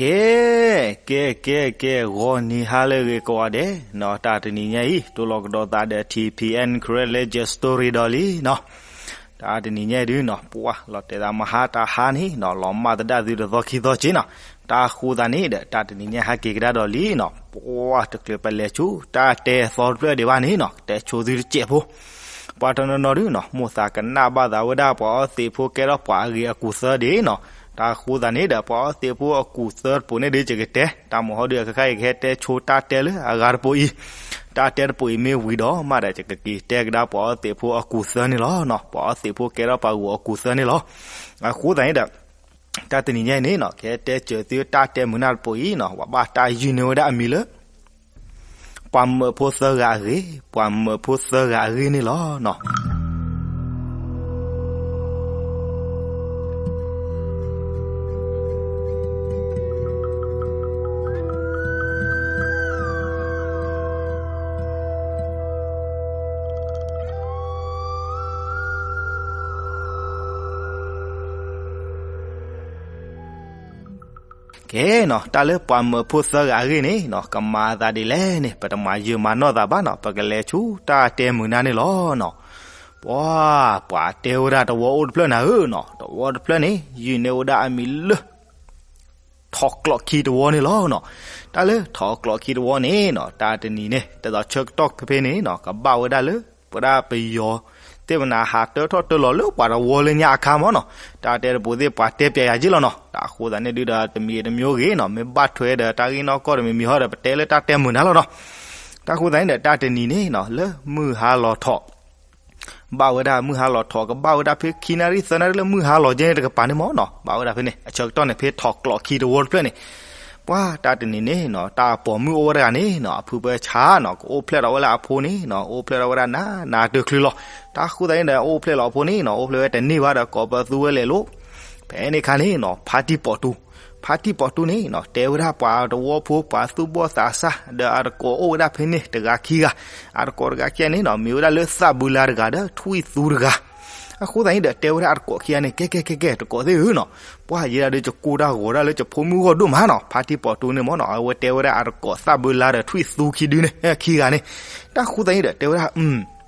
ကဲ, ကဲ ကဲ ကဲ, ဂီၤနံၤဟါလၢအဂ့ၤကိးဂၤဒဲးနီၤ, တၢ်တနံၤညါအံၤ တိၢ်လီၤကဒီးသးဒီး ထံၣ်ဖံၣ်အဲၣ် Karen Legend Story ဒီးလံနီၤ. တၢ်တနံၤညါအံၤဒုနီၤ, ပှၤလီၤတဲာ်သးမဟါတဟါန့ၣ်နီၤ, လီၤမၢ်သဒၣ်သုတသီခံသီက့နီၤ. တၢ်ဃိသးန့ၣ်ဒီး တၢ်တနံၤညါဟဲက့ၤကဒါဒီးလံနီၤ, ပှၤတချုးပလဲၤဆူ တၢ်တဲအသီတဖျၢၣ်ဒံးဘၣ်န့ၣ်နီၤ, ကတဲဆိသုတစဲးဖိ ပှၤတနီၤနီၤဒုနီၤ, မိၣ်သးကနၣ်ဘၣ်သးဝဲဒၣ်ပှၤအီသံးဖိကဲထီၣ်ပှၤအဂ့ၤအကူၣ်သၢဒံးနီၤ. တၢ်ဃိသးန့ၣ်ဒီး ပှၤအီသံးဖိအကူၣ်သၢတပိၤန့ၣ်ဒု ယကတဲ, တၢ်မုၢ်ဟီဒုအခါခါအံၤ ကဟဲတဲဆိတၢ်တဲလၢအဂၤတပိၤအံၤ. တၢ်တဲတပိၤအံၤမ့ၢ်ဝံၤဒီးမးဒီး ယကက့ၤတဲကဒါပှၤအီသံးဖိအကူၣ်သၢန့ၣ်လီၤနီၤ. ပှၤအီသံးဖိကဲထီၣ်ပှၤဂ့ၤအကူၣ်သၢန့ၣ်လီၤ. အဃိသတးန့ၣ်ဒီး တၢ်တနံၤညါအံၤန့ၣ်နီၤ, ကဟဲတဲစၢၤသုတၢ်တဲမုာ်နၢ်တပိၤအံၤနီၤ, ပှၤဘၣ်တၢ်ယုၢ်န့ၢ်ဝဲဒၣ်အမံၤလၢ ပှၤမၢဖိသၢဂၤအဂ့ၢ်, ပှၤမၢဖိသၢဂၤအဂ့ၢ်န့ၣ်လီၤနီၤ. ကဲနီၤ, တၢ်လၢပှၤမၢဖိသၢဂၤအဂ့ၢ်န့ၣ်နီၤ, ကမၤအသးဒ်လဲၣ်န့ၣ် ပတမၤယၢၤမၤနီၢ်သးဘၣ်နီၤ, ပကလဲၤဆူတၢ်တဲမုာ်နၢ်န့ၣ်လီၤနီၤ. ပှၤ, ပှၤတဲဝဲဒၣ်တဝီအိၣ်တဖျၢၣ်နၤဧၢနီၤ, တဝီတဖျၢၣ်န့ၣ် ယုၢ်န့ၢ်ဝဲဒၣ်အမံၤလၢ ထီၣ်ကျိးခံတဝီန့ၣ်လီၤနီၤ. တၢ်လၢထီၣ်ကျိးခံတဝီန့ၣ်နီၤ, တၢ်တနံၤန့ၣ် ဒ်သိးဆၢကတီၢ်ဖဲဖဲန့ၣ်နီၤ, ကဘၣ်ဝဲဒၣ်လၢ ပဝဲဒၣ်ပယီၤ သ့ၣ်မနၤဟးတၢထီၣ်တၢလီၤလၢပှၤတဝီလၢညါအခါမ့ၢ်နီၤ. တၢ်တဲတပိၤသ့ၣ်ပှၤတဲပျဲယၤက့လီၤနီၤ. တၢ်အဃိသတးန့ၣ်ဒုဒီး တမံၤတမံၤဂ့ၤနီၤ, မ့ၢ်ဘၣ်ထွဲဒီးတၢ်ဂ့ၢ်နီၢ်ကီၢ်တမံၤမံၤဟီဒီး ပတဲလၢတၢ်တဲမုာ်နၢ်လီၤနီၤ. တၢ်အဃိသတးန့ၣ်ဒီး တၢ်တနံၤန့ၣ်နီၤ, လၢမုၢ်ဟါလီၤထီၣ် ဘၣ်ဝဲဒၣ်မုၢ်ဟါလီၤထီၣ် ကဘၣ်ဝဲဒၣ်ဖဲခံနၣ်ရံၣ်သၢနၣ်ရံၣ်လၢမုၢ်ဟါလီၤကဲန့ၣ်တကပၤန့ၣ်မ့ၢ်နီၤ, ဘၣ်ဝဲဒၣ်ဖဲန့ၣ် အဆၢကတီၢ်န့ၣ် ဖဲထီၣ်ကျိးခံတဝီတဖျၢၣ်န့ၣ်, ပှၤတၢ်တနံၤန့ၣ်နီၤ, တၢ်ပိာ်မုၣ်အိၣ်ဝဲတဂၤန့ၣ်နီၤ, အဖုဖဲဆါနီၤ, ကအိၣ်ဖျဲၣ်ထီၣ်ဝဲလၢအဖိန့ၣ်နီၤ, အိၣ်ဖျဲၣ်ထီၣ်ဝဲဒၣ်နးနးတချုးလီၤ. တၢ်ဃိသတးန့ၣ်ဒီး အိၣ်ဖျဲၣ်လီၤအဖိန့ၣ်နီၤ, အိၣ်ဖျဲၣ်ဝဲတန့ၢ်ဘၣ်ဒီး ကိးပသူဝဲလဲၤလိၤ. ဖဲန့ၣ်အခါန့ၣ်နီၤ, ဖါတံၢ်ပိာ်တူ ဖါတံၢ်ပိာ်တူန့ၣ်နီၤ, တဲဝဲဒၣ်ပှၤတဝီဖိ ပှၤသူၣ်ဘီၣ်သးစၢ် ဒီးအတကိးအိၣ်ဝဲဒၣ်ဖဲန့ၣ်တဂၤခံဂၤ, အတကိးတဂၤခံဂၤန့ၣ်နီၤ, မ့ၢ်ဝဲဒၣ်လၢသးဘုလါတဂၤဒီးထွံၣ်သူတဂၤ. အဃိသတးန့ၣ်ဒီး တဲဝဲဒၣ်အတကိးခံဂၤန့ၣ်, ကဲ ကဲ ကဲ ကဲ တကိးသ့ၣ်ဧၢနီၤ, ပှၤယဲဒၣ်ဒီး ယကိၢ်တၢ်ဂီၤဒၣ်လၢယဖိမုၣ်ဂီၢ်ဒိၣ်မးနီၤ. ဖါတံၢ်ပိာ်တူန့ၣ်မ့ၢ်နီၤ, အဝဲတဲဝဲဒၣ်အတကိးသးဘုလါဒီးထွံၣ်သူခံဒုန့ၣ်, ခံဂၤန့ၣ်. တၢ်ဃိသတးန့ၣ်ဒီး တဲဝဲဒၣ်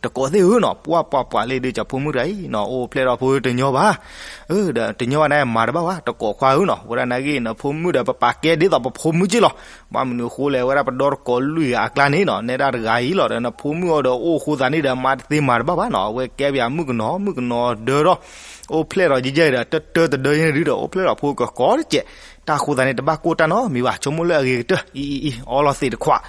တကိးသ့ၣ်ဧၢနီၤ, ပှၤပှၤပှၤလၢဒုး ယဖိမုၣ်တဂၤအံၤနီၤ, အိၣ်ဖျဲၣ်ထီၣ်ဖိတညီဘၣ်. ဒီးတညီဘၣ်န့ၣ် မၤတဘၣ်ဘၣ်, တကိးခွါဧၢနီၤ, ဝဲဒၣ်နဂ့ၢ်နဖိမုၣ်ဒီး ပပာ်ကဲဒ်သိးပဖိမုၣ်က့လီၤ. ဘၣ်မနုၤအဃိလဲၣ်, ဝဲဒၣ်ပဒီတကိးလွံၢ်ဂၤအကျါန့ၣ်နီၤ, နဲဒၣ်တဂၤအံၤလီၤဒီး နဖိမုၣ်အီၤဒီး အိၣ်ဃိသးန့ၣ်ဒီး မၤတသ့မၤတဘၣ်ဘၣ်နီၤ, အဝဲကဲပယၤမုၣ်ကနီၤ မုၣ်ကနီၤဒၢထီၣ်, အိၣ်ဖျဲၣ်ထီၣ်ယဲယဲဒီး တၢတၢတဒၢယဲန့ၣ်ဒုဒီး အိၣ်ဖျဲၣ်ထီၣ်ဖိကကိးတကဲး. တၢ်ဃိသးန့ၣ် တဘၣ်ကိၢ်တၢ်နီတမံၤဘၣ်, ဆိကမိၣ်လၢအဂ့ၤကတၢၢ်, အံၤ အံၤ အံၤ အီလီၤသံးတခွး,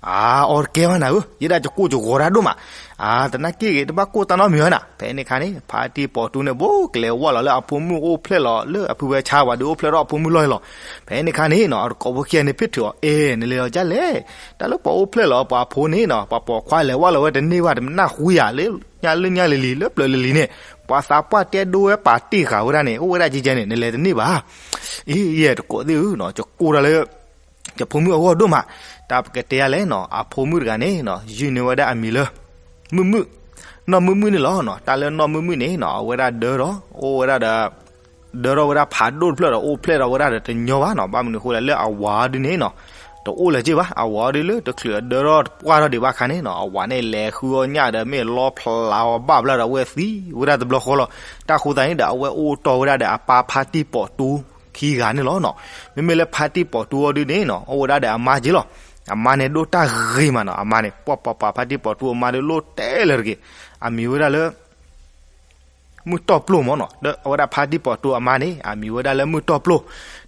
အါ အီတကဲဘၣ်နၤဧၢ, ယဲဒၣ်ယကိၢ်ယဂီၤတၢ်ဒိၣ်မး. အါ တနာ်က့ဂ့ၤ, တဘၣ်ကိၢ်တၢ်နီတမံၤဘၣ်နၤ. ဖဲန့ၣ်အခါန့ၣ် ဖါတံၢ်ပိာ်တူန့ၣ် ဘိးကလဲၤဝၢ်လီၤလၢအဖိမုၣ်အိၣ်ဖျဲၣ်လီၤ, လၢအဖုဖဲဆါဝဲဒီး အိၣ်ဖျဲၣ်ထီၣ်အဖိမုၣ်လီၢ်လီၤ. ဖဲန့ၣ်အခါန့ၣ်နီၤ, အတကိးဖိခံဂၤန့ၣ် ဖ့ၣ်ထုးအီၤ, အဲ နလဲၤလီၤဒ်လဲၣ်. တၢ်လၢပှၤအိၣ်ဖျဲၣ်လီၤပှၤဖိန့ၣ်နီၤ, ပှၤပိာ်ခွါလဲၤဝၢ်လီၤဝဲတန့ၢ်ဘၣ်, တနၢ်ဟူယၤလၢညါလၢညါလံၤလံၤ လၢပျၢၤလံၤလံၤန့ၣ်, ပှၤသးပှၢ်တဲဒိဝဲပာ်တ့ၢ်ဃာ်ဝဲဒၣ်န့ၣ် အိၣ်ဝဲဒၣ်ကဲကဲန့ၣ် နလဲၤတန့ၢ်ဘၣ်. အံၤ ယတကိးသ့ၣ်ဧၢနီၤ, ယကိၢ်တၢ်လၢ ယဖိမုၣ်အဂီၢ်ဒိၣ်မး. တၢ်ပကတဲယၤလဲၣ်နီၤ, အဖိမုၣ်တဂၤန့ၣ်နီၤ, ယုၢ်န့ၢ်ဝဲဒၣ်အမံၤလၢ မုၢ်မုၢ်, နီၢ်မုၢ်မုၢ်န့ၣ်လီၤနီၤ. တၢ်လၢနီၢ်မုၢ်မုၢ်န့ၣ်နီၤ, အဝဲဒၣ်ဒၢထီၣ်, အိၣ်ဝဲဒၣ်ဒီး ဒၢထီၣ်ဝဲဒၣ်ဖးဒိၣ်တဖျၢၣ်ဒီး အိၣ်ဖျဲၣ်ထီၣ်ဝဲဒၣ်ဒီးတညီဘၣ်နီၤ. ဘၣ်မနုၤအဃိလဲၣ်, လၢအဝၤအီၤဒုန့ၣ်နီၤ, တအိၣ်လၢၤက့ဘၣ်. အဝၤအီၤဒုလၢတချုးအဒၢထီၣ်တပှၢ်ထီၣ်ဒံးဘၣ်ခါန့ၣ်နီၤ, အဝၤန့ၣ်လဲၤဃုအီၣ်ညၣ်ဒီး မ့ၢ်လီဖျးအီၤဘၣ်ဘျီဒီး အဝဲသံဝဲဒၣ်တဘျီဃီလီၤ. တၢ်ဃိသတးန့ၣ်ဒီး အဝဲအိၣ်တီၢ်ဝဲဒၣ်ဒီးအပၢ်ဖါတံၢ်ပိာ်တူခံဂၤန့ၣ်လီၤနီၤ. မ့မ့ၢ်လၢဖါတံၢ်ပိာ်တူအီၤဒုန့ၣ်နီၤ, အိၣ်ဝဲဒၣ်ဒီးအမါက့လီၤ. အမါန့ၣ်ဒိၣ်တၢ်ဂ့ၤမးနီၤ. အမါန့ၣ် ပှၤပှၤပှၤ ဖါတံၢ်ပိာ်တူအမါဒုလိၣ်တဲလၢၤတဂ့ၤ. အမံၤဝဲဒၣ်လၢ မုၢ်တီၢ်ပျိၢ်မ့ၢ်နီၤ. ဒီးအဝဲဒၣ်ဖါတံၢ်ပိာ်တူအမါန့ၣ် အမံၤဝဲဒၣ်လၢမုၢ်တီၢ်ပျိၢ်.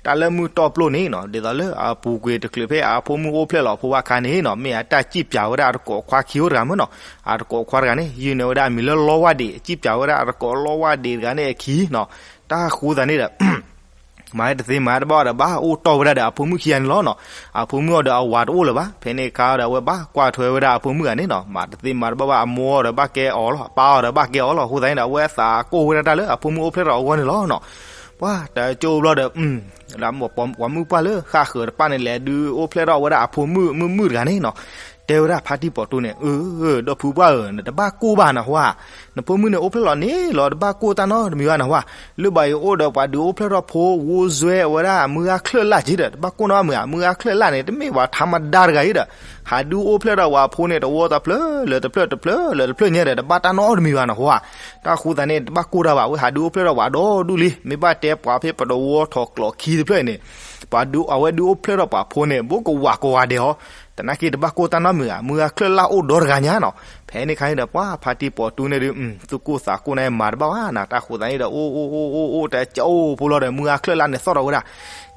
တၢ်လၢမုၢ်တီၢ်ပျိၢ်န့ၣ်နီၤ, ဒ်သိးလၢအပူၤကွံာ်တချုးဖဲအဖိမုၣ်အိၣ်ဖျဲၣ်လီၤအဖိဘၣ်ခါန့ၣ်နီၤ, မ့ၢ်အတၢ်စံၣ်ပၠးဝဲဒၣ်အတကိးခွါခံအိၣ်တဂၤမ့ၢ်နီၤ. အတကိးခွါတဂၤန့ၣ် ယုၢ်န့ၢ်ဝဲဒၣ်အမံၤလၢလီဝၣ်ဒံး, စံၣ်ပၠးဝဲဒၣ်အတကိးလီဝၣ်ဒံးတဂၤန့ၣ်အခံနီၤ. တၢ်ဃိသတးန့ၣ်ဒီး မၤတသ့မၤတဘၣ်ဒီးဘၣ်, အိၣ်တီၢ်ဝဲဒၣ်ဒီးအဖိမုၣ်ခံဂၤန့ၣ်လီၤနီၤ. အဖိမုၣ်အီၤဒီးအဝၤတအိၣ်လၢၤဘၣ်. ဖဲန့ၣ်အခါဒီး အဝဲဘၣ်ကွၢ်ထွဲဝဲဒၣ်အဖိမုၣ်ဂၤန့ၣ်နီၤ. မၤတသ့မၤတဘၣ်ဘၣ်, အမိၢ်အီၤဒီးဘၣ်ကဲအီၤလီၤ, အပၢ်အီၤဒီးဘၣ်ကဲအီၤလီၤ. အဃိသတးန့ၣ်ဒီး အဝဲသးကိၢ်ဝဲဒၣ်တၢ်လၢအဖိမုၣ်အိၣ်ဖျဲၣ်ထီၣ်အဂီၢ်န့ၣ်လီၤနီၤ. ပှၤတကၠိဘျီဒီး ပှၤမုၣ်ပှၢ်လၢဃၣ်ဃၢၤတဖၣ်န့ၣ် လဲၤဒုးအိၣ်ဖျဲၣ်ထီၣ်ဝဲဒၣ်အဖိမုၣ်မုၣ်မုၣ်တဂၤန့ၣ်နီၤ. တဲဝဲဒၣ်ဖါတံၢ်ပိာ်တူန့ၣ်, အၢ, ဒီပုၢ်ဝဲၢ်ဧၢ, နတဘၣ်ကိၢ်ဘၣ်နဟါ, နဖိမုၣ်န့ၣ်အိၣ်ဖျဲၣ်လီၤန့ၣ်လီၤ, တဘၣ်ကိၢ်တၢ်နီတမံၤဘၣ်နဟါ, လၢဘၣ်အံၤအိၣ်ဒီးပှၤဒုးအိၣ်ဖျဲၣ်ထီၣ်ဖိ ဂိၢ်စွဲဝဲဒၣ်မုၢ်ဂၤချၢၣ်လၢ်က့ဒီး တဘၣ်ကိၢ်နီတမံၤဧါ, မုၢ်ဂၤချၢၣ်လၢ်န့ၣ် တမ့ၢ်ပှၤထါမဒါတဂၤအံၤဒီး ဟးဒုးအိၣ်ဖျဲၣ်ထီၣ်ပှၤဖိန့ၣ် တဝီတဖျၢၣ်လၢတဖျၢၣ် တဖျၢၣ်လၢတဖျၢၣ်ညါဒီး တဘၣ်တၢ်နီတမံၤဘၣ်နဟါ, တၢ်ဃိသးန့ၣ် တဘၣ်ကိၢ်တၢ်ဘၣ်, အဝဲဟးဒုးအိၣ်ဖျဲၣ်ထီၣ်ပှၤဒီဒူၣ်လံ, မ့ၢ်ဘၣ်တဲပှၤဖဲပတဝီထီၣ်ကျိးခံတဖျၢၣ်အံၤန့ၣ် ပှၤဒုးအဝဲဒုးအိၣ်ဖျဲၣ်ထီၣ်ပှၤဖိန့ၣ် ဘူးကဝးကဝးဒဲးဟီ, တနာ်က့တဘၣ်ကိၢ်တၢ်နီတမံၤဧါ, မုၢ်ဂၤချၢၣ်လၢ်အိၣ်ဒီတဂၤညါနီၤ, ဖဲန့ၣ်ခါန့ၣ်ဒီး ပှၤဖါတံၢ်ပိာ်တူန့ၣ်ဒုး သူၣ်ကိၢ်သးကိၢ်န့ၣ်မၤတဘၣ်ဘၣ်နၤ, တၢ်ဃိသးန့ၣ်ဒီး အိၣ်အိၣ်အိၣ်အိၣ်အိၣ်တကအိၣ်ဖိလီၤဒီး မုၢ်ဂၤချၢၣ်လၢ်န့ၣ်သီၣ်ထီၣ်ဝဲဒၣ်,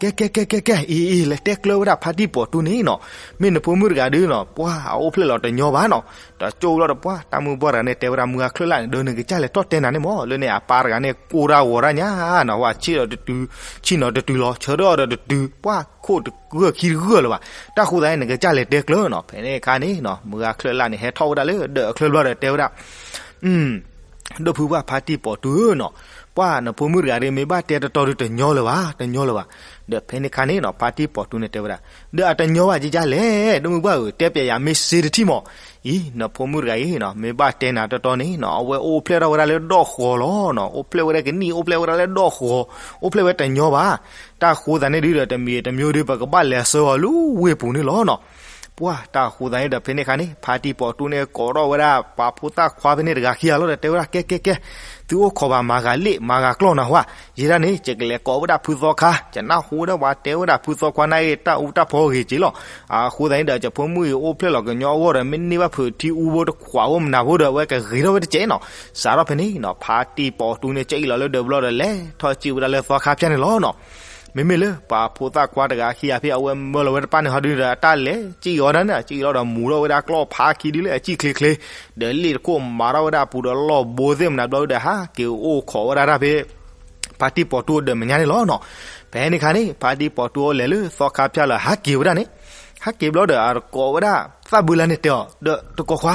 ကဲကဲကဲကဲကဲ အံၤအံၤ လဲၤတဲကျၢၤဝဲဒၣ်ဖါတံၢ်ပိာ်တူန့ၣ်နီၤ, မ့ၢ်နဖိမုၣ်တဂၤဒုးနီၤ ပှၤအအိၣ်ဖျဲၣ်လီၤတညီဘၣ်နီၤ, တကၠိလီၤဒီး ပှၤတၢ်မုၢ်ပှၢ်တဂၤန့ၣ် တဲဝဲဒၣ်မုၢ်ဂၤချၢၣ်လၢ်န့ၣ် ဒီးနကစၢ်လဲၤထီၣ်တဲနၤန့ၣ်မၢ်, လၢန့ၣ်အပၢ်တဂၤန့ၣ် ကိၢ်တၢ်ဂီၤတၢ်ညါနီၤ, ဝဲဆ့ၣ်ဒီးတတုၤ, ဆ့ၣ်နီၤတတုၤလီၤ, ဆၢထၢၣ်ဒီးတတုၤ, ပှၤခိၣ်တဂၢၢ်ခံတဂၢၢ်လၢၤဘၣ်, တၢ်ဃိသးန့ၣ် နကစၢ်လဲၤတဲကျၢၤနီၤ, ဖဲန့ၣ်အခါန့ၣ်နီၤ မုၢ်ဂၤချၢၣ်လၢ်န့ၣ် ဟဲထီၣ်ဝဲဒၣ်လၢဒၢးအချၢၢ်ဘျီဒီးတဲဝဲဒၣ် ဒီပုၢ်ဝဲၢ်ဖါတံၢ်ပိာ်တူဧၢနီၤ, ပှၤနဖိမုၣ်တဂၤဒုး မ့ၢ်ဘၣ်တဲတတီၤဒုးတညီလၢၤဘၣ်, တညီလၢၤဘၣ်, ဒီးဖဲန့ၣ်ခါန့ၣ်နီၤ ဖါတံၢ်ပိာ်တူန့ၣ်တဲဝဲဒၣ်, ဒီးအတညီဘၣ်ကကလဲၣ်, ဒီပုၢ်ဝဲၢ်ဧၢ, တဲပျဲယၤမ့ၢ်စ့တထံၣ်မၢ်, အံၤ နဖိမုၣ်တဂၤအံၤနီၤ မ့ၢ်ဘၣ်တဲနၤတတီၤန့ၣ်နီၤ အဝဲအိၣ်ဖျဲၣ်ထီၣ်ဝဲဒၣ်လၢဒီၣ်ဃီၤလီၤနီၤ, အိၣ်ဖျဲၣ်ဝဲဒၣ်ကနံၣ် အိၣ်ဖျဲၣ်ဝဲဒၣ်လၢဒီၣ်ဃီၤ, အိၣ်ဖျဲၣ်ဝဲတညီဘၣ်, တၢ်ဃိသးန့ၣ်ဒုးဒီး တမံၤတမံၤဒုး ပကဘၣ်လဲၤဆှၢအီၤလၢဝ့ၢ်ပူၤန့ၣ်လီၤနီၤ, ပှၤတၢ်ဃိသးန့ၣ်ဒီး ဖဲန့ၣ်ခါန့ၣ် ဖါတံၢ်ပိာ်တူန့ၣ် ကိးထီၣ်ဝဲဒၣ် ပှၤဖိသၣ်ခွါဖဲန့ၣ်တဂၤခံဂၤလီၤဒီး တဲဝဲဒၣ် ကဲကဲကဲ, သုအိၣ်ခိးဘၣ်မၤဂၤလ့ၣ်မၤဂၤကျီၢ်နၤဟါ, ယဲဒၣ်န့ၣ် ယကလဲၤကိးဝဲဒၣ်ဖုသီခါ, ယနၢ်ဟူဝဲဒၣ်ပှၤတဲဝဲဒၣ်ဖုသီခွါန့ၣ်ဂ့ၤ တၢ်အူတၢ်ဖီဂ့ၤက့လီၤ, အဃိသတးန့ၣ်ဒီး ယဖိမုၣ်အံၤအိၣ်ဖျဲၣ်လီၤကညီအဂီၢ်ဒီး မ့ၢ်န့ၢ်ဘၣ်ဖုးထံအူဘိတခွးဖိမနၤဖိဒီး အဝဲကဂ့ၤထီၣ်ဝဲတကဲးနီၤ, စးထီၣ်ဖဲန့ၣ်နီၤ ဖါတံၢ်ပိာ်တူန့ၣ် ကအံၣ်လီၤလၢဒၢးဘျီဒီး လဲၤထီၣ်စံၣ်ဝဲဒၣ်လၢသီခါဖၠၣ်န့ၣ်လီၤနီၤ မ့မ့ၢ်လၢပှၤဖိသၣ်ခွါတဂၤခံဂၤဖဲအဝဲမၢလီၤဝဲတဖၣ်န့ၣ်ဟီဒုဒီး အတၢ်လဲၤစံၣ်အီၤဒၣ်န့ၣ် စံၣ်အီၤလီၤဒီးမူၤထီၣ်ဝဲဒၣ်ကျီၢ်ဖးခံဒုလၢအစံၣ်ချ့ချ့, ဒီးလ့ၣ်တခိၣ်မၤထီၣ်ဝဲဒၣ်အပူၤဒီးလီၢ်ဘိသ့ၣ်မနၤဘျီဒီး ဟးက့ၤအိၣ်ခိးဝဲဒၣ်တၢ်ဖဲ ဖါတံၢ်ပိာ်တူအဒၢးမဲာ်ညါန့ၣ်လီၤနီၤ. ဖဲန့ၣ်ခါန့ၣ် ဖါတံၢ်ပိာ်တူအလဲၤလၢသီခါဖၠၣ်လၢဟးက့ၤဝဲဒၣ်န့ၣ်, ဟးက့ၤဘျီဒီးအတကိးဝဲဒၣ်သၣ်ဘုလါန့ၣ်တဲအီၤဒီး တကိးခွါ,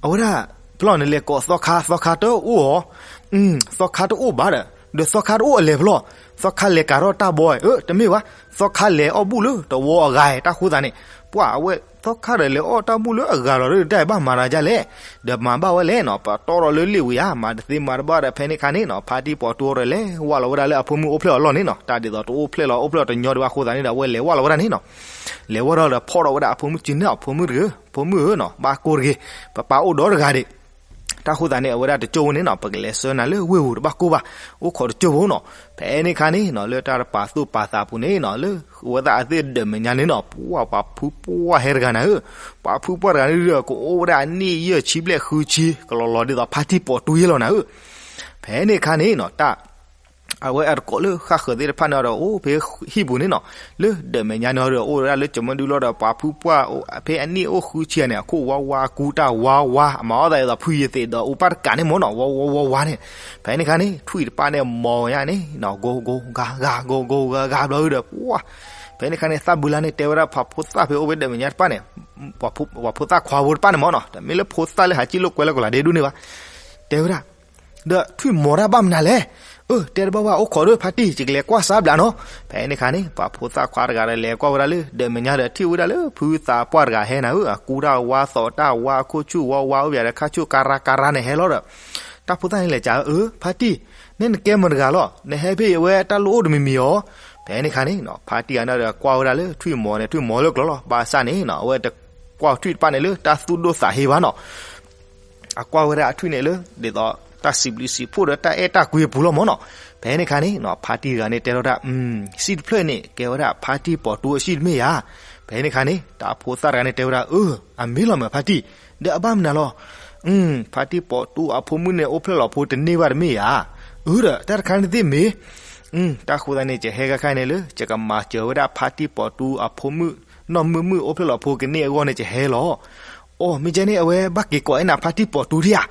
အဝဲဒၣ် ဖျီၣ်နလဲၤကိးသီခါ သီခါတအိၣ်အီၤ, သီခါတအိၣ်ဘၣ်ဒီး ဒီးသီခါတအိၣ်အလဲၤဖျီၣ်, သီခါလဲၤကၤထီၣ်တၢ်ဘီ, အၢ တမ့ၢ်ဘၣ်, သီခါလဲၤအီၣ်ဘူၣ်လၢတဝီအဂၤ တၢ်ဃိသးန့ၣ်, ပှၤအဝဲသီခါဒီးလဲၤအီၣ်တၢ်ဘူၣ်လၢအဂၤလီၤဒီး တၢ်ဘၣ်မၤတၢ်ဒ်လဲၣ်, ဒီးမၤဘၣ်ဝဲလဲၣ်နီၤ, ပတီၢ်ဒီးလၢလ့ၣ်ဝံၤဧါ, မၤတသ့မၤတဘၣ်ဒီး ဖဲန့ၣ်ခါန့ၣ်နီၤ ဖါတံၢ်ပိာ်တူဒီးလဲၤဝဲလီၤဝဲဒၣ်လၢအဖိမုၣ်အိၣ်ဖျဲၣ်အီၤလီၢ်န့ၣ်နီၤ, တၢ်ဒ်သိးတအိၣ်ဖျဲၣ်လီၤအိၣ်ဖျဲၣ်အီၤတညီဒံးဘၣ်အဃိသတးန့ၣ်ဒီး အဝဲလဲၤဝဲလီၤဝဲဒၣ်န့ၣ်နီၤ. လဲၤဝဲဒီးဖီၣ်ဒီးဝဲဒၣ်အဖိမုၣ်စုန့ၣ်, ဖိမုၣ်ဧၢနီၤ, ဘၣ်ကိၢ်တဂ့ၤ, ပပၢ်အိၣ်ဒီတဂၤဒံး, တၢ်ဃိသးန့ၣ် အဝဲဒၣ်တကၠိၢ်ဝဲန့ၣ်နီၤ ပကလဲၤဆှၢနၤလၢဝ့ၢ်ပူၤတဘၣ်ကိၢ်ဘၣ်, အိၣ်ခိးတကၠိၢ်ဖိနီၤ. ဖဲန့ၣ်ခါန့ၣ်နီၤ လၢတၢ်တပာ်သူၣ်ပာ်သးပူၤန့ၣ်နီၤ လၢအဝဲသ့ၣ်အဒၢးမဲာ်ညါန့ၣ်နီၤ ပှၤ ပှၤဖုပှၢ်ဟဲတဂၤနၤဧၢ, ပှၤဖုပှၢ်တဂၤန့ၣ်ဒီး ကအိၣ်ဝဲဒၣ်အနံၣ်ယဲၢ်ဆံဘျဲၣ်ဃုဆံ ကလီၤလီၤဒ်သိးဖါတံၢ်ပိာ်တူယဲလီၤနၤဧၢ. ဖဲန့ၣ်ခါန့ၣ်နီၤ တၢ် အဝဲအတကိးလၢဃၣ်ဃၢၤသ့ၣ်တဖၣ်န့ၣ်ဒီး အိၣ်ဖဲဟံၣ်ပူၤန့ၣ်နီၤ, လၢဒၢးမဲာ်ညါန့ၣ်ဒီး အိၣ်ဝဲဒၣ်လၢကၠီၤမၢဒုလီၤဒီး ပှၤဖုပှၢ်ဖဲအနံၣ်အိၣ်ဃုဆံန့ၣ် အခိၣ်ဝါဝါ ကူတၢ်ဝါဝါ အမၤအီၣ်သးဒ်သိးဖုယသ့ၣ်ဒီးအူပၢ်တကးန့ၣ်မၢ်နီၤ ဝါဝါဝါဝါန့ၣ်. ဖဲန့ၣ်ခါန့ၣ် ထွံၣ်တပၣ်န့ၣ်မီၤညါန့ၣ်နီၤ ဂိၤဂိၤဂၤဂၤ ဂိၤဂိၤဂၤဂၤဘျီဒီး ပှၤ ဖဲန့ၣ်ခါန့ၣ် သၣ်ဘုလါန့ၣ်တဲဝဲဒၣ်ပှၤဖိသၣ်ဖဲအိၣ်ဖဲဒၢးမဲာ်ညါတဖၣ်န့ၣ်, ပှၤဖိသၣ်ခွါဖိတဖၣ်န့ၣ်မၢ်နီၤ တမ့ၢ်လၢဖိသၣ်လၢဟးစံၣ်လိာ်ကွဲလၢကလၤဒ့ဒူၣ်န့ၣ်ဘၣ်, တဲဝဲဒၣ် ဒီးထွံၣ်မီၤတၢ်ဘၣ်မနုၤလဲၣ်, အၢ တဲတဘၣ်ဘၣ် အိၣ်ခိးဒီးဖါတံၢ် ယကလဲၤကွၢ်စၢ်ဘျးနီၤ. ဖဲန့ၣ်ခါန့ၣ် ပှၤဖိသၣ်ခွါတဂၤဒီးလဲၤကွၢ်ဝဲဒၣ်လၢဒၢးမဲာ်ညါဒီး ထံၣ်ဝဲဒၣ်လၢဖုသးပှၢ်တဂၤဟဲနၤဧၢ, အကူတၢ်ဝါ သီးတၢ်ဝါ အခိၣ်ဆူၣ်ဝါဝါ အိၣ်ပယၤဒီးခါဆူၣ်ကရၢ်ကရၢ်န့ၣ်ဟဲလီၤဒီး တၢ်ဖိသၣ်န့ၣ်လဲၤစံး အၢ ဖါတံၢ်, နဲနကဲမတၤတဂၤလီၤ, နဟဲဖဲအံၤအဝဲတၢ်လိၣ်အိၣ်တမံၤမံၤအီၤ. ဖဲန့ၣ်ခါန့ၣ် ဖါတံၢ်ဂၤန့ၣ်ဒီးကွၢ်ဝဲဒၣ်လၢထွံၣ်မီၤန့ၣ် ထွံၣ်မီၤလၢကျီလီၤ. ဘၣ်ဆၣ်န့ၣ် အဝဲတကွၢ်ထွံၣ်တဖၣ်န့ၣ်လၢတၢ်သူၣ်ဒိၣ်သးဟ့ဘၣ်နီၤ အကွၢ်ဝဲဒၣ်အထွံၣ်န့ၣ်လၢ ဒ်သိးတၢ်စံးဘျုးစံးဖှိၣ်ဒီးတၢ်အဲၣ်တၢ်ကွံအပူၤလီၤမၢ်နီၤ. ဖဲန့ၣ်ခါန့ၣ် ဖါတံၢ်တဂၤန့ၣ်တဲထီၣ်တၢ်, စံၣ်တဖျၢၣ်န့ၣ် ကဲဝဲဒၣ်ဖါတံၢ်ပိာ်တူအစံၣ်တမ့ၢ်ဧါ. ဖဲန့ၣ်ခါန့ၣ် တၢ်ဖိသၣ်တဂၤန့ၣ်တဲဝဲဒၣ်, အၢ အမ့ၢ်လီၤမးဖါတံၢ်, ဒီးအဘၣ်မနုၤလီၤ. ဖါတံၢ်ပိာ်တူအဖိမုၣ်န့ၣ် အိၣ်ဖျဲၣ်လီၤဖိတန့ၢ်ဘၣ်တမ့ၢ်ဧါ. အၢဒီး တၢ်တခါန့ၣ်သ့ၣ်မ့ၢ် တၢ်ဃိသတးန့ၣ် ယဟဲခါခါန့ၣ်လၢ ယကမၤစၢၤဝဲဒၣ်ဖါတံၢ်ပိာ်တူအဖိမုၣ် နီၢ်မုၢ်မုၣ်အိၣ်ဖျဲၣ်လီၤဖိကန့ၢ်အဂီၢ်န့ၣ် ယဟဲလီၤ. အိ မ့ၢ်ကဲန့ၣ် အဝဲဘၣ်က့ၤကိးအီၤနၤ ဖါတံၢ်ပိာ်တူဒံဧါ.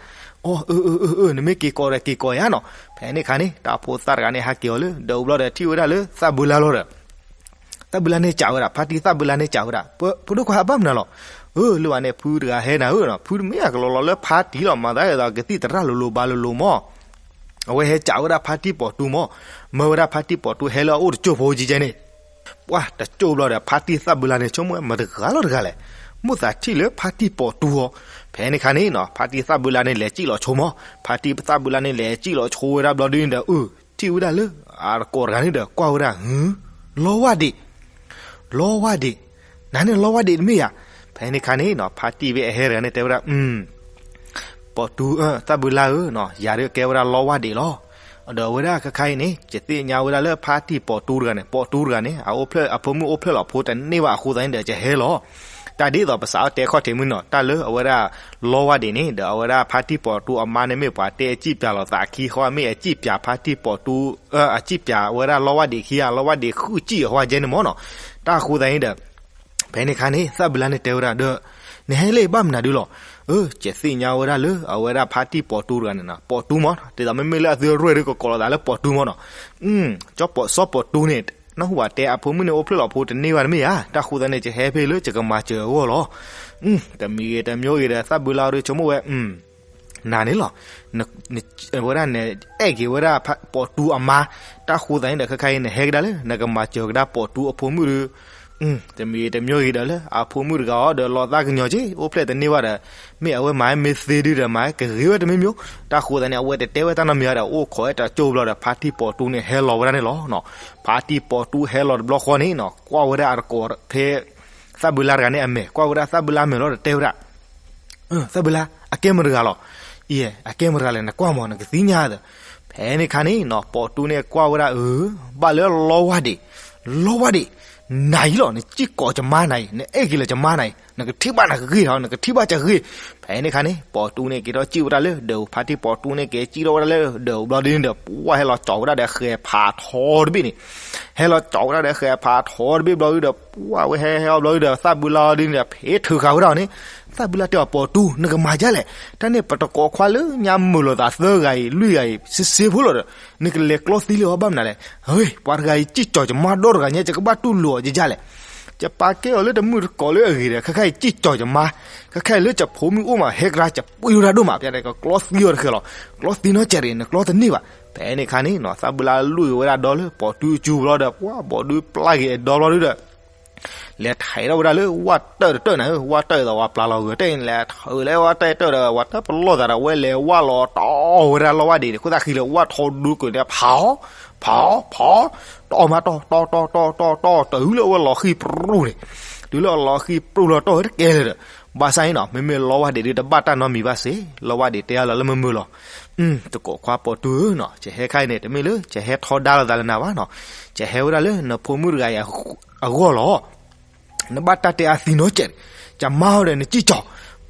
အိ အၢ အၢ အၢ အၢ နမ့ၢ်က့ၤကိးဒီးက့ၤကိးယၤနီၤ. ဖဲန့ၣ်ခါန့ၣ် တၢ်ဖိသၣ်တဂၤန့ၣ် ဟးက့ၤအီၤလၢ ဒီးအိၣ်ဘျီဒီး ထံၣ်ဝဲဒၣ်လၢသၣ်ဘုလါလီၤဒီး သၣ်ဘုလါန့ၣ်စံးဝဲဒၣ် ဖါတံၢ်သၣ်ဘုလါန့ၣ်စံးဝဲဒၣ် ဖိဒိၣ်ခွါအဘၣ်မနုၤလီၤ. အၢ လၢဘၣ်န့ၣ် ဖုတဂၤဟဲနၤဧၢနီၤ, ဖုတမ့ၢ်အကလီၤလီၤလၢဖါတံၢ်လီၤ, မၤသးဒ်သိးကသံၣ်သရၣ်လိၤလိၤဘါလိၤလိၤမၢ်. အဝဲဟဲစံးဝဲဒၣ်ဖါတံၢ်ပိာ်တူမၢ်, မၢဝဲဒၣ်ဖါတံၢ်ပိာ်တူဟဲလၢအအိၣ်တကၠိၢ်ဖိကဲန့ၣ်. ပှၤတကၠိၢ်ဘျီဒီး ဖါတံၢ်သၣ်ဘုလါန့ၣ် ဆိကမိၣ်မတၤတဂၤလီၤတဂၤလဲၣ်. မိၣ်သးထံၣ်လၢဖါတံၢ်ပိာ်တူဧါ. ဖဲန့ၣ်ခါန့ၣ်နီၤ ဖါတံၢ်သၣ်ဘုလါန့ၣ် လဲၤစံၣ်လီၤဆိမး, ဖါတံၢ်သၣ်ဘုလါန့ၣ် လဲၤစံၣ်လီၤဆိဝဲဒၣ်ဘျီဒုန့ၣ်ဒီး အၢ ထံၣ်ဝဲဒၣ်လၢ အတကိးတဂၤန့ၣ်ဒီး ကွၢ်ဝဲဒၣ် ဟၢ လီဝၢ်ဒံး, လီဝၢ်ဒံး, နၤန့ၣ်လီဝၢ်ဒံးတမ့ၢ်ဧါ. ဖဲန့ၣ်ခါန့ၣ်နီၤ ဖါတံၢ်ဖဲအဟဲတဂၤန့ၣ် တဲဝဲဒၣ် ပိာ်တူ သၣ်ဘုလါဧၢနီၤ ယၤဒုးကဲဝဲဒၣ်လီဝၢ်ဒံးလီၤ. ဒီးအဝဲဒၣ်ခဲခါအံၤန့ၣ် ယသ့ၣ်ညါဝဲဒၣ်လၢဖါတံၢ်ပိာ်တူတဂၤန့ၣ် ပိာ်တူတဂၤန့ၣ် အအိၣ်ဖျဲၣ် အဖိမုၣ်အိၣ်ဖျဲၣ်လီၤဖိတန့ၢ်ဘၣ်အဃိသတးန့ၣ်ဒီး ယဟဲလီၤ. တၢ်ဒ်သိးပစးထီၣ်တဲခီၣ်ထံးမုၢ်နီၤ တၢ်လၢအဝဲဒၣ် လီဝၢ်ဒံးန့ၣ် ဒီးအဝဲဒၣ်ဖါတံၢ်ပိာ်တူအမါန့ၣ်မ့ၢ်ပှၤတဲအစံၣ်ပၠးလိာ်သးခံဃီ မ့ၢ်အစံၣ်ပၠးဖါတံၢ်ပိာ်တူ အစံၣ်ပၠးဝဲဒၣ်လီဝၢ်ဒံးခံဂၤ လီဝၢ်ဒံးဃုစံၣ်အဃိကဲန့ၣ်မ့ၢ်နီၤ. တၢ်အဃိသတးန့ၣ်ဒီး ဖဲန့ၣ်ခါန့ၣ် သၣ်ဘုလါန့ၣ်တဲဝဲဒၣ်ဒီး နဟဲလၢဘၣ်မနုၤဒုလီၤ. အၢ ယသ့ၣ်ညါဝဲဒၣ်လၢအဝဲဒၣ်ဖါတံၢ်ပိာ်တူတဂၤန့ၣ်နီၤ ပိာ်တူမ့ၢ် ဒ်သိးမ့မ့ၢ်လၢအသုရဲၣ်ဒုးကကိးလိာ်သးလၢပိာ်တူမ့ၢ်နီၤ. စီၤပိာ်တူန့ၣ် နၢ်ဟူဘၣ်တဲအဖိမုၣ်န့ၣ် အိၣ်ဖျဲၣ်လီၤဖိတန့ၢ်ဘၣ်တမ့ၢ်ဧါ. တၢ်အဃိသတးန့ၣ် ယဟဲဖဲလၢယကမၤစၢၤအဂီၢ်လီၤ. တမံၤဂ့ၤတမံၤဂ့ၤဒီး သၣ်ဘုလါအီၤဒုးဆိကမိၣ်ဝဲ နၤန့ၣ်လီၤ. ဝဲဒၣ်နအဲၣ်က့ၤဝဲဒၣ်ပိာ်တူအမါ, တၢ်ဃိသတးန့ၣ်ဒီး ခဲခါအံၤ နဟဲကဒါလၢ နကမၤစၢၤကဒါပိာ်တူအဖိမုၣ်ဒုး, တမံၤဂ့ၤတမံၤဂ့ၤဒီးလၢ အဖိမုၣ်တဂၤအီၤဒီး လီၤသးကညီၤက့ၤ အိၣ်ဖျဲၣ်တန့ၢ်ဘၣ်ဒီး မ့ၢ်အဝဲမၤမ့ၢ်သ့ဒုးဒီး မၤကဂ့ၤဝဲတမံၤမံၤ. တၢ်ဃိသတးန့ၣ် အဝဲတတဲဝဲတၢ်နီတမံၤဘၣ်ဒီး အိၣ်ခိးဝဲတကၠိဘျီဒီး ဖါတံၢ်ပိာ်တူန့ၣ် ဟဲလီၤဝဲဒၣ်န့ၣ်လီၤ. ဖါတံၢ်ပိာ်တူဟဲလီၤတဘျီဃီန့ၣ်နီၤ ကွၢ်ဝဲဒၣ်အတကိးဖဲ သၣ်ဘုလါတဂၤန့ၣ်အမဲာ်, ကွၢ်ဝဲဒၣ်သၣ်ဘုလါမဲာ်လီၤဒီးတဲဝဲဒၣ် သၣ်ဘုလါ အကဲမတၤတဂၤလီၤ. အံၤ အကဲမတၤတဂၤလဲၣ် နကွၢ်မး နကသ့ၣ်ညါသ့. ဖဲန့ၣ်ခါန့ၣ်နီၤ ပိာ်တူန့ၣ်ကွၢ်ဝဲဒၣ် အၢ ဘၣ်လၢလီဝၢ်ဒံး, လီဝၢ်ဒံး, နၤအံၤလီၤ နစံၣ်ကိးယမါနၤအံၤ နအဲၣ်က့ၤလၢယမါနၤအံၤ နကထံၣ်ဘၣ်နၤကဂ့ၤဒီး နကထံၣ်ဘၣ်ယဂ့ၤ. ဖဲန့ၣ်ခါန့ၣ် ပိာ်တူန့ၣ်က့ၤထီၣ်စံၣ်ဝဲဒၣ်လၢ ဒီးဖါတံၢ်ပိာ်တူန့ၣ်က့ၤစံၣ်ထီၣ်ဝဲဒၣ်လၢ ဒီးဘျီဒုန့ၣ်ဒီး ပှၢ်ဟဲလီၤကၠီၤဝဲဒၣ်ဒီးဃဲၤဖးထီတဘ့ၣ်န့ၣ် ဟဲလီၤကၠီၤဝဲဒၣ်ဒီးဃဲၤဖးထီတဘ့ၣ်ဘျီဒုဒီး ပှၢ်ဝဲဟဲဟဲအီၤဘျီဒုဒီး သၣ်ဘုလါအီၤဒုန့ၣ်ဒီး ဖဲးထုးဃာ်ဝဲဒၣ်အီၤန့ၣ် သၣ်ဘုလါတဲအီၤ ပိာ်တူ နကမၤဒ်လဲၣ်, တၢ်န့ၣ်ပတကိးခွါလၢညါမုာ်လိာ်သးသၢဂၤအံၤ လွံၢ်ဂၤအံၤ စ့စ့ဖိလီၤဒီး နကလဲၤကျီသံလၢအီၤဘၣ်မနုၤလဲၣ်. ပှၤတဂၤအံၤစံၣ်ကၠီၤယမါဒီတဂၤညါ ယကဘၣ်တူၢ်လိာ်အီၤယဒ်လဲၣ်. ယပာ်ကဲအီၤလၢတမုၢ်တကိးလၢအဂ့ၤဒီး ခဲခါအံၤစံၣ်ကၠီၤယမါ, ခဲခါအံၤလၢယဖိမုၣ်အိၣ်မး ဟဲကဒါယပှ့ၤဝဲဒၣ်ဒိၣ်မး ပျဲဒဲးကကျီသံအီၤတဃဲၤလီၤ. ကျီသံနီတစဲးရံး နကျီတန့ၢ်ဘၣ်. ဖဲန့ၣ်ခါန့ၣ်နီၤ သၣ်ဘုလါလွံၢ်ဝဲဒၣ်ဒီလၢပိာ်တူအစုဘျီဒီး ပှၢ်ပိာ်တူပျၢ်က့ၤအဒီဘျီဒုဒီး လဲၤထံးထီၣ်ဝဲဒၣ်လၢဝၣ်တၢၢ်တတၢၢ်န့ၣ်ဧၢ, ဝၣ်တၢၢ်ဒီးဝဲပျၢ်လီၤဂုၤတၢၢ်န့ၣ် လဲၤထံးလၢဝၣ်တၢၢ်တတၢၢ်ဒီး ဝဲတၢၢ်ပလီၢ်သးဒီး ဝဲလဲၤဝၣ်လီၤတီၢ်ဝဲဒၣ်လီဝၢ်ဒံးန့ၣ် အဃိသတးဃံလၢဝၣ်ထီဒုကိးန့ၣ် ဖးအီၤ, ဖးအီၤ, ဖးအီၤ, တီၢ်မးတီၢ် တီၢ်တီၢ်တီၢ်တီၢ်တီၢ် တုၤလၢအဝဲလီၤဃံပြူၢ်န့ၣ်, တုၤလၢအလီၤဃံပြူၢ်လီၤတီၢ်ဝဲတကဲလၢာ်ဒီး ဘၣ်ဆၣ်အံၤနီၤ မ့မ့ၢ်လီဝၢ်ဒံးဒုတဘၣ်တၢ်နီတမံၤဘၣ်စ့ၢ်, လီဝၢ်ဒံးတဲအါလီၤလၢမုာ်မုာ်လီၤ. တကိးခွါပိာ်တူဧၢနီၤ, ယဟဲခါအံၤန့ၣ် တမ့ၢ်လၢယဟဲထီဒါလိာ်သးလၢနၤဘၣ်နီၤ, ယဟဲဝဲဒၣ်လၢနဖိမုၣ်တဂၤအံၤအဂီၢ်လီၤ. နဘၣ်တၢ်တဲအါသံနီတစဲး, ယမါအီၤဒီးနစံၣ်ကၠီၤ,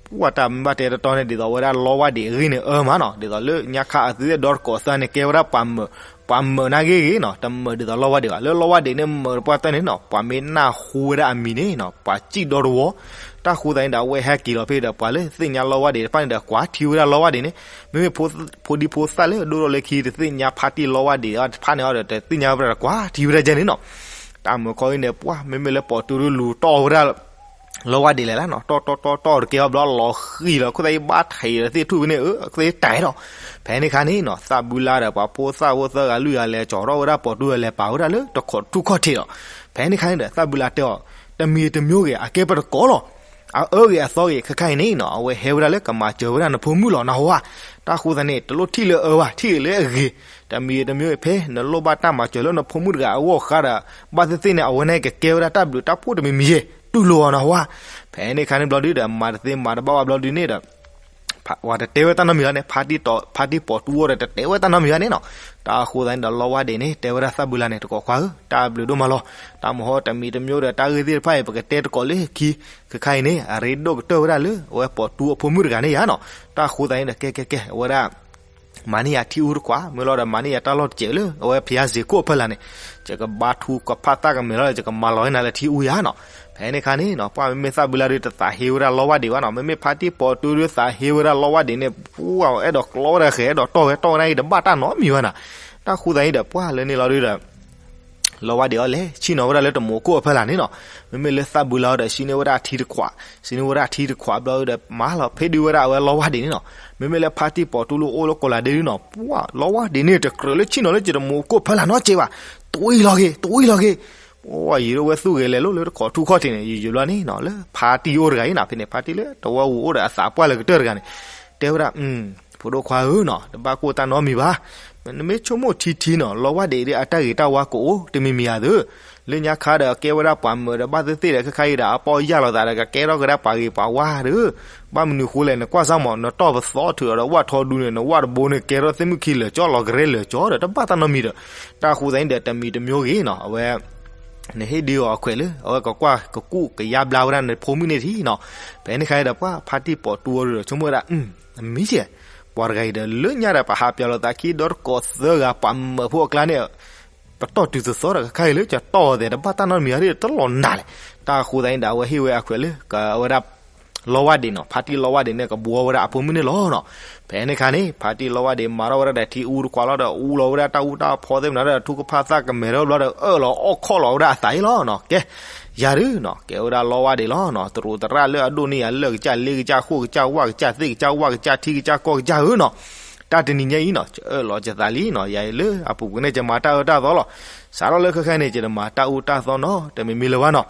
ပှၢ်တၢ်မ့ၢ်ဘၣ်တဲတတီန့ၣ် ဒ်သိးဝဲဒၣ်လီဝၢ်ဒံးအဂ့ၢ်န့ၣ်အၢမးနီၤ, ဒ်သိးလၢညါခါအသုးဒီတကိးသၢန့ၣ် ကဲဝဲဒၣ်ပှၤမၢာ်, ပှၤမၢာ်နာ်ဂ့ၤဂ့ၤနီၤ, တမၢာ်ဒ်သိးလီဝၢ်ဒံးဘၣ်, လၢလီဝၢ်ဒံးန့ၣ်မၢာ်တပှၢ်တၢၢ်န့ၣ်နီၤ, ပှၤမ့ၢ်နၢ်ဟူဝဲဒၣ်အမံၤန့ၣ်နီၤ ပှၤစံၣ်ဒီတဝီ, တၢ်ဃိသတးန့ၣ်ဒီး အဝဲဟဲက့ၤလီၤဖဲဒီး ပှၤလၢသ့ၣ်ညါလီဝၢ်ဒံးတဖၣ်န့ၣ်ဒီး ကွၢ်ထံဝဲဒၣ်လီဝၢ်ဒံးန့ၣ်, မ့မ့ၢ်ဖိဒံဖိသၣ်လၢအဒိၣ်ထီၣ်လၢခံ တသ့ၣ်ညါဖါတံၢ်လီဝၢ်ဒံးတဖၣ်န့ၣ်အီၤဒီး တသ့ၣ်ညါဝဲဒၣ်ဒီး ကွၢ်ထံဝဲဒၣ်ကဲန့ၣ်နီၤ. တၢ်မုာ်ခီအံၤန့ၣ် ပှၢ်မ့မ့ၢ်လၢပိာ်တူလူၤတီၢ်ဝဲဒၣ် လီဝၢ်ဒံးလဲၣ်လၢနီၤ, တီၢ်တီၢ်တီၢ်တီၢ်တကဲအီၤဘျီလီၤဃံလီၤ, ခိၣ်သၣ်အံၤဘၣ်ထံးဒီးသ့ၣ်ထူၣ်ဖဲန့ၣ် အသ့ၣ်တၢ်ဒီး, ဖဲန့ၣ်ခါန့ၣ်နီၤ သၣ်ဘုလါဒီးပှၤဖိသၣ်ဖိသၢဂၤလွံၢ်ဂၤလဲၤကၠီၤထီၣ်ဝဲဒၣ်ပိာ်တူ လဲၤပာ်ဝဲဒၣ်လၢတခိးထူၣ်ခီၣ်ထံးလီၤ. ဖဲန့ၣ်ခါန့ၣ်ဒီး သၣ်ဘုလါတဲအီၤ, တမံၤတမံၤဂ့ၤ အကဲပတကိးလီၤ. အအၢဂ့ၤအသီဂ့ၤ ခဲခါအံၤန့ၣ်နီၤ အဝဲဟဲဝဲဒၣ်လၢကမၤစၢၤဝဲဒၣ်နဖိမုၣ်လီၤ နၢ်ဟူဧါ. တၢ်ဃိသတးန့ၣ် တလိၣ်ထံၣ်လၢအအၢဘၣ်, ထံၣ်ဂ့ၤလၢအဂ့ၤ, တမံၤတမံၤဂ့ၤ ဖဲနလိၣ်ဘၣ်တၢ်မၤစၢၤလၢနဖိမုၣ်တဂၤအဂီၢ်ဃါဒီး ဘၣ်သ့ၣ်သ့ၣ်န့ၣ် အဝဲန့ၣ်ကကဲဝဲဒၣ်တၢ်ဘျုးတၢ်ဖှိၣ်တမံၤမံၤယဲၢ် တူၢ်လိာ်အီၤ နၢ်ဟူဧါ. ဖဲန့ၣ်ခါန့ၣ်ဘျီဒုဒီး မၤတသ့မၤတဘၣ်ဝဲဘျီဒုန့ၣ်ဒီး ပှၤတတဲဝဲတၢ်နီတမံၤဘၣ်န့ၣ်, ဖါတံၢ်ပိာ်တူအီၤဒီး တတဲဝဲတၢ်နီတမံၤဘၣ်န့ၣ်နီၤ. တၢ်အဃိသတးန့ၣ်ဒီး လီဝၢ်ဒံးန့ၣ် တဲဝဲဒၣ်သၣ်ဘုလါန့ၣ် တကိးခွါဧၢ, တၢ်ဘျုးဒိၣ်မးလီၤ. တၢ်မဟီတမံၤတမံၤဒီး တၢ်ဂ့ၢ်သ့ၣ်တဖၣ်အံၤ ပကတဲတကိးလၢခံ, ခဲခါအံၤန့ၣ် အရ့ဒိၣ်ကတၢၢ်ဝဲဒၣ်လၢ အဝဲပိာ်တူအဖိမုၣ်တဂၤန့ၣ်ယါနီၤ. တၢ်အဃိသတးန့ၣ်ဒီး ကဲကဲကဲ အဝဲဒၣ် မၤန့ၢ်ယၤထံအူတခွး, မ့ၢ်လီၤဒီး မၤန့ၢ်ယၤတၢ်လီၢ်တစဲးလၢ အဝဲဖယါစ့ၤခိၣ်အဖီလာ်န့ၣ်, ယကဘါထူကဖၣ်သၣ်ကမဲာ်လီၤဒီး ယကမၤလီၤဝဲနၤလၢထံအူယါနီၤ. ဖဲန့ၣ်ခါန့ၣ်နီၤ ပှၢ်မ့မ့ၢ်သၣ်ဘုလါဒီး တသးဟ့ဝဲဒၣ်လီဝၢ်ဒံးဘၣ်နီၤ. မ့မ့ၢ်ဖါတံၢ်ပိာ်တူဒီး သးဟ့ဝဲဒၣ်လီဝၢ်ဒံးန့ၣ် ပှၢ်အဲၣ်ဒိးကျီဝဲဒၣ်ဃဲၤ အဲၣ်ဒိးတီၢ်ဝဲတီၢ်ဝဲဒၣ်အံၤ တဘၣ်တၢ်နီတမံၤဘၣ်နီၤ. တၢ်ဃိသတးအံၤဒီး ပှၢ်လၢန့ၣ်လီၤဒုဒီး လီဝၢ်ဒံးအီၤလဲၤဆ့ၣ်နီၤဝဲဒၣ်လၢတမူးခိၣ်အဖီလာ်န့ၣ်နီၤ. မ့မ့ၢ်လၢသၣ်ဘုလါအီၤဒီး ဆ့ၣ်န့ၢ်ဝဲဒၣ်ထံတခွး, ဆ့ၣ်န့ၢ်ဝဲဒၣ်ထံတခွးဘျီဒီး မၤလီၤဖဲဒုဝဲဒၣ်အဝဲလီဝၢ်ဒံးန့ၣ်နီၤ. မ့မ့ၢ်လၢဖါတံၢ်ပိာ်တူလၢအိၣ်လၢကိးလးဒ့ဒုနီၤ, ပှၢ်လီဝၢ်ဒံးန့ၣ် တကြၢးလၢဆ့ၣ်နီၤလၢတမူးခိၣ်ဖီလာ်နီတစဲးဘၣ်. တဝံၤလီၤက့ၤ, တဝံၤလီၤက့ၤ. ယံာ်ဒိၣ်ဝဲသူၣ်ဂဲၤလဲၤလိာ်လၢတခိးထူၣ်ခီၣ်ထံးန့ၣ် ယံာ်ယံာ်ဘျီန့ၣ်နီၤ လၢဖါတံၢ်အိၣ်တဂၤအံၤနီၤ ဖဲန့ၣ် ဖါတံၢ်လၢတဝီပူၤအိၣ်ဒီးအသးပှၢ်လၢကတၢၢ်တဂၤန့ၣ် တဲဝဲဒၣ် ဖိဒိၣ်ခွါဧၢနီၤ တဘၣ်ကိၢ်တၢ်နီတမံၤဘၣ်. နမ့ၢ်ဆိကမိၣ်ထံထံနီၤ လီဝါဒ့းဒ်အတၢ်ဂ့ၤတၢ်ဝါကအိၣ်တမံၤမံၤဧါသၢ လၢညါခါဒီးကဲဝဲဒၣ်ပှၤမၢဒီးဘၣ်သ့ၣ်သ့ၣ်ဒီးခဲခါအံၤဒီး အပီၢ်ယၢ်လီၤသးဒီး ကကဲထီၣ်ကဒါပှၤဂ့ၤပှၤဝါဒီး ဘၣ်မနုၤဃိလဲၣ် နကွၢ်စၢ်မး နတီၢ်ပသီထုးအီၤဒီးဝၣ်ထီဒူန့ၣ် နဝၣ်တဘိန့ၣ် ကဲထီၣ်သ့ၣ်မုၣ်ခံလၢာ်ကၠီလီၤကရဲလၢာ်ကၠီဒီး တဘၣ်တၢ်နီတမံၤဒီး တၢ်ဃိသတးန့ၣ်ဒီး တမံၤတမံၤဂ့ၤနီၤ အဝဲ နဟ့ၣ်ဒုးအီၤအခွဲးလၢ အဝဲကကွၢ်ကကူၣ်ကယါဘျါဝဲဒၣ်နဖိမုၣ်န့ၣ်ထံနီၤ. ဖဲန့ၣ်ခါအံၤဒီး ပှၢ်ဖါတံၢ်ပိာ်တူအီၤဒီး ဆိကမိၣ်ဝဲဒၣ် မံၤကဲ ပှၤတဂၤအံၤဒီး လၢညါဒီး ပဟးပၠးလိာ်သးခံဒီတကိးသၢဂၤ ပှၤမၢဖိအကျါန့ၣ် ပတီၢ်တုၤသသီဒီး ခဲခါအံၤလၢကတီၢ်အီၤသဲး တဘၣ်တၢ်နီတမံၤအါဒ်တလီၤနၤလဲၣ်. တၢ်ဃိသတးန့ၣ်ဒီး အဝဲဟ့ၣ်ဝဲအခွဲးလၢ အဝဲဒၣ် လီဝါဒ့းနီၤ ဖါတံၢ်လီဝါဒ့းန့ၣ် ကဘှီဝဲဒၣ်အဖိမုၣ်န့ၣ်လီၤနီၤ. ဖဲန့ၣ်ခါန့ၣ် ဖါတံၢ်လီဝါဒ့းမၤထီၣ်ဝဲဒၣ်ဒီးထံအူတခွးလီၤဒီး အူလီၤဝဲဒၣ်တၢ်အူတၢ်ဖီသ့ၣ်မနၤဒီး ထူကဖၣ်သၣ်ကမဲာ်ထီၣ်ဘျီဒီး အၢၣ်လီၤအီၣ်ခီၣ်လီၤဝဲဒၣ်အသးအံၤလီၤနီၤ. ကဲ ယၤဒုနီၤ ကဲဝဲဒၣ်လီဝါဒ့းလီၤနီၤ တရူးသရၣ်လၢအဒိၣ်န့ၢ်ယၤလၢာ်ကစၢ်လ့ကစၢ်ဃိၣ်ကစၢ်ဝၣ်ကစၢ်သ့ၣ်ကစၢ်ဝၣ်ကစၢ်ထံကစၢ်ကီၢ်ကစၢ်ဧၢနီၤ. တၢ်တနံၤညါအံၤနီၤ ကအၢၣ်လီၤကသးလံနီၤ ယၤအံၤလၢအပူၤကွံာ်န့ၣ် ကမၤတၢ်အၢတၢ်သီလီၤ. စးထီၣ်လၢခဲခါန့ၣ် ကတမၤတၢ်အူတၢ်သီနီတမံၤမံၤလၢၤဘၣ်နီၤ.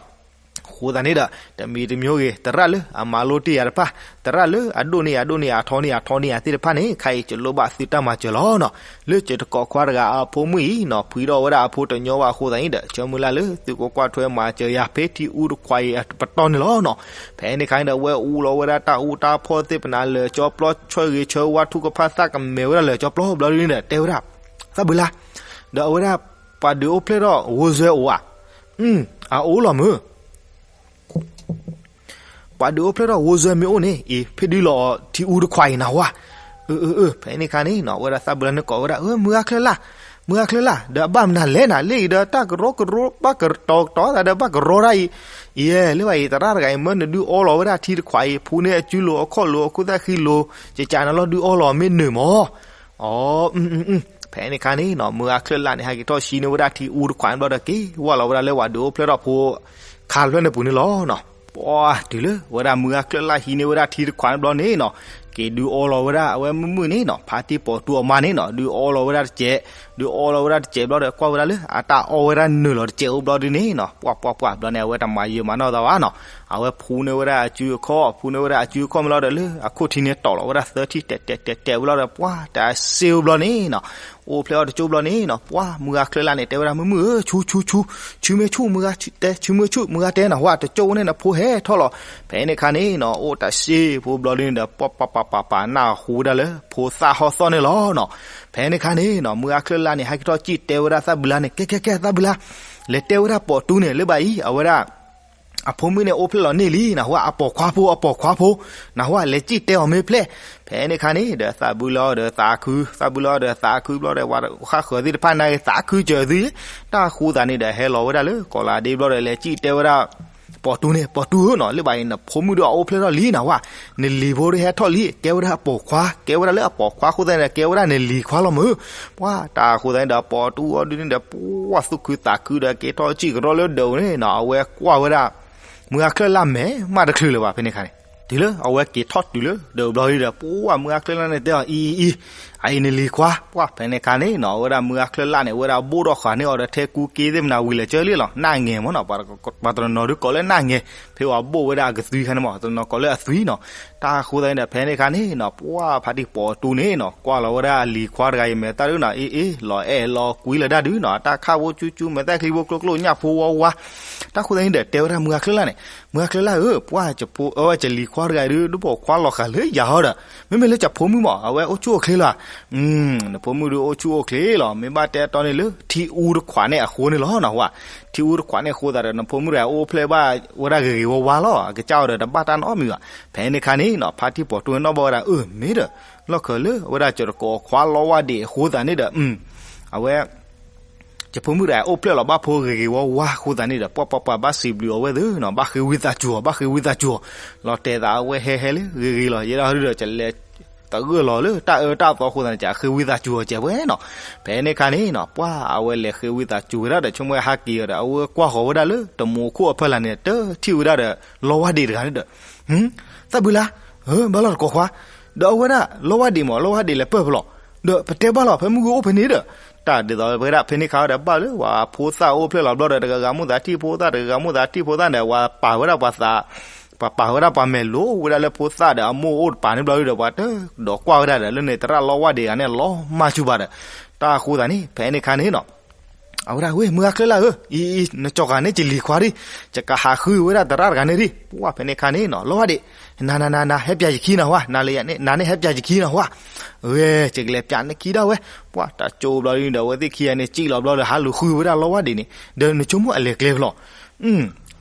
အဃိသတးန့ၣ်ဒီး တမံၤတမံၤဂ့ၤ သရၣ်လၢအမၤလိတ့ၢ်ယၤတဖၣ် သရၣ်လၢအဒိၣ်န့ၢ်ယၤဒိၣ်န့ၢ်ယၤအထီန့ၢ်ယၤထီန့ၢ်ယၤသ့ၣ်တဖၣ်န့ၣ် ခဲအံၤကလိၣ်ဘၣ်သုတၢ်မၤစၢၤလီၤနီၤ. လၢကတကိးခွါတဂၤအဖိမုၣ်အံၤနီၤ ဖှံထီၣ်ဝဲဒၣ်အဖိတညီဘၣ်အဃိသတးန့ၣ်ဒီး ဆၢမုၢ်လၢ်လၢသုကကွၢ်ထွဲမၤစၢၤယၤဖဲထံအူတခွးအံၤအပတီၢ်န့ၣ်လီၤနီၤ. ဖဲန့ၣ်ခါန့ၣ်ဒီး အဝဲအူလီၤဝဲဒၣ်တၢ်အူတၢ်ဖီသ့ၣ်ပနၤလၢာ်ကၠီပျီ ဆှၢဂ့ၤဆှၢဝါထူကဖၣ်သၣ်ကမဲာ်ဝဲဒၣ်လၢာ်ကၠီပျီဘျီဒ်န့ၣ်ဒီး တဲဝဲဒၣ် သၣ်ဘုလါ ဒီးအဝဲဒၣ် ပှၤဒုးအိၣ်ဖျဲၣ်ထီၣ်ဂိၢ်စွဲအိၣ်ဧါ. အအိၣ်လီၤမုၢ် ပှၤဒုးအိၣ်ဖျဲၣ်ထီၣ်ဂိၢ်စွဲမ့ၢ်အိၣ်န့ၣ် အံၤ ဖ့ၣ်ဒုလီၤအီၤထံအူတခွးအံၤနၢ်ဟူဧါ. အၢ အၢ အၢ ဖဲန့ၣ်ခါန့ၣ်နီၤ အဝဲဒၣ်သၣ်ဘုလါန့ၣ်ကိးဝဲဒၣ် အၢ မုၢ်ဂၤချၢၣ်လၢ် မုၢ်ဂၤချၢၣ်လၢ် ဒီးအဘၣ်မနုၤလဲၣ်နၤ လၢအံၤဒီးတၢ်ကရီကရိ ဘၣ်ကတီၤကတီၤသးဒီးဘၣ်ကရီတၢ်အံၤ, ယဲ လၢဘၣ်အံၤ သရၣ်တဂၤအံၤ မၢနဒုးအီလီၤဝဲဒၣ်ထံတခွးအံၤ ဖူန့ၢ်အစုလိၤအခီၣ်လိၤ အခိၣ်သၣ်ဃံလိၤ ကကးနၤလီၤဒုးအီလီၤမ့ၢ်နုာ်မၢ်. အီ ဖဲန့ၣ်ခါန့ၣ်နီၤ မုၢ်ဂၤချၢၣ်လၢ်န့ၣ် ဟဲက့ၤထီၣ်ဟံးန့ၢ်ဝဲဒၣ်ထံအူတခွးန့ၣ်ဘျီဒီး က့ၤဝဲလီၤဝဲဒၣ်လၢပှၤဒုးအိၣ်ဖျဲၣ်ထီၣ်ဖိ ခါတဖျၢၣ်န့ၣ်ပူၤန့ၣ်လီၤနီၤ. ပှၤတုၤလၢ ဝဲဒၣ်မုၢ်ဂၤချၢၣ်လၢ်ဟံးန့ၢ်ဝဲဒၣ်ထံတခွးန့ၣ်ဘျီန့ၣ်နီၤ က့ၤဒုးအီလီၤဝဲဒၣ် အဝဲမုၣ်မုၣ်န့ၣ်နီၤ ဖါတံၢ်ပိာ်တူအမါန့ၣ်နီၤ ဒုးအီလီၤဝဲဒၣ်တစဲး, ဒုးအီလီၤဝဲဒၣ်တစဲးဘျီဒီး ကွၢ်ဝဲဒၣ်လၢ အတၢ်အီၣ်ဝဲဒၣ်နုာ်လီၤတစဲးအိၣ်ဘျီဒ်န့ၣ်နီၤ ပှၤပှၤပှၤဘျီန့ၣ် အဝဲတမၤယၢၤမၤနီၢ်သးဘၣ်နီၤ. အဝဲဖူန့ၢ်ဝဲဒၣ်အစုအခီၣ် ဖူန့ၢ်ဝဲဒၣ်အစုအခီၣ်မ့ၢ်လီၤဒီး လၢအခိၣ်ထံန့ၣ်တီၢ်လီၤဝဲဒၣ်သၢထံၣ်တဲာ်တဲာ်တဲာ်တဲာ်ဝဲလီၤဒီး ပှၤတၢ်စ့အိၣ်ဘျီန့ၣ်နီၤ အိၣ်ဖျဲၣ်အီၤတကၠိဘျီန့ၣ်နီၤ ပှၤမုၢ်ဂၤချၢၣ်လၢ်န့ၣ် တဲဝဲဒၣ် မုၣ်မုၣ်ဧၢ ဆူဆူဆူ ဆူမ့ၢ်ဆူၣ် မုၢ်ဂၤတဲ ဆူမ့ၢ်ဆူၣ် မုၢ်ဂၤတဲနၢ်ဟူဧါ တကၠိန့ၣ်နဖိဟဲထီၣ်လီၤ. ဖဲန့ၣ်ခါန့ၣ်နီၤ အိၣ်တၢ်စ့ဖိဘျီဒ်န့ၣ်ဒီး ပှၤပှၤပှၤပှၤပှၤနၢ်ဟူဝဲဒၣ်လၢ ဖိသၣ်ဟီၣ်သီၣ်န့ၣ်လီၤနီၤ. ဖဲန့ၣ်ခါန့ၣ်နီၤ မုၢ်ဂၤချၢၣ်လၢ်န့ၣ် ဟဲက့ၤထီၣ်စံၣ်တဲဝဲဒၣ်သၣ်ဘုလါန့ၣ် ကဲကဲကဲ သၣ်ဘုလါ လဲၤတဲဝဲဒၣ်ပိာ်တူန့ၣ် လၢဘၣ်အံၤ အဝဲဒၣ် အဖိမုၣ်န့ၣ်အိၣ်ဖျဲၣ်လီၤန့ၢ်လံ နၢ်ဟူဧါ အပိာ်ခွါဖိ အပိာ်ခွါဖိ နၢ်ဟူဧါ လဲၤစံၣ်တဲအီၤမ့ၢ်ဖျဲၣ်. ဖဲန့ၣ်ခါန့ၣ်ဒီး သၣ်ဘုလါဒီးသးခု သၣ်ဘုလါဒီးသးခုဘျီဒီး ပှၤဃၣ်ဃၢၤသ့ၣ်တဖၣ်န့ၣ် သးခုစၢၤသု တၢ်ဃိသတးန့ၣ်ဒီး ဟဲလီၤဝဲဒၣ်လၢကီးလးဒ့ဘျီဒီး လဲၤစံၣ်တဲဝဲဒၣ် ပိာ်တူန့ၣ် ပိာ်တူဧၢနီၤ လၢဘၣ်အံၤ နဖိမုၣ်ဒီးအအိၣ်ဖျဲၣ်ထီၣ်လံနၢ်ဟူဧါ နလံၤဖိဒီးဟဲထီၣ်လံ ကဲဝဲဒၣ်အပိာ်ခွါ ကဲဝဲဒၣ်လၢအပိာ်ခွါအဃိသတးန့ၣ်ဒီး ကဲဝဲဒၣ်နလံၤခွါလီၤမုၢ်. ပှၤတၢ်ဃိသတးန့ၣ်ဒီး ပိာ်တူအီၤဒ်န့ၣ်ဒီး ပှၤသူၣ်ခုသးခုဒီးက့ၤထီၣ်စံၣ်ကရီလၢဒၢးန့ၣ်နီၤ အဝဲကွၢ်ဝဲဒၣ် မုၢ်ဂၤချၢၣ်လၢ်မဲာ်မးတချုးလၢၤဘၣ် ဖဲန့ၣ်ခါန့ၣ် တုၤလၢအဝဲက့ၤထီၣ်တုၤလၢဒၢးဘျီဒ်ဒီး ပှၤမုၢ်ဂၤချၢၣ်လၢ်န့ၣ်တဲအီၤ အံၤအံၤအံၤ အအံၤနလံၤခွါ ပှၤဖဲန့ၣ်ခါန့ၣ်နီၤ အဝဲဒၣ်မုၢ်ဂၤချၢၣ်လၢ်န့ၣ် အဝဲဒၣ်ဘိၣ်ထီၣ်ဃာ်န့ၢ်အီၤဒီးထဲကူက့သ့ၣ်မနၤဝံၤလၢာ်ကၢလံလီၤ နၢ်ငဲၤမၢ်နီၤ ပှၤတနီၤဒုးကိးလၢနၢ်ငဲၤ ဖဲဝဲဘိၣ်ဝဲဒၣ်အကသွံခါန့ၣ်မၢ် တနီၤကိးလၢအသွံနီၤ. တၢ်ဃိသတးန့ၣ်ဒီး ဖဲန့ၣ်ခါန့ၣ်နီၤ ပှၤဖါတံၢ်ပိာ်တူန့ၣ်နီၤ ကွၢ်လီၤဝဲဒၣ်အလံၤခွါတဂၤအံၤမဲာ်သၣ်ဒုနီၤ အ့အ့ လီၤအဲၣ်လီၤကွံလၢၤဒၣ်ဒုနီၤ တၢ်ခၣ်ဖိကၠူကၠူ မဲာ်သၣ်ချံဖိကျိကျိ ညၣ်ဖိဝါဝါ တၢ်ဃိသတးန့ၣ်ဒီး တဲဝဲဒၣ်မုၢ်ဂၤချၢၣ်လၢ်န့ၣ် မုၢ်ဂၤချၢၣ်လၢ်ဧၢ ပှၤကဖိ အဝဲကလံၤခွါတဂၤအံၤဒု ဒုပိာ်ခွါလီၤဃာ်လၢယၤဟီဒီး မ့မ့ၢ်လၢကဖိမုၣ်မး အဝဲအိၣ်ဆူၣ်အိၣ်ချ့လီၤ. နဖိမုၣ်ဒုအိၣ်ဆူၣ်အိၣ်ချ့လီၤ မ့ၢ်ဘၣ်တဲတီန့ၣ်လၢ ထံအူတခွးန့ၣ်အဃိန့ၣ်လီၤ နၢ်ဟူဧါ. ထံအူတခွးန့ၣ်အဃိသတးဒီး နဖိမုၣ်တဂၤအိၣ်ဖျဲၣ်ဘၣ်ဝဲဒၣ်ဂ့ၤဂ့ၤဝါဝါလီၤ အကစၢ်အီၤဒီးတဘၣ်တၢ်နီတမံၤဘၣ်. ဖဲန့ၣ်ခါန့၁ၣ်နီၤ ဖါတံၢ်ပိာ်တူန့ၣ်နီၣ်ဘၣ်ဝဲဒၣ် အၢ မ့ၢ်ဒီး လီၢ်ခၢၣ်လၢအဝဲဒၣ်ကတကိးခွါလီဝါဒံးအဃိသတးန့ၣ်ဒီး အဝဲ ယဖိမုၣ်တဂၤအိၣ်ဖျဲၣ်လီၤဘၣ်ဖိဂ့ၤဂ့ၤဝါဝါအဃိသတးန့ၣ်ဒီး ပှၤပှၤပှၤဘၣ်စံးဘျုးအီၤဝဲသ့နီၤ ဘၣ်ဃ့ဝံသးစူၤအီၤ ဘၣ်ဃ့ဝံသးစူၤအီၤ လီၤတဲာ်သးအဝဲဟဲဟဲလၢဂ့ၤဂ့ၤလီၤ ယဲဒၣ်ဟီဒုဒီး ကလဲၤတဂၢၢ်လီၤလၢတၢ်အၢတၢ်သီအဃိသတးန့ၣ် ကဃ့ဝံသးစူၤအီၤကဲဝဲနီၤ. ဖဲန့ၣ်ခါန့ၣ်နီၤ ပှၤအဝဲလဲၤဃ့ဝံသးစူၤဝဲဒၣ်ဒီး ဆိကမိၣ်ဝဲဟးက့ၤအီၤဒီး အဝဲကွၢ်ဃီၤဝဲဒၣ်လၢတမူခိၣ်အဖီလာ်န့ၣ် တထံၣ်ဝဲဒၣ်ဒီး လီဝါဒံးတဂၤန့ၣ်ဒီး သၣ်ဘုလါ ဘၣ်လီၤတကိးခွါ ဒီးအဝဲဒၣ်လီဝါဒံးမး လီဝါဒံးလဲၤပၢၢ်ဖဲလီၤ ဒီးပတဲဘၣ်လီၤ ဖဲမုၢ်ဂီၤအိၣ်ဖဲန့ၣ်ဒီး တၢ်ဒ်သိးဝဲဒၣ် ဖဲန့ၣ်ခါဒီး ဘၣ်လၢပှၤဖိသၣ်အိၣ်ဖျဲၣ်လီၤဘျီဒီး တဂၤဂၤမိၣ်သးထံၣ်ဖိသၣ်, တဂၤဂၤမိၣ်သးထံၣ်ဖိသၣ်န့ၣ် ပှၤပာ်ဝဲဒၣ်ပှၤသး, ပှၤပာ်ဝဲဒၣ်ပှၤမဲာ်လိၤဝဲဒၣ်လၢဖိသၣ်ဒီး အမိၢ်အိၣ်တပၤန့ၣ်ဘျီဒီး ပှၤတဒီးကွၢ်ဝဲဒၣ်ဒီး လၢန့ၣ်သရၣ်လီဝါဒ့ဂၤန့ၣ် လီၤမၢ်ဆူၣ်ဘၣ်ဒီး တၢ်အဃိသတးန့ၣ် ဖဲန့ၣ်ခါန့ၣ်နီၤ အဝဲဒၣ်ဝဲ မုၢ်ဂၤချၢလၢဧၢ, အံၤ နကၠီၤဂၤန့ၣ်ကလံၤခွါဒံး, ယကဟးဃုဝဲဒၣ်သရၣ်တဂၤန့ၣ်ဒံး, ပှၢ်ဖဲန့ၣ်ခါန့ၣ်နီၤ လီဝါဒ့ နၤနၤနၤနၤ ဟဲပၠးယခံနီၤဝဲ, နၤလၢယၤန့ၣ် နၤန့ၣ်ဟဲပၠးယခံနီၤဝဲ, ဝဲ ယကလဲၤပၠးနခံဒၣ်ဝဲ, ပှၢ်တၢ်ကၠိဘျီဒ်န့ၣ်ဒီး အဝဲသ့ၣ်ခံဂၤန့ၣ် စံၣ်လီၤဘျီဒီး ဟးလူၤဃုဝဲဒၣ်လီဝါဒ့န့ၣ်, ဒီးနဆိကမိၣ်အလဲၤကျဲဖဲလဲၣ်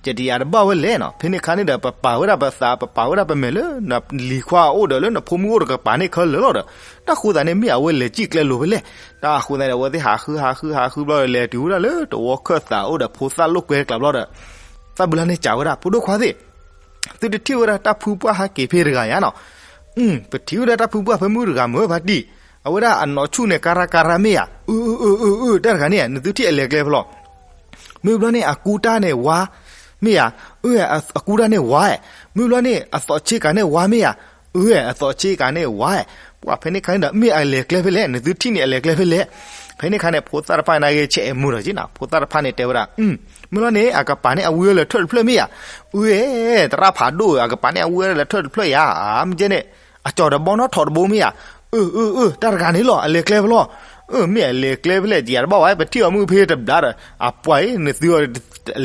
ကဒံးယၤတဘၣ်ဝဲလဲၣ်နီၤ, ဖဲန့ၣ်ခါန့ၣ်ဒီး ပပာ်ဝဲဒၣ်ပသး ပပာ်ဝဲဒၣ်ပမဲာ်လၢ နလံၤခွါအိၣ်ဒီး လၢနဖိမုၣ်အိၣ်တကပၤန့ၣ်ခဲလၢာ်လီၤဒီး, တၢ်ဃိသတးန့ၣ် မ့ၢ်အဝဲလဲၤစံၣ်ကျဲလိၤဖဲလဲၣ်, တၢ်ဃိသတးန့ၣ် အဝဲသ့ၣ်ဟးဃုဟးဃုဟးဃုဘျီဒီး လဲၤတုၤဝဲဒၣ်လၢတဝီခၢၣ်သးအိၣ်ဒီး ဖိသၣ်လိာ်ကွဲတကျးဘျီဒီး, သၣ်ဘုလါန့ၣ်စံးဝဲဒၣ် ဖိဒိၣ်ခွါသ့ၣ် သုတထံၣ်ဝဲဒၣ်တၢ်ဖုပှၢ်ဟးက့ၤဖဲတဂၤယါနီၤ, ပထံၣ်ဝဲဒၣ်တၢ်ဖုပှၢ်ဖဲမုၢ်တဂၤမ့ၢ်ဝဲဖါတံၢ်, အဝဲဒၣ်အနီၢ်ဆူၣ်န့ၣ် ကါရါကါရါမ့ၢ်ဧါ, အၢ အၢ အၢ အၢ တၢ်တဂၤန့ၣ် နသုထံၣ်အလဲၤကျဲဖဲလဲၣ် မ့ၢ်ဘျီန့ၣ် အကူတၢ်န့ၣ်ဝါ, မ့ၢ်ဧါ, အၢ အကူတၢ်န့ၣ်ဝါ, မ့ၢ်ဘျီန့ၣ် အသီးဆ့ကၤန့ၣ်ဝါမ့ၢ်ဧါ, အၢ အသီးဆ့ကၤန့ၣ်ဝါ, ပှၢ်ဖဲန့ၣ်ခါန့ၣ်ဒီး မ့ၢ်အလဲၤကျဲဖဲလဲၣ် နသုထံၣ်န့ၣ်အလဲၤကျဲဖဲလဲၣ်, ဖဲန့ၣ်ခါန့ၣ် ဖိသၣ်တဖၣ်န့ၣ်ဂ့ၤ ဆဲးအဲၣ်မုာ်ဒီးက့နီၤ ဖိသၣ်တဖၣ်န့ၣ်တဲဝဲဒၣ်, မ့ၢ်ဘျီန့ၣ် အကပၤန့ၣ်အဝံအီၤလဲၤထၢၣ်တဖျၢၣ်မ့ၢ်ဧါ, အၢ သရၣ်ဖးဒိၣ် အကပၤန့ၣ်အဝံအီၤလဲၤထၢၣ်တဖျၢၣ်ယါ, မ့ၢ်ကဲန့ၣ် အကၠီၤတဘီနီၣ်ထိးတဘိမ့ၢ်ဧါ, အၢ အၢ အၢ တၢ်တဂၤန့ၣ်လီၤ အလဲၤကျဲဖဲလဲၣ်, အၢ မ့ၢ်အလဲၤကျဲဖဲလဲၣ် ယၤတဘၣ်ဝဲ ပထံၣ်အီၤမုၢ်ဖဲတဘျါဒီး အပှၢ်အံၤ နသုအီၤ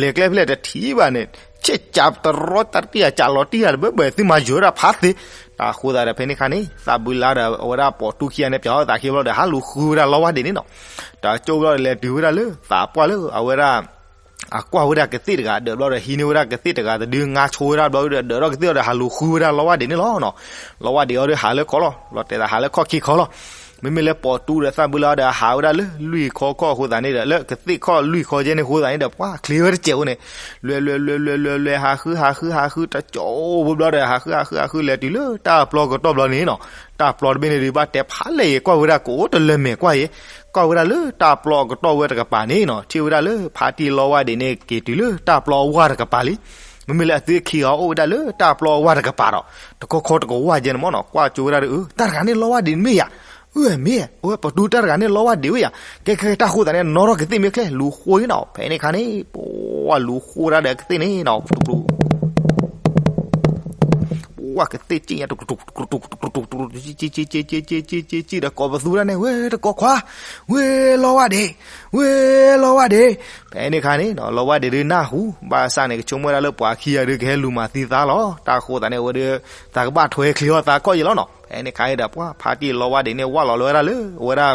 လဲၤကျဲဖဲလဲၣ်တထံၣ်ဘၣ်န့ၣ် ဆ့ၣ်ကးတရီတၢ်တံၢ်အကးလီၤတံၢ်ယၤတဘၢဘၢသုမၤယၢၤဒၣ်ဖးသ့, တၢ်ဃိသတးဒီးဖဲန့ၣ်ခါန့ၣ် သၣ်ဘုလါဒီးအဝဲဒၣ်ပိာ်တူခံဂၤန့ၣ် ပၠးအီၤသးခံဘျီဒီး ဟးလူၤဃုဝဲဒၣ်လီဝါဒ့န့ၣ်နီၤ, တၢ်ကၠိဘျီဒီးလဲၤတုၤဝဲဒၣ်လၢသးပှၢ်လၢအဝဲဒၣ် အကွၢ်ဝဲဒၣ်ကသ့ၣ်တဂၤဒၢးဘျီဒီး ဟံးန့ၢ်ဝဲဒၣ်ကသ့ၣ်တဂၤတဒု ငါဆိဝဲဒၣ်ဘျီဒီး ဒၢးထီၣ်ကသ့ၣ်အီၤဒီး ဟးလူၤဃုဝဲဒၣ်လီဝါဒ့န့ၣ်လီၤနီၤ, လီဝါဒ့အီၤဒီးဟးလၢခီလီၤ လီၤတဲာ်သးဟးလၢခီၣ်ခံခီလီၤ, မ့မ့ၢ်လၢပိာ်တူဒီးသၣ်ဘုလါဒီးဟးဝဲဒၣ်လၢလွံၢ်ခီခီအဃိသတးန့ၣ်ဒီး လၢကသ့ၣ်ခီၣ်လွံၢ်ခီကဲန့ၣ်အဃိသတးန့ၣ်ဒီး ပှၢ်ချ့ဝဲတစဲးအိၣ်န့ၣ် လွဲလွဲလွဲလွဲလွဲလွဲ ဟးဃုဟးဃုဟးဃု တၢ်ကၠိဖိဘျီဒီး ဟးဃုဟးဃုဟးဃု လဲၤတုၤလၢတၢ်ပျီကတီၢ်ဘျီန့ၣ်နီၤ, တၢ်ပျီတဘ့ၣ်န့ၣ်ဒုး ဘၣ်တဲဖးလဲၢ်ဂ့ၤ ကွၢ်ဝဲဒၣ်ကအိၣ်တလၢမဲာ်ကွၢ်အံၤ, ကွၢ်ဝဲဒၣ်လၢတၢ်ပျီအကတီၢ်ဝဲတကပၤန့ၣ်နီၤ ထံၣ်ဝဲဒၣ်လၢဖါတံၢ်လီဝါဒ့န့ၣ် က့ၤတုၤလၢတၢ်ပျီအဝၢ်တကပၤလံ, မ့မ့ၢ်လၢအသုခံဂၤအိၣ်ဝဲဒၣ်လၢတၢ်ပျီအဝၢ်တကပၤဒီး တခီခီတကဝၢ်ကဲန့ၣ်မ့ၢ်နီၤ ကွၢ်ကၠိဝဲဒၣ်ဒီး အၢ တၢ်တဂၤန့ၣ်လီဝါဒ့န့ၣ်မ့ၢ်ယၤ, အၢ မ့ၢ် အဝဲပိာ်တူတၢ်တဂၤန့ၣ် လီဝါဒ့ဝဲယၤ, ကဲကဲ တၢ်ဃိသတးန့ၣ် နီၣ်ထီၣ်ကသ့ၣ်မ့ၢ်ချ့ လူၤဃိအံၤနီၤ ဖဲန့ၣ်ခါန့ၣ် ပှၢ်လူၤဃိဒၣ်ဒီးကသ့ၣ်န့ၣ်နီၤ ပှၢ်ကသ့ၣ်က့ၣ်ညါ က့ၣ်က့ၣ်က့ၣ်က့ၣ်ဒီးကိးပသူဒၣ်န့ၣ် ဝဲတကိးခွါ, ဝဲလီဝါဒ့, ဝဲလီဝါဒ့, ဖဲန့ၣ်ခါန့ၣ်နီၤ လီဝါဒ့ဒုးနၢ်ဟူ ဘၣ်ဆၣ်န့ၣ် ကဆိကမိၣ်ဝဲဒၣ်လၢပှၤခံဂၤဒုးကဟဲလူၤမၤသံသးလီၤ တၢ်ဃိသတးန့ၣ် အဝဲဒုး သးကဘၣ်ထွဲချ့အီၤသးကီၢ်ယဲလီၤနီၤ ဖဲန့ၣ်ခါန့ၣ်ဒီး ပှၢ်ဖါတံၢ်လီဝါဒ့န့ၣ် ဝၢ်လီၤလၢဝဲဒၣ်လၢ အဝဲဒၣ်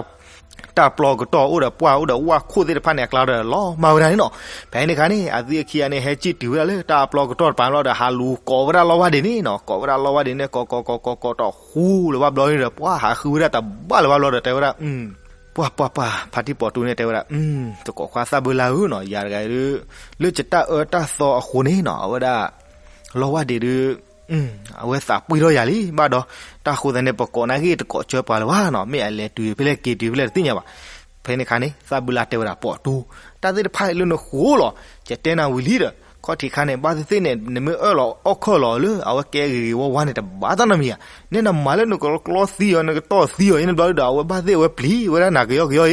တၢ်ပျီကတီၢ်အိၣ်ဒီးပှၢ်အိၣ်ဒီးဝၣ်ခိၣ်သ့ၣ်တဖၣ်န့ၣ် အကျါဒီးလီၤမၢ်ဝဲဒၣ်န့ၣ်နီၤ, ဖဲန့ၣ်ခါန့ၣ် အသုခံဂၤန့ၣ် ဟဲစံၣ်တုၤဝဲဒၣ်လၢတၢ်ပျီကတီၢ်တပၤဘျီဒီး ဟးလူၤကိးဝဲဒၣ်လီဝါဒ့န့ၣ်နီၤ ကိးဝဲဒၣ်လီဝါဒ့န့ၣ် ကိးကိးကိးကိးကိးတီၢ်ဃူလၢၤဘၣ်ဘျီန့ၣ်ဒီး ပှၢ်ဟးဃုဝဲဒၣ်တဘၣ်လၢၤဘၣ်ဘျီဒီး တဲဝဲဒၣ် ပှၢ်ပှၢ်ပှၢ် ဖါတံၢ်ပိာ်တူန့ၣ်တဲဝဲဒၣ် တကိးခွါသၣ်ဘုလါဧၢနီၤ ယၤတဂၤဒုး လၢယတၢ်အၢတၢ်သီအဃိန့ၣ်နီၤ အဝဲဒၣ် လီဝါဒ့ဒုး အဝဲသးပှံၢ်ထီၣ်ယၤလံ ဘၣ်ဒီး တၢ်ဃိသတးန့ၣ် ပကိးနာ်က့တကိးဆၢပှၤလၢၤဘၣ်နီၤ မ့ၢ်အလဲၤတုၤဖဲလဲၣ်က့ၤတုၤဖဲလဲၣ်တသ့ၣ်ညါဘၣ်, ဖဲန့ၣ်ခါန့ၣ် သၣ်ဘုလါတဲဝဲဒၣ် ပိာ်တူ တၢ်သ့ၣ်တဖၣ်လၢနဃိလီၤ ယတဲနၤဝံၤလံဒီး ခီၣ်ထံးခါန့ၣ် ဘၣ်သ့ၣ်သ့ၣ်န့ၣ် နမ့ၢ်အၢၣ်လီၤအီၣ်ခၢၣ်လီၤလၢ အဝဲကဲဂ့ၤဂ့ၤဝါဝါန့ၣ် တဘၣ်တၢ်နီတမံၤဧါ, နဲနမၤလၢနကကျီသံအီၤ နကတီၢ်သံအီၤ ယန့ၣ်ဘျီဒီး အဝဲဘၣ်သ့ၣ်အဝဲပျံၤဝဲဒၣ်နၤကယီကယီအံၤ,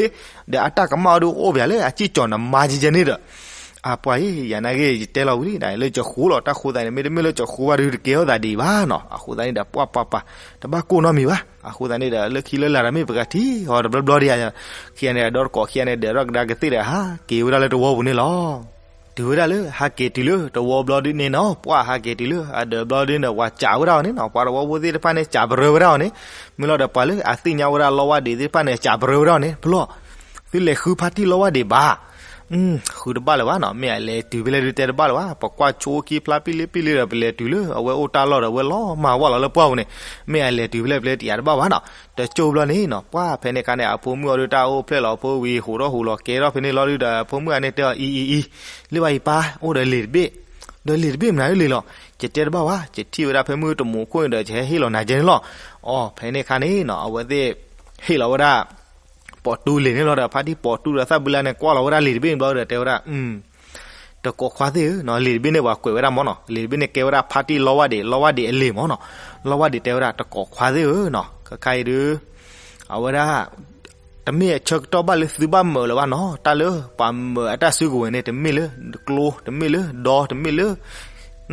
ဒီးအတၢ်ကမၣ်အီၤဒုးအိၣ်ပၠးလၢအစံၣ်ကၠီၤနမါကဲကဲန့ၣ်ဒီး အပှၤအံၤ ယၤနာ်က့ ယတဲလီၤဝံၤလံ လၢကဃိလီၤ တၢ်ဃိသတးန့ၣ် မ့တမ့ၢ်လၢကဃိဘၣ်ဒုး တကဲထီၣ်သးဒံးဘၣ်နီၤ အဃိသတးန့ၣ်ဒီး ပှၢ်ပှၢ်ပှၢ် တဘၣ်ကိၢ်နီတမံၤဘၣ် အဃိသတးန့ၣ်ဒီး လၢခံလၢလာ်ဒီးမ့ၢ်ပကထံၣ်အီၤတဘျီဘျီဒံးဧါ, ခံဂၤန့ၣ် အဒီတကိးခံဂၤန့ၣ် ဒၢးထီၣ်ကဒါကသ့ၣ်ဒီး ဟးက့ၤဝဲဒၣ်လၢတဝီပူၤန့ၣ်လီၤ. တုၤဝဲဒၣ်လၢ ဟးက့ၤတုၤလၢတဝီဘျီဒုးန့ၣ်နီၤ ပှၢ်ဟးက့ၤတုၤလၢအဒၢးဘျီဒုးန့ၣ် ပှၤစံးဝဲဒၣ်အီၤန့ၣ်နီၤ ပှၤတဝီဖိသ့ၣ်တဖၣ်န့ၣ် စံးပရၢဝဲဒၣ်အီၤန့ၣ်, မ့ၢ်လီၤဒီးပှၤလၢအသ့ၣ်ညါဝဲဒၣ်လီဝါဒ့သ့ၣ်တဖၣ်န့ၣ် စံးပရၢဝဲဒၣ်အီၤန့ၣ် ဖဲလီၤ သုလဲၤဃုဖါတံၢ်လီဝါဒ့ဘၣ် ဃုတဘၣ်လၢၤဘၣ်နီၤ မ့ၢ်အလဲၤတုၤဖဲလဲၣ်ဒုးတဲတဘၣ်လၢၤဘၣ် ပကွၢ်ဆိခံဖျါပံလ့ပံလ့ဒီး ပလဲၤတုၤလၢအဝဲအိၣ်တၢ်လီၢ်ဒီး အဝဲလီၤမၢ်ဝဲလီၤလၢပှၢ်ပူၤန့ၣ် မ့ၢ်အလဲၤတုၤဖဲလဲၣ်ဖဲလဲၣ်တယၤတဘၣ်ဘၣ်နီၤ တကၠိဘျီန့ၣ်နီၤ ပှၢ်ဖဲန့ၣ်ခါန့ၣ် အဖိမုၣ်အီၤဒုးတၢ်အိၣ်ဖျဲၣ်လီၤအဖိဝံၤ ဟူးထီၣ်ဟူးလီၤကဲထီၣ်ဖဲန့ၣ်လီၤဒုးဒီး အဖိမုၣ်အန့ၣ်တဲအီၤ အံၤအံၤအံၤ လ့ၣ်ဘၣ်အံၤပၢ် အိၣ်ဒီးလံာ်တဘ့ၣ် ဒီးလံာ်တဘ့ၣ်မနုၤလံလီၤ ယတဲတဘၣ်ဝဲ ယထံၣ်ဝဲဒၣ်ဖဲမုၢ်တမူခိၣ်န့ၣ်ဒီး ယဟဲဟ့ၣ်လီၤနၤကဲန့ၣ်လီၤ. အီၤ ဖဲန့ၣ်ခါန့ၣ်နီၤ အဝဲသ့ၣ် ဟ့ၣ်လီၤဝဲဒၣ် ပိာ်တူလံာ်န့ၣ်လီၤဒီး ဖါတံၢ်ပိာ်တူဒီးသၣ်ဘုလါန့ၣ် ကွၢ်လီၤဝဲဒၣ်လံာ်တဘ့ၣ်န့ၣ်ဘျီဒီး တဲဝဲဒၣ် တကိးခွါသ့ၣ်ဧၢ, လံာ်တဘ့ၣ်န့ၣ် ပှၤကွဲးဝဲဒၣ်မ့ၢ်နီၤ, လံာ်တဘ့ၣ်န့ၣ် ကဲဝဲဒၣ်ဖါတံၢ်လီဝါဒ့ လီဝါဒ့အလံာ်မ့ၢ်နီၤ. လီဝါဒ့တဲဝဲဒၣ် တကိးခွါသ့ၣ်ဧၢနီၤ, ခဲခါအံၤဒုး အဝဲဒၣ် တမ့ၢ်အဆၢကတီၢ်ဘၣ်လၢသုဘၣ်မၢာ်လၢၤဘၣ်နီၤ. တၢ်လၢပှၤမၢာ်အတၢ်စုကဝဲၤန့ၣ် တမ့ၢ်လၢကျိ တမ့ၢ်လၢဒီ တမ့ၢ်လၢ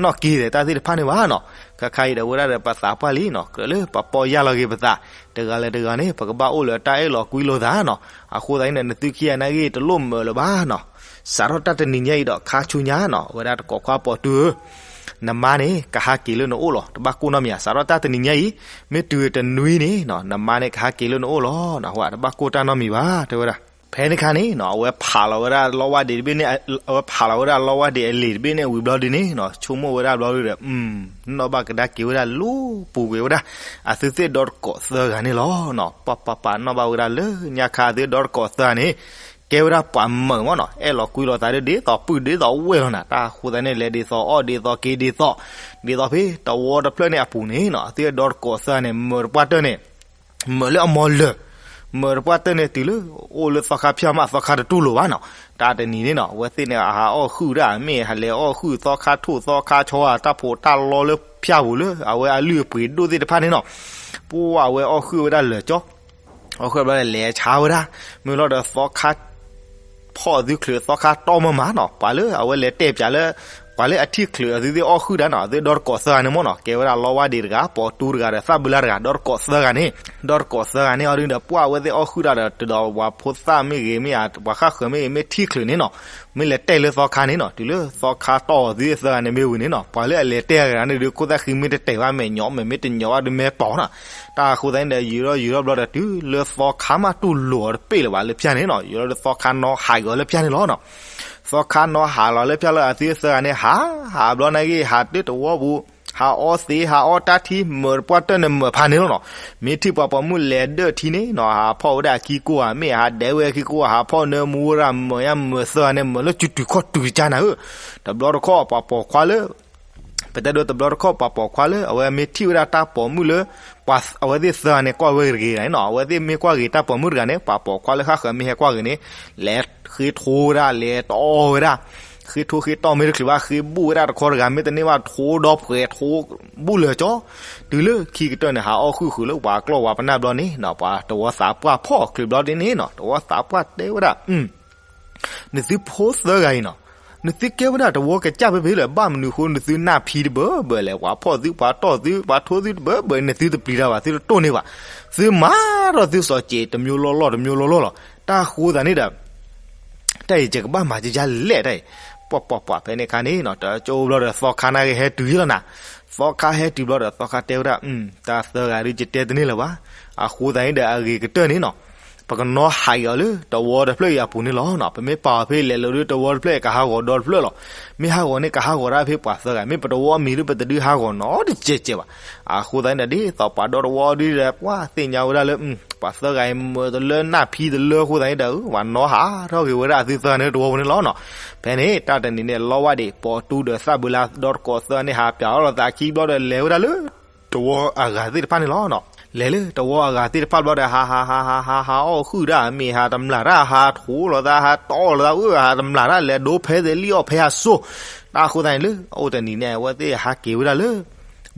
နီၣ်က့သဲးတၢ်သ့ၣ်တဖၣ်န့ၣ်ဘၣ်နီၤ. ခဲခါအံၤဒီးဝဲဒၣ်ဒီးပသးပှၢ်လံနီၤ, ကြၢးလၢပှၤပီၢ်ယၢ်လီၤက့ၤပသး, တဂၤလၢတဂၤန့ၣ် ပကဘၣ်အိၣ်လၢတၢ်အဲၣ်လီၤကွံလိာ်သးနီၤ. အဃိသတးန့ၣ်ဒီး နသုခံဂၤနာ်က့တလိၣ်မၢာ်လၢၤဘၣ်နီၤ. စးထီၣ်တၢ်တနံၤညါအံၤဒီးခါဆူညါနီၤ, အဝဲဒၣ်တကိးခွါပိာ်တူဧၢ နမါန့ၣ် ကဟးက့ၤလၢနအိၣ်လီၤ, တဘၣ်ကိၢ်နီတမံၤဧါ. စးထီၣ်တၢ်တနံၤညါအံၤ မ့ၢ်တုၤတနွံန့ၣ်နီၤ, နမါန့ၣ်ကဟးက့ၤလၢနအိၣ်လီၤနီၤ, တဘၣ်ကိၢ်တၢ်နီတမံၤဘၣ် တဲဝဲဒၣ်. ဖဲန့ၣ်အခါန့ၣ်နီၤ, အဝဲဖးလီၤဝဲဒၣ်လီဝါဒံးတဘ့ၣ်န့ၣ်, အဝဲဖးလီၤဝဲဒၣ်လီဝါဒံးအလံာ်တဘ့ၣ်န့ၣ်ဝံၤဘျီဒုန့ၣ်နီၤ, ဆိကမိၣ်ဝဲဒၣ်ဘျီဒုဒီး နီၣ်ဘၣ်ကဒါက့ၤဝဲဒၣ်လၢပူၤကွံာ်ဝဲဒၣ် အသုသ့ၣ်ဒီတကိးသၢဂၤန့ၣ်လီၤနီၤ. ပှၤပှၤပှၤနီၣ်ဘၣ်ဝဲဒၣ်လၢညါခါ အသုဒီတကိးသၢဂၤန့ၣ် ကဲဝဲဒၣ်ပှၤမၢာ်မ့ၢ်နီၤ, အဲၣ်လီၤကွံလိာ်သးဒ်သိးပုၢ်ဒ်သိးဝဲၢ်လီၤနၤ. တၢ်အဃိသတးန့ၣ် လဲၤဒ်သိးအီၣ်ဒ်သိးက့ၤဒ်သိး, ဒ်သိးဖဲတဝီတဖျၢၣ်န့ၣ်အပူၤန့ၣ်နီၤ, အသုဒီတကိးသၢဂၤန့ၣ် မၢာ်တပှၢ်တၢၢ်န့ၣ် မၢာ်လၢအမီၤလၢာ်, မၢာ်တပှၢ်တၢၢ်န့ၣ် တုၤလၢအိၣ်လၢသီခါဖၠၣ်မး သီခါတတူၢ်လိာ်ဘၣ်နီၤ. တၢ်တနံၤန့ၣ်နီၤ, အဝဲသ့ၣ်န့ၣ် အဟးအီၣ်ဟုၣ်ဒၣ် မ့ၢ်ဟးလဲၤအီၣ်ဟုၣ်သီခါထိၣ်သီခါဆီဧါ, တၢ်ဖိးတၢ်လီလၢဖၠၣ်ပူၤလၢ အဝဲအလုၢ်အပှ့ၤဒိၣ်သ့ၣ်တဖၣ်န့ၣ်နီၤ, ပှၤအဝဲအီၣ်ဟုၣ်ဝဲဒၣ်လၢာ်ကၠီ အီၣ်ဟုၣ်ဘျီဒီးလဲၤဆါဝဲဒၣ်, မ့ၢ်လီၤဒီးသီခါ ဖီၣ်အသုချုးသီခါတီၢ်မးမးနီၤ, ပှၤလၢအဝဲလဲၤတဲာ်ပၠးလၢ ပှၤလၢအထံၣ်ချုးအသုသ့ၣ်အီၣ်ဟုၣ်ဒၣ်နီၤ, အသုဒီတကိးသၢဂၤန့ၣ်မ့ၢ်နီၤ, ကဲဝဲဒၣ်လီဝါဒံးတဂၤ, ပိာ်တူတဂၤဒီးသၣ်ဘုလါတဂၤ, ဒီတကိးသၢဂၤန့ၣ်, ဒီတကိးသၢဂၤန့ၣ် အီၤဒုဒီး ပှၤအဝဲသ့ၣ်အီၣ်ဟုၣ်ဒၣ်ဒီး တုၤဒီးပှၤဖိသၣ်မ့ၢ်ဂ့ၤမ့ၢ်ဧါ, ပှၤဃၣ်ဃၢၤမ့ၢ်ဂ့ၤ မ့ၢ်ထံၣ်ချုးန့ၣ်နီၤ, မ့ၢ်လဲၤတဲာ်လၢသီခါန့ၣ်နီၤ, တုၤလၢသီခါတီၢ်အီၤသုသ့ၣ်သၢဂၤန့ၣ်မ့ၢ်ဝံၤန့ၣ်နီၤ, ပှၤလၢအလဲၤတဲာ်ဂၤန့ၣ်ဒုး ခိၣ်သၣ်ဃံမ့ၢ်တတဲာ်ဘၣ် မဲာ်ညိး မဲာ်မ့ၢ်တညိးဘၣ်ဒုးမဲာ်တီၤနီၤ. တၢ်အဃိသတးန့ၣ်ဒီး ယူၤထီၣ်ယူၤထီၣ်ဘျီဒီး တုၤလၢသီခါမးတူၢ်လိာ်အီၤတပ့ၢ်လၢၤဘၣ်လၢဖၠၣ်န့ၣ်နီၤ, ယူၤထီၣ်လၢသီခါနီၤဟးက့ၤအီၤလၢဖၠၣ်န့ၣ်လီၤနီၤ. သီခါနီၤဟးလီၤလၢဖၠၣ်လၢအသုသ့ၣ်သၢဂၤန့ၣ် ဟး ဟးဘျီနာ်က့ ဟးတုၤတဝီပူၤ, ဟးအီသံး ဟးအီတၢ်ထံ မၢာ်တပှၢ်တၢၢ်န့ၣ်မၢာ်ဖးန့ၣ်လီၤနီၤ. မ့ၢ်ထံၣ်ပှၤပိာ်မုၣ်လဲၤဒၢၣ်ထံန့ၣ်နီၤ, ဟးဖီၣ်ဝဲဒၣ်အခံကိၢ်ဧါ, မ့ၢ်ဟးဒဲးဝဲအခံကိၢ်ဧါ, ဟးဖီၣ်နၢမူဝဲဒၣ်မၢာ်ညါ မၢာ်သၢဂၤန့ၣ် မၢာ်လၢစုတုၤခီၣ်တုၤကစၢ်နၤဧၢ. တဘျီတခီၣ်ပှၤပိာ်ခွါလၢ ပတဲဒိတဘျီတခီၣ်ပှၤပိာ်ခွါလၢ အဝဲမ့ၢ်ထံၣ်ဝဲဒၣ်တၢ်ပိာ်မုၣ်လၢ ပှၤအဝဲသ့ၣ်သၢဂၤန့ၣ် ကွၢ်ဝဲတဂ့ၤန့ၣ်နီၤ, အဝဲသ့ၣ်မ့ၢ်ကွၢ်ဂ့ၤတၢ်ပိာ်မုၣ်တဂၤန့ၣ် ပှၤပိာ်ခွါလၢဃၣ်ဃၢၤမ့ၢ်ဟဲကွၢ်ဂ့ၤန့ၣ် လဲၤဃ့ထိဝဲဒၣ် လဲၤတအီၣ်ဝဲဒၣ်, ဃ့ထိဃ့တီၢ်မ့ၢ်တချုးဘၣ် ဃ့ဘူၣ်ဝဲဒၣ်တခီတဂၤ မ့ၢ်တန့ၢ်ဘၣ်ထိဒီဖှဲးထိ ဘူၣ်လၢာ်ကၠီ. တုၤလၢခံကတၢၢ်န့ၣ် ဟးအီၣ်ဟုၣ်ဃုာ်လၢပှၤကျီၢ်ဝၤပနၢ်ဘျီန့ၣ်နီၤ, ပှၤတဝီသးပှၢ်ဖီၣ်ချုးဘျီဒ်န့ၣ်နီၤ, တဝီသးပှၢ်တဲဝဲဒၣ် နသုဖိသၢဂၤအံၤနီၤ, နသုကဲဝဲဒၣ်တဝီကစၢ်ဖဲဖဲလၢၤ ဘၣ်မနုၤအဃိ နသုနၢ်ဖံတဘၢဘၢလဲၣ်, ပှၤဖီၣ်သု ပှၤတီၢ်သု ပှၤထိသုတဘၢဘၢ နသုတပျံၤတၢ်ဘၣ် သုတတိၢ်န့ၢ်ဘၣ်, သုမၤထီၣ်သုစီၤစ့း တမျိုးလီၢ်လီၢ် တမျိုးလီၢ်လီၢ်လီၤ. တၢ်ဃိသးန့ၣ်ဒီး တၢ်အံၤယကဘၣ်မၤကယါလဲၣ်တၢ်အံၤ, ပှၤပှၤပှၤ ဖဲန့ၣ်အခါန့ၣ်နီၤ, တကၠိဘျီဒီးသီခါနာ်က့ဟဲတုၤလီၤနၤ, သီခါဟဲတုၤဘျီဒီး သီခါတဲဝဲဒၣ် တၢ်သၢဂၤဒုးယတဲတန့ၢ်လၢၤဘၣ်, အဃိသတးန့ၣ်ဒီးအဂ့ၤကတၢၢ်န့ၣ်နီၤ ပကနီၤဟးက့ၤအီၤလၢတဝီတဖျၢၣ်အံၤအပူၤန့ၣ်လီၤ. ပမ့ၢ်ပာ်အီၤဖဲလဲၤလိၤဒုးတဝီတဖျၢၣ် ကဟးဂီၤဒီတဖျၢၣ်လီၤ. မ့ၢ်ဟးဂီၤန့ၣ် ကဟးဂီၤဒၣ်ဖဲပှၤသၢဂၤ, မ့ၢ်ပတဝီအမံၤဒုး ပတဒုးဟးဂီၤနီတစဲးစဲးဘၣ်. အဃိသတးန့ၣ်ဒီး ဒ်သိးပှၤဒီတဝီဒုးဒီး ပှၤသ့ၣ်ညါဝဲဒၣ်လၢ ပှၤသၢဂၤအံၤမၢတလၢနၢ်ဖံတလၢအဃိသတးန့ၣ်ဒီး ပှၤနီၤဟးထီၣ်က့ၤဝဲဒၣ်အသုသၢဂၤန့ၣ်တဝီပူၤန့ၣ်လီၤနီၤ. ဖဲန့ၣ် တၢ်တနံၤန့ၣ် လီဝါဒံး ပိာ်တူဒီးသၣ်ဘုလါ ဒီတကိးသၢဂၤန့ၣ် ဟးပၠးအီၣ်လိာ်သးခံဘျီဒီး လဲၤဝဲဒၣ်လၢ တဝီအဂၤသ့ၣ်တဖၣ်န့ၣ်လီၤနီၤ. လဲၤလၢတဝီအဂၤသ့ၣ်တဖၣ်ဘျီဒီး ဟးဟးဟးဟးဟးဟး အီၣ်ဟုၣ်ဒၣ် မ့ၢ်ဟးတမျၢ်တၢ် ဟးထိလိာ်သး ဟးတီၢ်လိာ်သး အၢ ဟးတမျၢ်တၢ် လဲၤဒိဖဲသ့ၣ်လံၣ်အီၣ်ဖဲဟးစိၤ. တၢ်အဃိသတးန့ၣ်လၢ အအိၣ်တနံၤန့ၣ် အဝဲသ့ၣ်ဟးက့ၤဝဲဒၣ်လၢ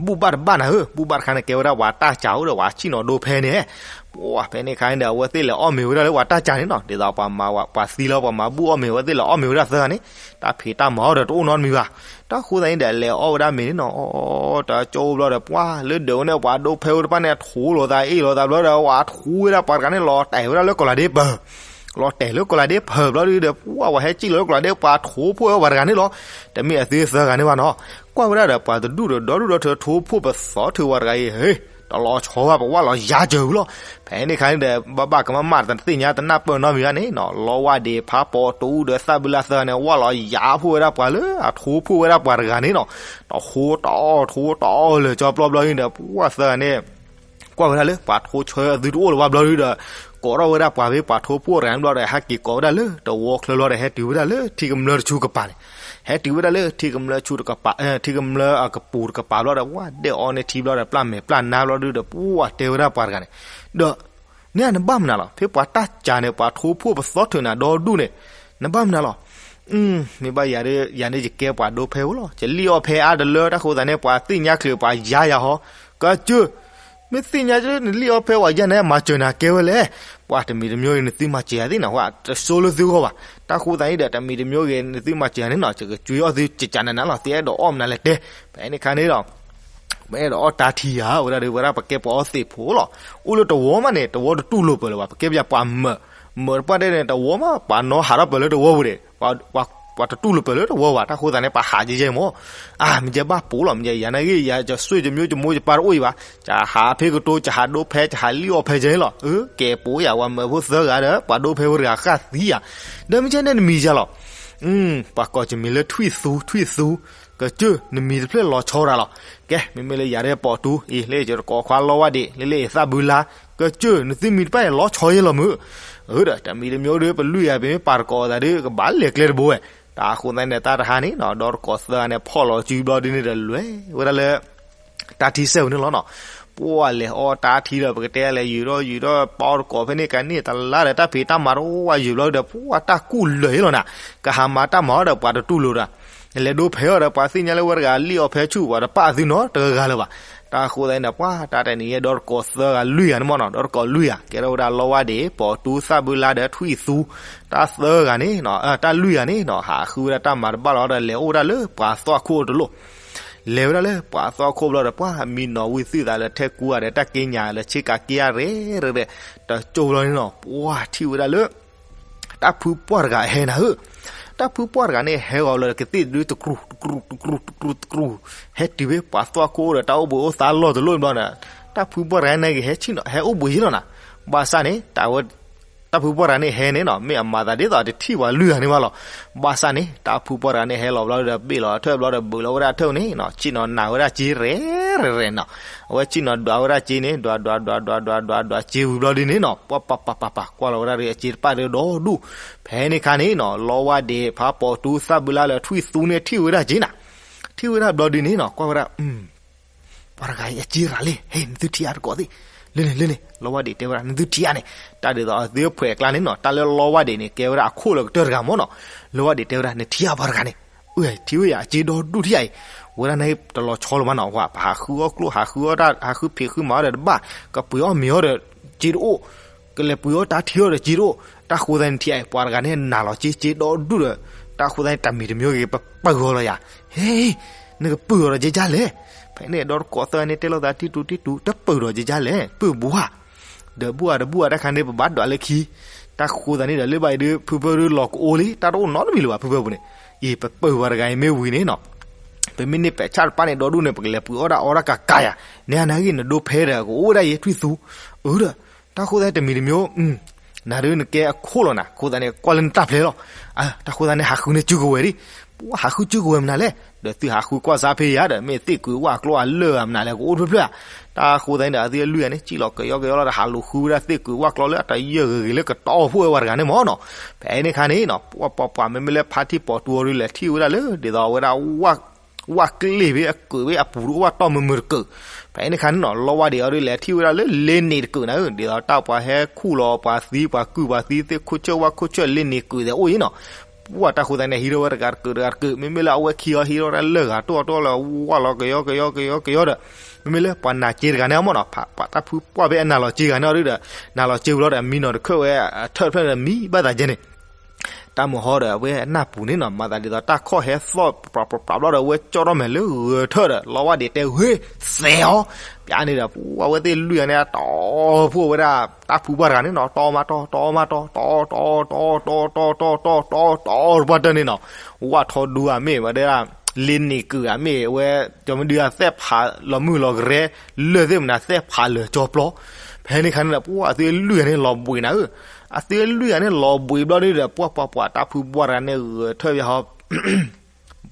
ဘူၣ်ဘၣ်တဘၣ်နၤဧၢ, ဘူၣ်ဘၣ်တခါန့ၣ် ကဲဝဲဒၣ်ပှၤတၢ်စၢ်အိၣ်ဒီး ပှၤဆံၣ်နီၤဒိဖဲန့ၣ်. ပှၤဖဲန့ၣ်အခါန့ၣ်ဒီး အဝဲသ့ၣ်လဲၤအီၣ်မ့ၤဝဲဒၣ်လၢပှၤတၢ်စၢ်န့ၣ်နီၤ. ဒ်သိးပှၤမၤဝဲ ပှၤသံလီၤ ပှၤမၤဘူၣ်အီၣ်မ့ၤ အဝဲသ့ၣ်လဲၤအီၣ်မ့ၤဝဲဒၣ်သၢဂၤန့ၣ် တၢ်ဖံးတၢ်မၤအီၣ်ဒီးတအိၣ်နီတမံၤဘၣ်. တၢ်ဃိသတးန့ၣ်ဒီး လဲၤအီၣ်ဝဲဒၣ်မ့ၤန့ၣ်နီၤ, တကၠိဘျီဒီး ပှၤလၢဒၢးဝဲန့ၣ် ပှၤဒိဖဲဝဲတဖၣ်န့ၣ် ထိလိာ်သးအ့ၣ်လိာ်သးဘျီဒီး ပှၤထိဝဲဒၣ်ပှၤတဂၤန့ၣ် လီၤတဲာ်ဝဲဒၣ်လၢကီၢ်လၤဒ့ပၢၢ် လီၤတဲာ်လၢကီၢ်လၤဒ့ပၢၢ်ဘျီဒီး ပှၤ ပှၤဟဲစံၣ်လီၤလၢကီၢ်လၤဒ့ ပှၤထိဖှိၣ်ဝဲပှၤတဂၤန့ၣ်လီၤ. တမ့ၢ်အသုသၢဂၤန့ၣ်ဘၣ်နီၤ. ကွၢ်ဝဲဒၣ်ဒီးပှၤတဒူၣ်ဒီးဒီဒူၣ်ဒီထၢ ထိဖှိၣ်ပသီထၢဝဲတဂၤအံၤ ဟ့ၣ် တလီၤဆီဘၣ် ပဝၣ်လီၤယၤစၢၤဝံၤလီၤ. ဖဲန့ၣ်အခါန့ၣ်ဒီး ဘၣ်ဘၣ်ကမၣ်မၣ်တသ့ၣ်ညါတနၢ်ပၢၢ်နီတမံၤဘၣ်န့ၣ်နီၤ, လီဝါဒံးဖးပိာ်တူဒီးသၣ်ဘုလါသၢဂၤန့ၣ် ဝၣ်လီၤယၤဖှိၣ်ဝဲဒၣ်ပှၤလၢအထိဖှိၣ်ဝဲဒၣ်ပှၤတဂၤန့ၣ်နီၤ. တဟိတအီၣ် ထိတအီၣ်လၢာ်ကၠီပျီဘျီန့ၣ်ဒီး ပှၤသၢဂၤန့ၣ် ကွၢ်ဝဲဒၣ်လၢပှၤထိဆၢအသုတအိၣ်လၢၤဘၣ်ဘျီဒီး ကိးထီၣ်ဝဲဒၣ်ပှၤဖဲပှၤထိဖှိၣ်တဂၤန့ၣ်ဘျီဒီး ဟဲက့ၤကိးဝဲဒၣ်လၢတဝီချၢဘျီဒီး ဟဲတုၤဝဲဒၣ်လၢထံကမျၢၢ်တဆူကပၤန့ၣ်, ဟဲတုၤဝဲဒၣ်လၢထံကမျၢၢ်ဆူတကပၤ ထံကမျၢၢ်အကပူၤတကပၤဘျီဒီး ပှၤဒဲးအီၤန့ၢ်ထံဘျီဒီး ပျၢ်မဲာ်ပျၢ်နါဘျီဒီး ပှၤတဲဝဲဒၣ်ပှၤတဂၤန့ၣ်, ဒီး န့ၣ်နဘၣ်မနုၤလီၤ, ဖဲပှၤတၢ်စၢ်န့ၣ် ပှၤထိဖှိၣ်ပသီထၢနၤဒီဒူၣ်န့ၣ် နဘၣ်မနုၤလီၤ. မ့ၢ်ဘၣ်ယၤဒ်ယၤန့ၣ် ယကဲပှၤဒိဖဲဧိၤလီၤ, ယလံၣ်အီၣ်ဖဲအါတလၢ တၢ်ဃိသတးန့ၣ် ပှၤသ့ၣ်ညါချုးပှၤယါယၤဟီ, ကစၢၢ် မ့ၢ်သ့ၣ်ညါလၢနလံၣ်အီၣ်ဖဲဝဲယဲန့ၣ် မၤစၢၤနၤကဲဝဲလဲၣ်. ပှၤတမံၤတမံၤဂ့ၤ နသုမၤစၢၤယၤသ့ၣ်န့ၣ် ပှၤတစိလၢသုဂီၢ်ဘၣ်. တၢ်ဃိသတးန့ၣ်ဒီး တမံၤတမံၤဂ့ၤ နသုမၤစၢၤယၤန့ၣ်နီၤ ယကကွံအီၣ်သုကကနၤနၤလီၤ သုအဲၣ်ဒိးအီၣ်မနုၤလဲၣ်တဲ. ဖဲန့ၣ်အခါန့ၣ်ဒီး ပအဲၣ်ဒိးအီၣ်တၢ်ထံဧါ ဝဲဒၣ်ဒီး ဝဲဒၣ်ပကဲပှၤအီၣ်သ့ၣ်ဖိလီၤ. အိၣ်လၢတဝီမးန့ၣ် တဝီတတူၢ်လိာ်ပၢၢ်လၢၤဘၣ် ပကဲပယၤပှၤမၢး, မၢးတပှၢ်ဒဲးန့ၣ် တဝီမး ပှၤနီဟးထီၣ်ပၢၢ်လၢတဝီပူၤဒဲး ပှၤတတူၢ်လိာ်ပၢၢ်လၢတဝီဘၣ်. တၢ်ဃိသတးန့ၣ် ပှၤဟးကဲကဲမး, အါ မ့ၢ်ကဲဘၣ်ပိာ်လီၤ မ့ၢ်ကဲယၤနာ်ဂ့ၤ ယၤကဆွေ ယမိၢ်ယမိၢ်ယပၢ်တအိၣ်အံၤဘၣ် ကဟးဖဲကတိၤ ကဟးဒိဖဲ ကဟးလံၣ်အီၣ်ဖဲကဲလီၤ. ကဲပိာ်ယၤ ပှၤမၢးဖိသၢဂၤဒီး ပှၤဒိဖဲဖိတဂၤဃၣ်သံယၤ, ဒီးမ့ၢ်ကဲန့ၣ်နမံၤယၤလီၤ. ပှၤကိးယမံၤလၢထွံၣ်သူ ထွံၣ်သူ, ကစၢၢ် နမံၤတဖျၢၣ်လီၤဆီရၤလီၤ. ကဲ မ့မ့ၢ်လၢယၤဒဲးပိာ်တူ အံၤ လၢယတကိးခွါလီဝါဒံး လၢလၢယသၣ်ဘုလါ, ကစၢၢ် နသုမံၤတဖၣ်အံၤလီၤဆီယဲလီၤမုၢ်. အၢ ဒီး တမံၤတမံၤဒီး ပလွံၢ်ယၤ ပမ့ၢ်ပာ်တကိးသးဒီး ကဘၣ်လဲၤကျဲတဘိဝဲ. တၢ်ဃိသတးန့ၣ် တၢ်တဟါန့ၣ်နီၤ ဒီးတကိးသၢဂၤန့ၣ် ဖီၣ်လီၤစုဘျီဒ်န့ၣ်ဒီး လဲၤဝဲဒၣ်လၢ တၢ်ထံစဲးပူၤန့ၣ်လီၤနီၤ. ပှၢ်လဲၤအီၣ်တၢ်ထံဒီး ပကတဲလဲၤယုာ်ထီၣ်ယုာ်ထီၣ် ပီတကိးဖဲန့ၣ်ကန့ၢ်တလါဒီး တၢ်ဖံးတၢ်မၤတအိၣ်ဝဲယုာ်ဘျီဒီး ပှၢ်တၢ်ကူၣ်လၢာ်ယဲလီၤနၤ. ကဟးမၤတၢ်မၤအီၤဒီး ပှၤတတူၢ်လိာ်ဒီး လဲၤဒိဖဲအီၤဒီး ပှၤသ့ၣ်ညါလၢဝဲတဂၤလံၣ်အီၣ်ဖဲဆူၣ် ပှၤတပာ်သုနီတဂၤလၢၤဘၣ်. တၢ်ဃိသတးန့ၣ် ပှၢ်တၢ်တနံၤညါ ဒီးတကိးသၢဂၤလွံၢ်ဂၤန့ၣ်မ့ၢ်နီၤ ဒီးတကိးလွံၢ်ဂၤ ကဲထီၣ်ဝဲဒၣ်လီဝါဒံး ပိာ်တူ သၣ်ဘုလါဒီး ထွံၣ်သူ, တၢ်သၢဂၤန့ၣ် တၢ်လွံၢ်ဂၤန့ၣ်နီၤ ဟးဃုဝဲဒၣ်တၢ်မၤတဘၣ်လီၤဒီး လဲၤအိၣ်ဝဲဒၣ်လၢပှၤသွၣ်ခိၣ်အတလိၣ်. လဲၤဝဲဒၣ်လၢပှၤသွၣ်ခိၣ်ဘျီဒီး ပှၢ်မံနီၤဝံၤသုသးလၢထဲကူဧါဒီး တၢ်က့ညါလၢဆ့ကၤက့အါရဲၣ်ရဲၣ် တကၠိဘျီန့ၣ်နီၤ ပှၢ်ထံၣ်ဝဲဒၣ်လၢ တၢ်ဖုပှၢ်တဂၤဟဲနၤဧၢ. တၢ်ဖုပှၢ်တဂၤန့ၣ် ဟဲဂီၤလီၤဒီး ကသ့ၣ်တဒုတကြူၢ် တကြူၢ် တကြူၢ် တကြူၢ် ဟဲတုၤဖဲပှၤသွၣ်ခိၣ်အိၣ်ဒီး တၢ်အိၣ်ဘှံးအိၣ်သါလီၢ်တလီၢ်ဘျီန့ၣ် တၢ်ဖုပှၢ်တဂၤန့ၣ်ဂ့ၤ ဟဲဆ့ၣ်နီၤ ဟဲအိၣ်ဘှံးယဲလီၤနၤ. ဘၣ်ဆၣ်န့ၣ် တၢ်ဝဲ တၢ်ဖုပှၢ်တဂၤန့ၣ်ဟဲန့ၣ်နီၤ မ့ၢ်အမၤသးဒ်သိးတထံၣ်ပှၤလွံၢ်ဂၤန့ၣ်ဘၣ်လီၤ. ဘၣ်ဆၣ်န့ၣ် တၢ်ဖုပှၢ်တဂၤန့ၣ် ဟဲလီၤဘျီဒီး ဘ့ၣ်လီၤအထၢၣ်ဘျီဒီး ဘုးလီၤဝဲဒၣ်အထၢၣ်န့ၣ်နီၤ ဆ့ၣ်နီၤနၤဝဲဒၣ်စ့ရဲၣ်ရဲၣ်နီၤ. အဝဲဆ့ၣ်နီၤဒွးဝဲဒၣ်စ့န့ၣ် ဒွးဒွးဒွးဒွးဒွးဒွးဒွးစ့ဝံၤဘျီဒ်န့ၣ်နီၤ ပှၢ်ပှၢ်ပှၢ်ပှၢ်ပှၢ် ကွၢ်လီၤဝဲဒၣ်ဒီးအစ့တပၣ်ဒီးဒီဒူၣ်. ဖဲန့ၣ်ခါန့ၣ်နီၤ လီဝါဒံး ဖးပိာ်တူ သၣ်ဘုလါလၢထွံၣ်သူန့ၣ် ထံၣ်ဝဲဒၣ်စ့နၤ. ထံၣ်ဝဲဒၣ်ဘျီဒ်န့ၣ်နီၤ ကွၢ်ဝဲဒၣ် ပှၤတဂၤအံၤအစ့ရၤလံ ဟဲ နသုထံၣ်အါတကိးသ့ၣ် လၢန့ၣ်လၢန့ၣ် လီဝါဒံးတဲဝဲဒၣ် နသုထံၣ်အါန့ၣ် တၢ်ဒ်သိးအသုအဖှဲးအကျါန့ၣ်နီၤ တၢ်လၢလီဝါဒံးန့ၣ် ကဲဝဲဒၣ်အခိၣ်လၢကတၢၢ်တဂၤမ့ၢ်နီၤ. လီဝါဒံးတဲဝဲဒၣ် နထံၣ်အါပှၤတဂၤန့ၣ် အၢ ထံၣ်ဝဲယၤအစ့ဒီဒူၣ်ထံၣ်အါအံၤ ဝဲဒၣ်န့ၣ်တလီၤဆီလၢၤမးနီၤ ပှၤပဟးဃုအီၣ်ကျိၣ် ဟးဃုအီၣ်တၢ် ဟးဃုဖံးဃုမၤအီၣ်ဒီးတဘၣ် ကပှ့ၤအီၣ်မ့ၤအီၣ်ဒီးစ့တအိၣ် ကလဲၤပှ့ၤအီၣ်တၢ်ထံအီၣ်ဒီးစ့တအိၣ်. တၢ်ဃိသတးန့ၣ်ထံၣ်အါအံၤ ပှၤတဂၤန့ၣ်နၤလီၤစ့ စ့ဒီဒူၣ်ဒီး တၢ်ဃိသတးန့ၣ် တၢ်မံၤတမံၤဂ့ၤ ပပၢၢ်ဂီၤလီၤယၤ ဟဲ နကပၢၢ်အီၤဒီးကကလဲၣ်. ဖဲန့ၣ်ဒီးတကိးသၢဂၤန့ၣ် တဲလိာ်သးတံတူတံတူ တပၢၢ်ဒီးကကလဲၣ် ပၢၢ်ဘှၢ် ဒီးဘူၣ်အါတဘူၣ်အါတၢ်ခါန့ၣ် ပဘၣ်ဒွးလၢခံ. တၢ်ဃိသတးန့ၣ်ဒီး လၢဘၣ်အံၤဒုး ဖုဖၢဒုးလီၤကအိၣ်လံ တၢ်တအိၣ်နီတမံၤလၢၤဘၣ် ဖုဖၢပူၤန့ၣ်. အံၤ ပပၢၢ်ပှၤတဂၤအံၤမ့ၢ်ဝံၤန့ၣ်နီၤ ပမ့ၢ်န့ၢ်ပဲာ်ဆၣ်တပၣ်န့ၣ် ဒီဒူၣ်န့ၣ် ပကလဲၤပှ့ၤအီၣ်တၢ်အီၣ်တၢ်ကးကးယၤ နဲနဂ့ၢ် နဒိဖဲဒီး ကအိၣ်ဝဲဒၣ်ယဲ ထွံၣ်သူ. အၢဒီး တၢ်ဃိသတးန့ၣ် တမံၤတမံၤ နၤဒုးနကဲအခိၣ်လီၤနၤ အဃိသတးန့ၣ် ကွၢ်လၢနတၢ်ဖျဲလီၤ. တၢ်ဃိသတးန့ၣ် ဟးဃုန့ၢ်စုကဝဲၤဒံး ပှၤဟးဃုစုကဝဲၤမနုၤလဲၣ် ဒီးသုဟးဃုကွၢ်စါဖဲယၤဒီး မ့ၢ်သ့ၣ်ကုာ်ဝၣ်ကျီအလၢာ်မနုၤလဲၣ် ကအိၣ်တဖျၢၣ်ဖျၢၣ်ဧါ. တၢ်ဃိသတးန့ၣ်ဒီး အသုအလွံၢ်ဂၤန့ၣ် စံၣ်လီၤကယီကယီလီၤဒီး ဟးလူၤဃုဝဲဒၣ်သ့ၣ်ကုာ်ဝၣ်ကျီလၢအတယၢၢ်ဂ့ၤဂ့ၤလၢ ကတီအီၣ်ဖှိၣ်ဝဲပှၤတဂၤန့ၣ်မ့ၢ်နီၤ. ဖဲန့ၣ်ခါန့ၣ်နီၤ ပှၤပှၤပှၤ မ့မ့ၢ်လၢဖါတံၢ်ပိာ်တူအီၤဒုး လဲၤထံၣ်ဝဲဒၣ်လၢ ဒ်သိးအဝဲဒၣ် ဝၣ်ကျ့ၣ်ဖဲအကုာ်ဖဲအပူၤဒုး အိၣ်ဘၣ်တီၢ်မုာ်မုာ်တကုာ်. ဖဲန့ၣ်ခါန့ၣ်နီၤ လီဝါဒံးအီၤဒုး လဲၤထံၣ်ဝဲဒၣ်လၢလ့န့ၣ်တကုာ်နၤဧၢ ဒ်သိးတၢ်ပှၤဟဲခူၣ်လီၤပှၤသံ ပှၤကုၢ်ပှၤသံ သ့ၣ်ခိၣ်ဆၢၣ်ဝၣ်ခိၣ်ဆၢၣ် လ့န့ၣ်ကုာ်သဲးအိၣ်အံၤနီၤ. ပှၤတၢ်ဃိသတးန့ၣ် ဟံးထီၣ်ဝဲတဂၤတကုာ်တဂၤတကုာ် မ့မ့ၢ်လၢအဝဲခံဂၤအီၤ ဟံးထီၣ်ဝဲဒၣ်လၢဂၤ တီၢ်အီၤတီၢ်လၢဝၣ်လီၤကယီကယီကယီကယီဒီး မ့မ့ၢ်လၢပှၤနာ်က့တဂၤန့ၣ်မ့ၢ်နီၤ ပှၤတၢ်ဖုပှၢ်ဖဲအနၤလီၤက့ဂၤန့ၣ်အီၤဒုးဒီး နၤလီၤက့ဝံၤလီၤဒီး မံနီၤတခၢၣ်ဝဲ အထၢၣ်တဖျၢၣ်ဒီးမံဘၣ်သးကဲန့ၣ် တၢ်မုၢ်ဟီဒီး အဝဲအနၢ်ပူၤန့ၣ်နီၤ မၤသးဒ်သိးတၢ်ခီၣ်ဟဲသီၣ် ပြးပြးပြးဘျီဒီး အဝဲကၠီထီၣ်မဲာ်လၢဂဲၤထၢၣ်ဒီး လီဝါဒံးတဲ ဟ့ၣ် သဲးအီၤ ပျးန့ၣ်ဒီး ပှၤဝဲသ့ၣ်လွံၢ်ဂၤန့ၣ် တီၢ်ဖှိၣ်ဝဲဒၣ် တၢ်ဖုပှၢ်တဂၤန့ၣ်နီၤ တီၢ်မးတီၢ် တီၢ်မးတီၢ် တီၢ်တီၢ်တီၢ်တီၢ်တီၢ်တီၢ်တီၢ်တီၢ်တီၢ်တပှၢ်တၢၢ်န့ၣ်နီၤ ဝၣ်ထီဒူဧါမ့ၢ်ဝဲဒၣ် လ့န့ၢ်ကုၢ်ဧါမ့ၢ်ဝဲ ကၠီမဒုဧါ သဲးဖးလီၤမုၢ်လီၤကရဲ လၢၢ်သ့ၣ်မနုၤသဲးဖးလၢာ်ကၠီပျီ ဖဲန့ၣ်ခါန့ၣ်ဒီး ပှၤအသုအလွံၢ်ဂၤန့ၣ်လီၤဘှံးနၤဧၢ အသုအလွံၢ်ဂၤန့ၣ် လီၤဘှံးဘျီဒုးဒီး ပှၤပှၤပှၤ တၢ်ဖုပှၢ်တဂၤန့ၣ် ဂဲၤထၢၣ်ယဟီ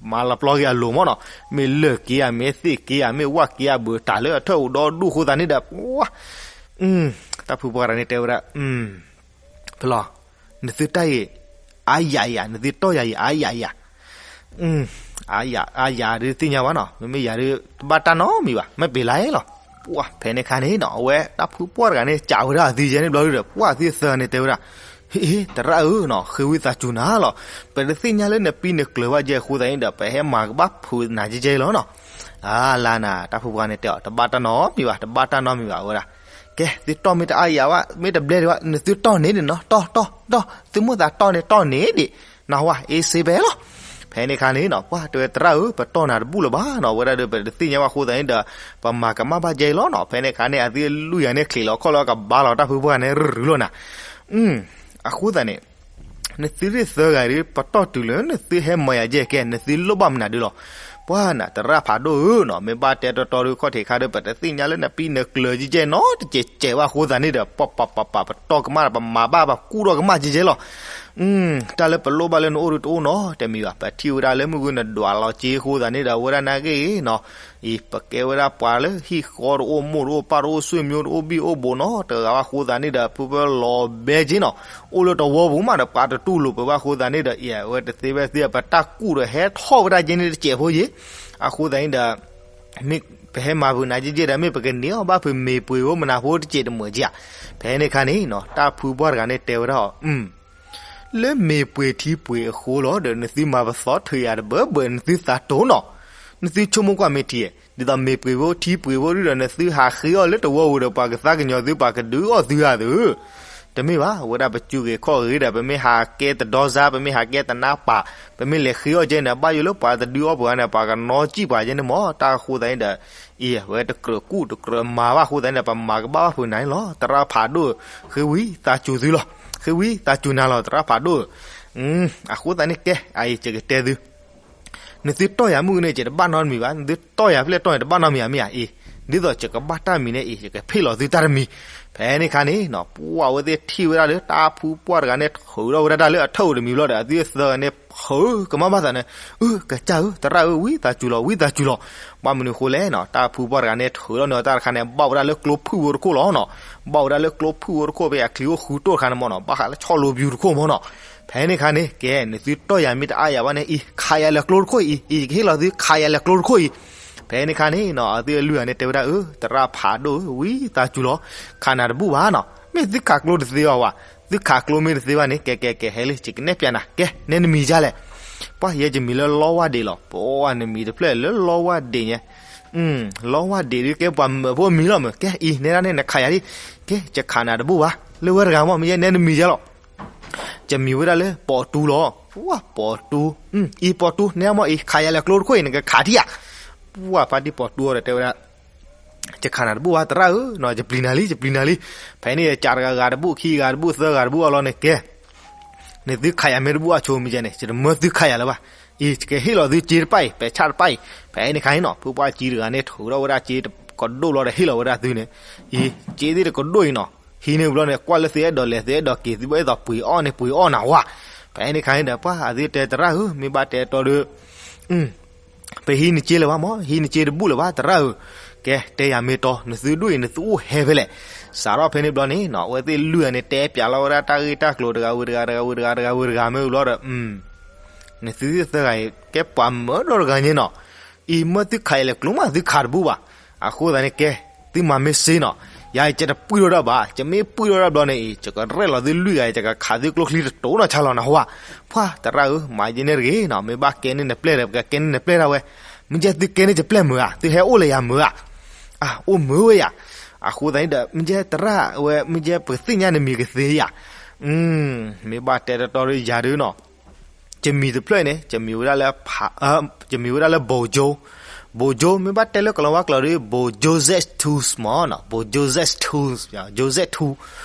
မၤလီၤပျီက့ၤအလိၤမ့ၢ်နီၤ မ့ၢ်လၢၢ်က့ၤဧါ မ့ၢ်သ့ၣ်က့ၤဧါ မ့ၢ်ဝၣ်က့ၤဧါ ဘၢတၢ်လၢအထၢၣ်အိၣ်ဒီဒူၣ်အဃိသတးန့ၣ်ဒီး ပှၤ တၢ်ဖုပှၢ်တဂၤန့ၣ်တဲဝဲဒၣ် ဖဲလီၤ နသုတၢ်အံၤ အါယၤယၤ နသုတီၢ်ယၤအံၤ အါယၤယၤ အါယၤဒုးသ့ၣ်ညါဘၣ်နီၤ မ့မ့ၢ်ယၤဒုး တဘၣ်တၢ်နီတမံၤဘၣ် မ့ၢ်ပ့ၤလါလီၤ ပှၤဖဲန့ၣ်ခါန့ၣ်နီၤ အဝဲတၢ်ဖုပှၢ်တဂၤန့ၣ် စံးဝဲဒၣ်အသုယဲန့ၣ်ဘျီဒုးဒီး ပှၤအသုသၢဂၤန့ၣ်တဲဝဲဒၣ် ဟ့ၣ် သရၣ်ဧၢနီၤ ဃ့ဝံသးစူၤနၤလီၤ ပတသ့ၣ်ညါလၢနပံနကျၢၤဘၣ်ကဲအဃိသတးန့ၣ်ဒီး ပဟဲမၤကဘၣ်ဖုးနၤကဲကဲလီၤနီၤ အလါနၤ တၢ်ဖုပှၢ်န့ၣ်တဲအီၤ တဘၣ်တၢ်နီတမံၤဘၣ်, တဘၣ်တၢ်နီတမံၤဘၣ်ဝဲဒၣ်. ကဲ သုတီၢ်မ့ၢ်တအါယၤဘၣ် မ့ၢ်တဘျဲဒံးဘၣ် နသုတီၢ်န့ၣ်ဒံးနီၤ, တီၢ် တီၢ် တီၢ်, သုမိၣ်သးတီၢ်န့ၣ်တီၢ်န့ၣ်ဒံး, နၢ်ဟူဧါ, အ့စ့ဖဲလီၤ. ဖဲန့ၣ်ခါန့ၣ်နီၤ ပှၢ်တဲဝဲသရၣ်ဧၢ ပတီၢ်နၤတဘူၣ်လၢၤဘၣ်နီၤ, ဝဲဒၣ်ဒီးပတသ့ၣ်ညါဘၣ်အဃိသတးန့ၣ်ဒီး ပမၤကမၣ်ဘၣ်ကဲအံၤလီၤနီၤ. ဖဲန့ၣ်ခါန့ၣ် အသုလွံၢ်ဂၤန့ၣ် ချံးလီၤခီၣ်လီၤကဘါလီၤတၢ်ဖုပှၢ်န့ၣ် ရူၤရူၤလီၤနၤ. အဃိသတးန့ၣ် နသုသၢဂၤဒ် ပတီၢ်တုၤလၢနသုဟဲမၤယၤကဲကဲ နသုလိၣ်ဘၣ်မနုၤဒုလီၤ. ပှၢ်နၤသရၣ်ဖးဒိၣ်ဧၢနီၤ, မ့ၢ်ဘၣ်တဲတီတီဒုခီၣ်ထံးခါဒီး ပတသ့ၣ်ညါလၢနပံနကျၢၤကဲကဲနီတစဲးကဲးဘၣ်အဃိသတးန့ၣ်ဒီး ပပပပပတီၢ်ကမၣ်ဒီး ပမၤဘၣ်ပကူၣ်ထီၣ်ကမၣ်ကဲကဲလီၤ. တၢ်လၢပလိၣ်ဘၣ်လၢနအိၣ်ဒုတအိၣ်နီတမံၤဘၣ်, ပထံၣ်ဝဲဒၣ်လၢမုၢ်ဂုၢ်နဒွးလီၤက့အဃိသတးန့ၣ်ဒီး အဝဲဒၣ်နာ်က့နီၤ အံၤ ပကဲဝဲဒၣ်ပှၤလၢဟံၣ်ဃီတအိၣ် မိၢ်တအိၣ် ပၢ်တအိၣ် ဆွေမျိုးတအိၣ် ဘံၣ်အိၣ်ဘိနီၤ, တဂၤဘၣ်အဃိသတးန့ၣ်ဒီး ဖုပၢလီၤဘဲက့နီၤ, အိၣ်လၢတဝီပူၤမးဒီး ပှၤတတူၢ်လိာ်ပှၤဘၣ်အဃိသတးန့ၣ်ဒီး အံၤ အဝဲတသ့ဝဲသ့ ပတၢ်ကူၣ်ဒီးဟဲထီၣ်ဝဲဒၣ်ကဲန့ၣ်တစဲးဖိယ့ၤ, အဃိသတးန့ၣ်ဒီး မ့ၢ်ပဟဲမၤဖုးနၤကဲကဲဒီး မ့ၢ်ပကန့ၢ်အီၣ်ဘၣ်ဖုးမ့ၤပှ့ၤဖိမနၤဖိတစဲးတမုာ်က့ဧါ. ဖဲန့ၣ်ခါန့ၣ်နီၤ တၢ်ဖုပှၢ်တဂၤန့ၣ်တဲဝဲဒၣ်အီၤ လၢမ့ၤပှ့ၤထံပှ့ၤအဃိလီၤဒီး နသုမၤပသီထုးယၤတဘၢဘၢ နသုသးတိၤနီၤ, နသုဆိကမိၣ်ကွၢ်မ့ၢ်ထံ, ဒ်သိးမ့ၤပှ့ၤဖိထံပှ့ၤဖိဒ်ဒီး နသုဟးဃ့အီၣ်လၢတဝီပူၤဒီး ပှၤကသးကညီၤသု ပှၤကဒုးအီၣ်သုဧါသု, တမ့ၢ်ဘၣ်, အဝဲဒၣ်ပစူးဂ့ၤခီၣ်ဂ့ၤဒီး ပမ့ၢ်ဟးကဲတဒီစါ ပမ့ၢ်ဟးကဲတနါပာ် ပမ့ၢ်လဲၤဃ့အီၣ်ကဲန့ၣ် ဘၣ်ယိၣ်လၢပှၤတဒုးအီၣ်ပှၤန့ၣ် ပှၤကနီစံၣ်ပှၤကဲန့ၣ်မး, တၢ်အဃိသတးန့ၣ်ဒီး အံၤ အဝဲတကြၢးကူၣ်တကြၢးမၤဘၣ်အဃိသတးန့ၣ်ဒီး ပမၤကဘၣ်ဘၣ်ဖုးနၤန့ၣ်လီၤ. သရၣ်ဖးဒိၣ် ဃ့ဝံသးစူၤသုလီၤ, ဃ့ဝံသးစူၤနၤလီၤ သရၣ်ဖးဒိၣ်, အဃိသတးန့ၣ်ကဲ အံၤ ယကတဲသု နသုတီၢ်ယၤမုၢ်ကန့ၣ် ယတဘၣ်နီတမံၤဘၣ်, နသုတီၢ်ယၤဖျဲၣ်တီၢ်န့ၣ် တဘၣ်နီတမံၤဧါ မ့ၢ်ဧါအံၤ, ဒ်သိးယကဘၣ်တၢ်မံၤန့ၣ်အံၤ ယကဖ့ၣ်လီၤသုတၢ်တမံၤ. ဖဲန့ၣ်ခါန့ၣ်နီၤ ပှၢ်အဝဲသ့ၣ်ထံၣ်ဝဲဒၣ်လၢတၢ်ဖုပှၢ်တဂၤန့ၣ် ထုးထီၣ်ဝဲဒၣ်တၢ်လၢအထၢၣ်ဧိၤတမံၤဘျီဒီး အသုသၢဂၤန့ၣ် ဖုးကမၣ်ဘၣ်သးန့ၣ်, အၢ ကစၢ်ဧၢ သရၣ်ဧၢ ဝံသးစူၤလီၤ ဝံသးစူၤလီၤ, ဘၣ်မနုၤအဃိလဲၣ်နီၤ, တၢ်ဖုပှၢ်တဂၤန့ၣ် ထုးထီၣ်န့ၢ်အီၤတၢ်တခါန့ၣ် ဘၣ်ဝဲဒၣ်လၢကျိဖုၣ်ဖိတခိၣ်လီၤနီၤ, ဘၣ်ဝဲဒၣ်လၢကျိဖုၣ်ဖိတခိၣ် ဖဲအချံအိၣ်ဃုတိၢ်တခါန့ၣ်မးနီၤ, ဘၣ်ဃးလၢဆီလိဘျူးတခိၣ်မးနီၤ. ဖဲန့ၣ်ခါန့ၣ် ကဲ နသုတီၢ်ယၤမ့ၢ်တအါယၤဘၣ်န့ၣ်အံၤ ခးယၤလၢကျိတခိၣ်အံၤ, အံၤ ယကဟ့ၣ်လီၤသု ခးယၤလၢကျိတခိၣ်အံၤ. ဖဲန့ၣ်ခါန့ၣ်နီၤ အသုလွံၢ်ဂၤန့ၣ်တဲဝဲဒၣ် အၢ သရၣ်ဖးဒိၣ်ဧၢ ဝံသးစူၤလီၤ, ခးနၤတဘူၣ်ဘၣ်နီၤ, မ့ၢ်သုခးကျိတသ့ဘၣ်ဝဲ, သုခးကျိမ့ၢ်တသ့ဘၣ်န့ၣ် ကဲ ကဲ ကဲ ဟဲလံ ယကနဲၣ်ပၠးနၤ, ကဲ နဲနမံၤဒ်လဲၣ်. ပှၢ်ယဲယမံၤလၢလီဝၢ်ဒ့းလီၤ, ပှၢ်နမံၤတဖျၢၣ်လၢလီဝၢ်ဒ့း လီဝၢ်ဒ့းဒ်ကဲပှၤမၢဖိအမံၤလီၤမး, ကဲအံၤ နဲဒၣ်န့ၣ်နခးယၤလံ, ကဲ ယခးနၤတဘူၣ်ဘၣ်, လၢဝဲတဂၤမး မ့ၢ်ယဲနဲနမံၤဒ်လဲၣ်. ယမံၤဝဲဒၣ်လၢပိာ်တူလီၤ, ပှၢ်ပိာ်တူ, အံၤပိာ်တူ နဲမးအံၤ ခးယၤလၢကျိတခိၣ်အံၤ နကခးထံၣ်ဧါ. ပှၢ်ဖါတံၢ်ပိာ်တူအီၤဒီးတဲဝဲဒၣ် ယခးနၤတဘူၣ်ဘၣ်သရၣ်ဧၢ, ယပျံၤနၤလံ ယပျံၤနၤလံ. ဖဲန့ၣ်ယကးတဂၤဂၤတဘူၣ် ခံဂၤတဘူၣ် သၢဂၤတဘူၣ်အလီၢ်န့ၣ် ကဲ နသုခးယၤမ့ၢ်တဘူၣ်အဆိမံၤယဲန့ၣ် ယတမၢသုခးယၤလၢၤဘၣ်. အံၤ ယကဟ့ၣ်လီၤသုစ့တပၣ်အံၤ ပဲာ်ဆၣ်တပၣ်အံၤ. ဖဲန့ၣ်ခါန့ၣ်နီၤ ဖုပှၢ်ကံတဂၤန့ၣ် ထုးထီၣ်ဝဲဒၣ်စ့တကဒိၣ်လီၤဒီးဟ့ၣ်လီၤဝဲဒၣ်သုန့ၣ်, အံၤ စ့သ့ၣ်တကဒိၣ်အံၤနီၤ, ဟံးန့ၢ်ဘျီန့ၣ် ကွၢ်လၢသုအဲၣ်ဒိးလဲၤ သုအဲၣ်ဒိးက့ၤ သုဘၣ်အဲၣ်ဒိးပှ့ၤအီၣ်န့ၣ် ပှ့ၤအီၣ်နၤဝဲ. ဖဲန့ၣ်ခါန့ၣ်ဒီး ပှၢ်အသုတဲသရၣ်ဧၢ မ့ၢ်ဘၣ်တဲတီဒီး ပဟံးနစ့လၢၤဘၣ်မး ဟံးနစ့တဘူၣ်လၢၤဘၣ်သရၣ်ဧၢ, ကဲတဲယၤမ့ၢ်တီ နသုဒိၣ်အံၤ နသုအိၣ်ဟဲဖဲလဲၣ်. စးထီၣ်ဖဲန့ၣ်ဘျီန့ၣ်နီၤ အဝဲသ့ၣ်လွံၢ်ဂၤန့ၣ် တဲပၠးလီၤဝဲဒၣ်တၢ်ဂ့ၢ်တၢ်ကျိၤတဂၤဝံၤတဂၤ တဂၤဝံၤတဂၤ တဂၤဝံၤတဂၤမ့ၢ်ဘျီဒီး နသုသၢဂၤအံၤ ကဲပှၤမၢဒီတဂၤညါနီၤ, အံၤ မၢသုခးယၤလဲၤကျိမး သုခးတဘူၣ်ဘၣ်. အဃိသတးန့ၣ် ကဲ သုမၤမ့ၢ်စ့နီၤ, ယၤအံၤ ယတပှံၢ်ထီၣ်ဒၣ်ဘၣ်, ယမ့ၢ်ပှံၢ်ထီၣ်ဒၣ်ဘျီန့ၣ်အံၤ ယကရဲၣ်လီၤသုလွံၢ်ဂၤအံၤ ယကခးသုကျိချံတတိၤနီၤဆါလီၤနဟူဧါ. ပှၢ်သရၣ်ဧၢ မၤယဲန့ၣ်တဂ့ၤနီၤ, မ့ၢ်ဘၣ်ကဲန့ၢ်နပျဲၢ်ဒီး ပကကဲန့ၢ်နပျဲၢ်ဒၣ်ဝဲ. မ့ၢ်ကဲသုကဲန့ၢ်ယပျဲၢ်မုာ်ဧါ, သုဟဲအိၣ်လၢယၤမုာ်ဧါ. အအိၣ်မုာ်ဝဲယၤ. အဃိသတးန့ၣ်ဒီး မ့ၢ်ကဲသရၣ်ဝဲ မ့ၢ်ကဲပကသ့ၣ်ညါနမံၤကသ့ဧါ. မ့ၢ်ဘၣ်တဲတီတီဒီးယၤဒုနီၤ ယမံၤတဖျၢၣ်အံၤန့ၣ် ယမံၤဝဲဒၣ်လၢ ယမံၤဝဲဒၣ်လၢ ဘိးကၠိ, ဘိးကၠိ မ့ၢ်ဘၣ်တဲလၢကလီၤဝါကျိာ်ဒီး ဘိးကၠိ Z two မးနီၤ, ဘိးကၠိ Z two, ကၠိ Z two.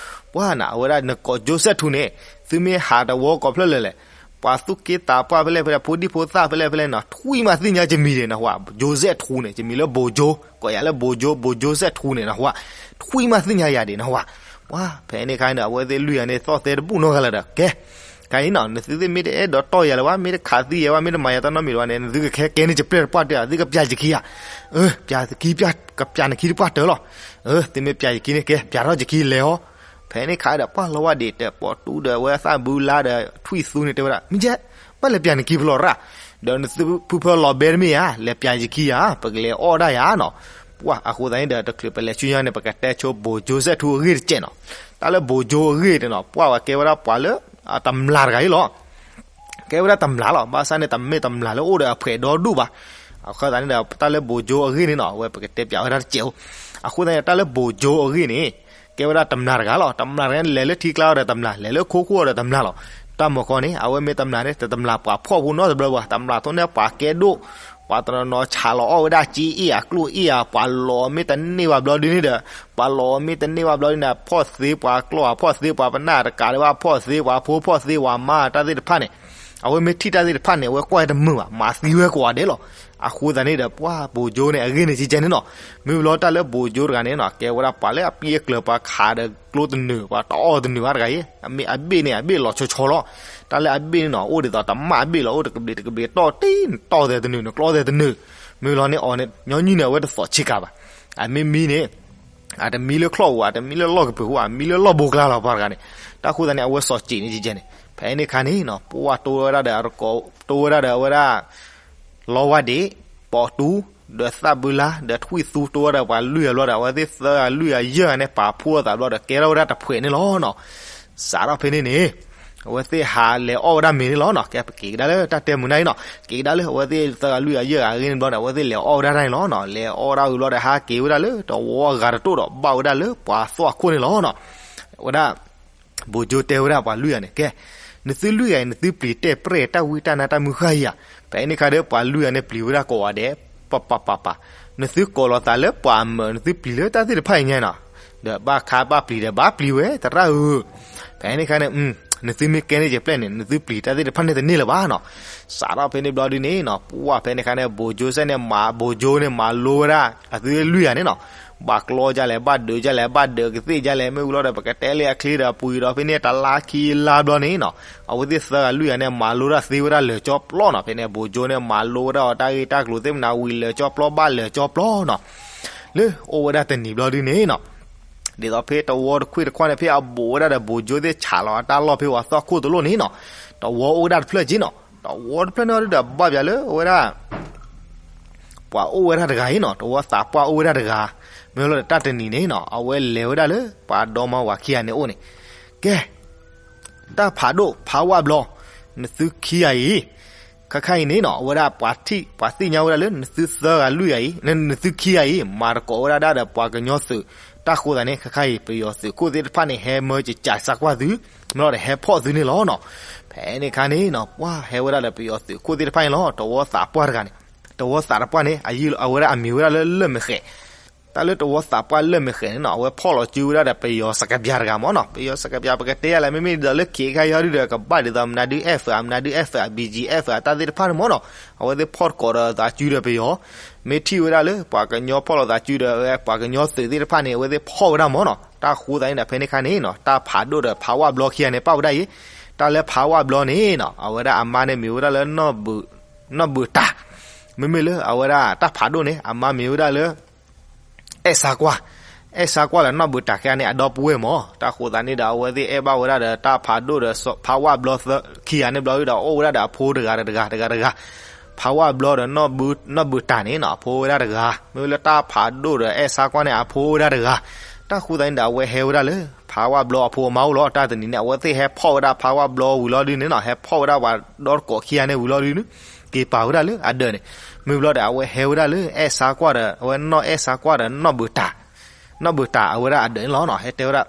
ပှၢ်နၤ အဝဲဒၣ်နကိး ကၠိ Z two န့ၣ် သုမ့ၢ်ဟးတဝီကိးဖျၢၣ်လၢ်လဲၣ်, ပှၤသူၣ်က့သးပှၢ်ဖဲလဲၣ်ဖဲလဲၣ် ဖိဒံဖိသၣ်ဖဲလဲၣ်ဖဲလဲၣ်နီၤ ထွံၣ်မးသ့ၣ်ညါယမံၤဒံးနဟူဧါ, ကၠိ Z two န့ၣ် ယမံၤလၢဘိးကၠိ ကိးယၤလၢဘိးကၠိ ဘိးကၠိ Z two န့ၣ်နဟူဧါ, ထွံၣ်မးသ့ၣ်ညါယၤဒံးနဟူဧါ. ပှၢ် ဖဲန့ၣ်အခါန့ၣ်ဒီး အဝဲသ့ၣ်လွံၢ်ဂၤန့ၣ် သီၣ်သဲတဘူၣ်နီတဂၤလၢၤဒီး ကဲ ခါအံၤနီၤ နသုသ့ၣ်မ့ၢ်တအဲၣ်ဒိးတီၢ်ယၤလၢၤဘၣ် မ့ၢ်တခးသံယၤဘၣ် မ့ၢ်တမၤယၤတၢ်နီတမံၤလၢၤဘၣ်န့ၣ် နသုကခဲကဲန့ၢ်ယပျဲၢ်တပှၢ်တၢၢ်ဧါ, သုကပျးယခံဧါ, ပျးခံ ကပျးနခံတပှၢ်တၢၢ်လီၤ. သုမ့ၢ်ပျးယခံန့ၣ် ကဲ ပျးထီၣ်ယခံလဲၤအီၤ. ဖဲန့ၣ်အခါဒီး ပှၢ်လီၤဝဲဒံး တဲပိာ်တူဒီး အဝဲသၣ်ဘုလါဒီး ထွံၣ်သူန့ၣ် တဲဝဲဒၣ် မ့ၢ်ကဲ ဘၣ်လဲၤပျးနခံဖဲလဲၣ်ရၣ်, ဒီးနသုဖုဖၢလီၤဘဲတမ့ၢ်ဧါ, လဲၤပျးယခံဧါ, ပကလဲၤအီၣ်ဒၣ်ယၤနီၤ. ပှၢ် အဃိသတးန့ၣ်ဒီး တချုးပလဲၤဆူညါန့ၣ် ပကတဲဆိ ဘိးကၠိ Z two အဂ့ၢ်တစဲးနီၤ. တၢ်လၢဘိးကၠိအဂ့ၢ်န့ၣ်နီၤ ပှၢ်ဝဲကဲဝဲဒၣ်ပှၤလၢ တမျးတဂၤအံၤလီၤ. ကဲဝဲဒၣ်တမျးလီၤ. ဘၣ်ဆၣ်န့ၣ် တမ့ၢ်တမျးလၢအိၣ်ဒီးအဖှဲးဒီဒူၣ်ဘၣ်. အဃိသတးန့ၣ်ဒီး တၢ်လၢဘိၣ်ကၠိအဂ့ၢ်န့ၣ်နီၤ အဝဲပကတဲပၠးဝဲဒၣ်တစဲးအိၣ်. အဃိသတးန့ၣ် တၢ်လၢဘိၣ်ကၠိအဂ့ၢ်န့ၣ် ကဲဝဲဒၣ်တမျာ်တဂၤလီၤ. တမျာ်တဂၤန့ၣ် လဲၤလၢထံကျါအီၤဒီးတမျာ်, လဲၤလၢခိခိၣ်အီၤဒီးတမျာ်လီၤ. တၢ်မီၢ်ခီန့ၣ် အဝဲမ့ၢ်တမျာ်န့ၣ် တတမျာ်ပှၤဖှီၣ်ဖိနီတဘျီဘၣ်, တမျာ်ထိၣ်န့ၢ်ပှၤကဲဒိၣ်, ပှၤတနီၤနီၤဆးလီၤအီၣ်ဝဲဒၣ်စ့အ့ၣ်အကျိၣ်အ့ၣ်ဧါ, ပှၤလီၤမ့ၢ်တန့ၢ်ဘၣ်ဘျီဒုန့ၣ်ဒီး ပှၤလီၤမ့ၢ်တန့ၢ်ဘၣ်ဘျီဒုန့ၣ် ဖှီၣ်သ့ပှၤကျီၢ်ဧါ, ဖှီၣ်သ့ပှၤပနၢ်တကးဒံးဘၣ်, ဖှီၣ်သ့ပှၤဖိ, ဖှီၣ်သ့ပှၤမါ တၢ်သ့ၣ်တဖၣ်န့ၣ် အဝဲမ့ၢ်ထံၣ်တၢ်သ့ၣ်တဖၣ်န့ၣ် အဝဲကွၢ်တမုာ်ဘၣ်, မၤသံဝဲကိးဂၤဒဲးလီၤ. အဃိသတးန့ၣ်ဒီး ပှၤဘိၣ်ကၠိန့ၣ် အဂ့ၢ်န့ၣ်ကဲကဲန့ၣ်နီၤ. မ့ၢ်ဘျီတၢ်လၢဘိၣ်ကၠိတဂၤန့ၣ်နီၤ ကဲဝဲဒၣ်ပှၤလၢအပံအကျၢၤ ပှၤခးဒီးကျိတနုာ် ပှၤတအီၣ်တနုာ်ဘၣ်တဂၤအံၤ, အမ့ၢ်အဘ့ၣ်န့ၣ်အဘ့ၣ်လီၤဆီဆီလီၤ. တၢ်လၢအဘ့ၣ်န့ၣ်နီၤ အိၣ်ဒ်သိးတမၣ်အဘ့ၣ်လီၤ, အိၣ်တကဘျံးတကဘျံးတီၢ်တ့ၢ် နတီၢ်သဲးတနုာ် နကျီသဲးတနုာ်. မ့ၢ်ဘျီန့ၣ်အီၤန့ၣ် ညီနုၢ်န့ၣ် အဝဲတသီၣ်ဆ့ကၤဘၣ်. အမ့ၢ်မံန့ၣ် အတမံလၢချီၣ်ဧူၤ, အတမံလၢလီၢ်ကပၢၤဧူၤ, အမံလၢလီၢ်ဘိကျါလီၤ ပှၤတဂၤန့ၣ်. တၢ်ဃိသတးန့ၣ် အဝဲသီၣ်စ့းန့ၣ်ကဲကဲန့ၣ်. ဖဲန့ၣ်အခါန့ၣ်နီၤ ပှၤတိဝဲဒၣ်ဒီး တိဝဲဒၣ်ဒီးအဝဲဒၣ် လီဝါဒ့း, ပိာ်တူ, ဒီးသၣ်ဘုလါ, ဒီးထွံၣ်သူ တိဝဲဒၣ်ပှၤလွံၢ်ဂၤဘျီဒီး အဝဲသ့ၣ်သၢဂၤလွံၢ်ဂၤယဲၢ်ဂၤန့ၣ် ပာ်ဖှိၣ်အသးဘျီဒီး ကဲထီၣ်ဝဲဒၣ်တဖှဲးန့ၣ်လီၤနီၤ. စးထီၣ်ဖဲန့ၣ်န့ၣ် အဝဲသ့ၣ်ဟးလဲၤအီၣ်ဝဲဒၣ်မ့ၤန့ၣ်လီၤနီၤ. ကဲပက့ၤကဒါလၢတၢ်တဲမုာ်နၢ်အံၤနီၤ, က့ၤကဒါလၢအဝဲသ့ၣ်သၢဂၤလွံၢ်ဂၤယဲၢ်ဂၤအဂ့ၢ်န့ၣ်ဘျီန့ၣ် အဝဲသ့ၣ်လဲၤအီၣ်ဝဲဒၣ်တၢ်န့ၣ်လီၤနီၤ. လဲၤအီၣ်ဝဲဒၣ်ဝံၤဘျီဒီး ဟးက့ၤဝဲဒၣ်လၢတဝီအဂၤတတိၢ်ဒီး ဘၣ်ဝဲဒၣ်လၢပှၤသီၣ်အခိၣ်န့ၣ်လီၤနီၤ. ဝဲဒၣ် ဘိၣ်ကၠိတဲဝဲဒၣ်ပှၤလွံၢ်ဂၤန့ၣ် ကဲ, နသုလွံၢ်ဂၤအံၤ နသုပျံၤတဲာ်ပြဲၢ်တၢ်ဝံတၢ်နါတၢ်မုၢ်ဃၢ်ဧါ. ဖဲန့ၣ်အခါဒီး ပှၤလွံၢ်ဂၤန့ၣ် ပျံၤဝဲဒၣ်ကိးဂၤဒဲး ပပပပ, နသုကိးလီၤသးလၢပှၤအမၢး နသုပျံၤလၢတၢ်သ့ၣ်တဖၣ်အံၤညါနီၤ, ဒီးဘၣ်ခါဘၣ်ပျံၤဒီးဘၣ်ပျံၤဝဲသရၣ်ဧၢ. ဖဲန့ၣ်အခါန့ၣ် နသုမ့ၢ်ကဲန့ၣ်ကဲပျဲၢ်န့ၣ် နသုပျံၤတၢ်သ့ၣ်တဖၣ်န့ၣ်တန့ၢ်လၢၤဘၣ်နီၤ. စးထီၣ်ဖဲန့ၣ်ဘျီဒုန့ၣ်နီၤ ပှၤဖဲန့ၣ်အခါန့ၣ် ဘိၣ်ကၠိစဲန့ၣ် မၤဘိၣ်ကၠိန့ၣ် မၤလိဝဲဒၣ် အသုလွံၢ်ဂၤန့ၣ်နီၤ ဘၣ်ကျီဒ်လဲၣ် ဘၣ်ဒုးဒ်လဲၣ် ဘၣ်ဒုးကသ့ၣ်ဒ်လဲၣ် မ့ၢ်ဝံၤလီၤဒီး ပကတဲလၢအချ့ဒီး ပှဲၤဒီးဖဲန့ၣ် တလါခံလါဘျီန့ၣ်နီၤ အဝဲသ့ၣ်သၢဂၤလွံၢ်ဂၤန့ၣ် မၤလိတၢ်သ့ဝဲဒၣ်လၢာ်ကၠီပျီနီၤ. ဖဲန့ၣ် ဘိၣ်ကၠိန့ၣ် မၤလိဝဲဒၣ်အီၤတၢ်ဂ့ၢ်တၢ်ကျိၤသ့ၣ်မနၤဝံၤလၢာ်ကၠီပျီ ဘၣ်လၢာ်ကၠီပျီနီၤ. လၢအိၣ်ဝဲဒၣ်တနံၤဘျီဒုန့ၣ်နီၤ ဒ်သိးဖဲတဝီတခွ့ၣ်တခွါန့ၣ် ဖဲအဘိၣ်ဝဲဒၣ်ဒီး ဘိၣ်ကၠိသ့ၣ်ဆးလီၤအတၢ်လီၢ်ဖဲပှၤသီၣ်ခိၣ်တလိၣ်န့ၣ်နီၤ တဝီအိၣ်ဝဲဒၣ်တဖျၢၣ်က့နီၤ. တဝီတဖျၢၣ်န့ၣ်ဒီး ဘၣ်ပၠးလၢအဝဲဒၣ် ပှၤအိၣ်ဝဲဒၣ်တဂၤအံၤနီၤ တဝီသးပှၢ်အိၣ်ဝဲဒၣ်တဂၤ. မ့ၢ်လီၤဒီးတၢ်တနံၤန့ၣ်နီၤ အဝဲလဲၤဝဲဒၣ်လၢပှၤဒီမါဝၤခံဂၤန့ၣ်အိၣ်န့ၣ် ကဲ တၢ်ဖးဒိၣ်ဖးဝၣ်ဘျီ နသုခံဂၤအံၤ ခါခါအံၤန့ၣ်နီၤ အဝဲဒၣ်ပှၤထံၣ် ပှၤသ့ၣ်ညါဝဲဒၣ်လၢ နသုသၢဂၤလွံၢ်ဂၤအံၤ နသုခံဂၤအံၤ မၤသကိးဝဲဒၣ်ဒၣ်ဒီးပှၤကညီသုး. တၢ်ဃိသတးန့ၣ် ခါခါအံၤ ပယီၤသုးခိၣ်သ့ၣ်တဖၣ်န့ၣ် ဟဲမၢကစးစၢ်ကွၢ်သု မ့ၢ်လီၤဒီးဟဲဖီၣ်သုန့ၣ်လီၤနီၤ. ဖဲန့ၣ်အခါန့ၣ်နီၤ ပှၤဟဲဝဲဒၣ်ဒီးပယီၤသုးခိၣ်သ့ၣ်တဖၣ်န့ၣ်လီၤ. တဝီသးပှၢ်တဂၤန့ၣ် တဝီသးတပှၢ်န့ၣ် အဝဲဒၣ်အမံၤဝဲဒၣ်လၢလၢၢ်မဲာ်ဃဲး တၢ်လၢတဝီသးပှၢ်လၢၢ်မဲာ်ဃဲးန့ၣ်နီၤ အဝဲဖီၣ်လီၤစုဝဲဒၣ်ဒီးပယီၤစကပျးတဂၤမ့ၢ်နီၤ. ပယီၤစကပျး ပကတဲယၤလၢ မ့မ့ၢ်ဒ်သိးလၢခံခါအံၤဒုဒီး ကဘၣ်ဒ်သိးမနုၤဒု F မနုၤဒု F BGF တၢ်သ့ၣ်တဖၣ်န့ၣ်မ့ၢ်နီၤ. အဝဲသ့ၣ်ဖီၣ်သကိးဒီးသးစုဒီးပယီၤ မ့ၢ်ထံၣ်ဝဲဒၣ်လၢ ပှၤကညီဖီၣ်လီၤသးစုဒီး ပှၤကညီသုးသ့ၣ်တဖၣ်န့ၣ် အဝဲသ့ၣ်ဖီၣ်ဝဲဒၣ်မ့ၢ်နီၤ. တၢ်ဃိသတးန့ၣ်ဒီး ဖဲန့ၣ်အခါန့ၣ်နီၤ တၢ်ဖးဒိၣ်ဒီးဖးဝၣ်ဘျီခံဂၤန့ၣ် ပၣ်ဝဲဒၣ်အံၤ တၢ်လၢဖးဝၣ်ဘျီန့ၣ်နီၤ အဝဲဒၣ်အမါန့ၣ်မ့ၢ်ဝဲဒၣ်လၢ နီၢ်ဘုးတၢ်. မ့မ့ၢ်လၢအဝဲဒၣ်တၢ်ဖးဒိၣ်န့ၣ် အမါမ့ၢ်ဝဲဒၣ်လၢ အဲၣ်ဆါကွၢ်, အဲၣ်ဆါကွၢ်လၢနီၢ်ဘုးတၢ်ခံဂၤန့ၣ် အဒီပုၢ်ဝဲၢ်မ့ၢ်. တၢ်ဃိသတးန့ၣ်ဒီး အဝဲသ့ၣ်အဲၣ်ဘၣ်ဝဲဒၣ်ဒီးတၢ်ဖးဒိၣ်ဒီးဖးဝၣ်ဘျီခံဂၤန့ၣ်ဘျီဒီး အိၣ်ဝဲဒၣ်ဒီးအဖိတဂၤတဂၤတဂၤတဂၤ ဖးဝၣ်ဘျီဒီး နီၢ်ဘုးတၢ်န့ၣ်နီၤ အဖိဝဲဒၣ်တဂၤ, မ့ၢ်လၢတၢ်ဖးဒိၣ်ဒီးအဲၣ်ဆါကွၢ်န့ၣ် အဖိဝဲဒၣ်တဂၤ. တၢ်ဃိသတးန့ၣ်ဒီး အဝဲဟဲဝဲဒၣ်လၢ ဖးဝၣ်ဘျီအဖိအမါအိၣ်လီၤ. တၢ်တနံၤန့ၣ် အဝဲသ့ၣ်ဟဲဖီၣ်ဝဲဒၣ်ဖးဝၣ်ဘျီဝံၤလီၤဒုန့ၣ်နီၤ ဟဲဖီၣ်ဝဲဒၣ်ပှၤဒီတကိးခံဂၤန့ၣ်ဝံၤလီၤဒုန့ၣ် က့ၤပာ်ဝဲဒၣ်လၢအဒၢးန့ၣ်. မ့ၢ်ဘျီဒီး အဝဲဟဲဝဲဒၣ်လၢအဲၣ်ဆါကွၢ်ဒီး အဝဲနီၢ်အဲၣ်ဆါကွၢ်ဒီး နီၢ်ဘုးတၢ် နီၢ်ဘုးတၢ်အဝဲဒၣ်အဒၢးန့ၣ်လီၤနီၤ ဟဲတဲဝဲဒၣ်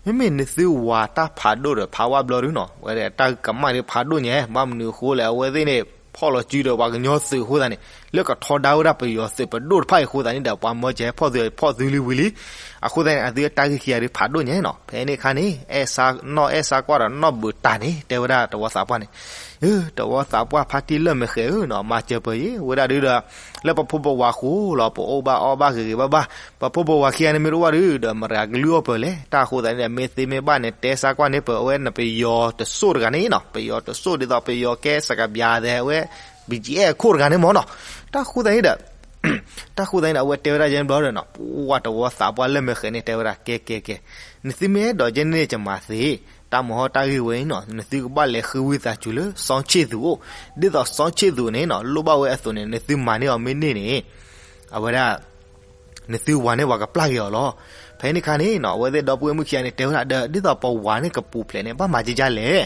မ့မ့ၢ်နသုဝၤတၢ်ဖးဒိၣ်ဒီးဖးဝၣ်ဘျီဒုနီၤ ဝဲဒၣ်တၢ်ကမၣ်ဒုးဖးဒိၣ်ညါ ဘၣ်မနုၤအဃိလဲၣ် အဝဲသ့ၣ်န့ၣ် ဖီၣ်လီၤစုဒီးပှၤကညီသုးအဃိသတးန့ၣ် လၢကထီဒါဝဲဒၣ်ပယီၤသုးပဒိၣ်တဖၣ်အံၤအဃိသတးန့ၣ်ဒီး ပှၤမၢကဟဲဖီၣ်သုဖီၣ်သုလံဝံၤလံ. အဃိသတးန့ၣ် အသုတၢ်ဂ့ၢ်ခံဂၤဒုးဖးဒိၣ်ညါနီၤ ဖဲန့ၣ်အခါန့ၣ် နီၢ်အဲၣ်ဆါကွၢ်ဒီး နီၢ်ဘုးတၢ်န့ၣ် တဲဝဲဒၣ်တဝီသးပှၢ်န့ၣ် တဝီသးပှၢ်ဖါတံၢ်လၢၢ်မဲာ်ဃဲးဧၢနီၤ မၤစၢၤပၢၤယဲ ဝဲဒၣ်ဒုဒီး လၢပဖိပဝၤဃိလီၤ ပအိၣ်ဘၣ်အီၣ်ဘၣ်ဂ့ၤဂ့ၤဘၣ်ဘၣ် ပဖိပဝၤခံဂၤန့ၣ်မ့ၢ်တအိၣ်ဘၣ်ဒုဒီး မတၤကလုၢ်အီၣ်ပၢၤလဲၣ်. တၢ်ဃိသတးန့ၣ်ဒီး မ့ၢ်သ့မ့ၢ်ဘၣ်န့ၣ် တဲဆါကွၢ်န့ၢ်ပၢၤအဝဲန့ၣ် ပယီၤတစိၢ်တဂၤန့ၣ်နီၤ ပယီၤတစိၢ်ဒ်သိးပယီၤကဲစကပျးသဲးဝဲ ဘံၣ်ကၠံအဲၣ်အခိၣ်တဂၤန့ၣ်မ့ၢ်နီၤ. တၢ်ဃိသတးန့ၣ်ဒီး တၢ်ဃိသတးန့ၣ်ဒီး အဝဲတဲဝဲဒၣ်ယဲန့ၣ်ဘျီဒီးနီၤ ပှၤတဝီသးပှၢ်လၢၢ်မဲာ်ဃဲးန့ၣ် တဲဝဲဒၣ် ကဲကဲကဲ နသုမ့ၢ်အဲၣ်ဒိးကဲန့ၣ်န့ၣ် ကမၤသ့ တၢ်မၤဟီၣ်တၢ်ဂ့ၢ်ဝဲအံၤနီၤ နသုကဘၣ်လဲၤဃုဝံသးစူၤလၢစီဆ့ၣ်သူးအိၣ် ဒ်သိးစီဆ့ၣ်သူးန့ၣ်နီၤ လိၣ်ဘၣ်ဝဲအသိးန့ၣ် နသုမၤန့ၢ်အီၤမ့ၢ်န့ၢ်န့ၣ် အဝဲဒၣ် နသုဝၤန့ၢ်ပှၤကပျၢ်က့ၤအီၤလီၤ. ဖဲန့ၣ်အခါန့ၣ်နီၤ အဝဲသ့ၣ်ဒီပုၢ်ဝဲၢ်မုၣ်ခံဂၤန့ၣ် တဲဝဲဒၣ်ဒီး ဒ်သိးပဝၤန့ၣ်ကပူၤဖျဲးန့ၣ် ဘၣ်မၤကကလဲၣ်.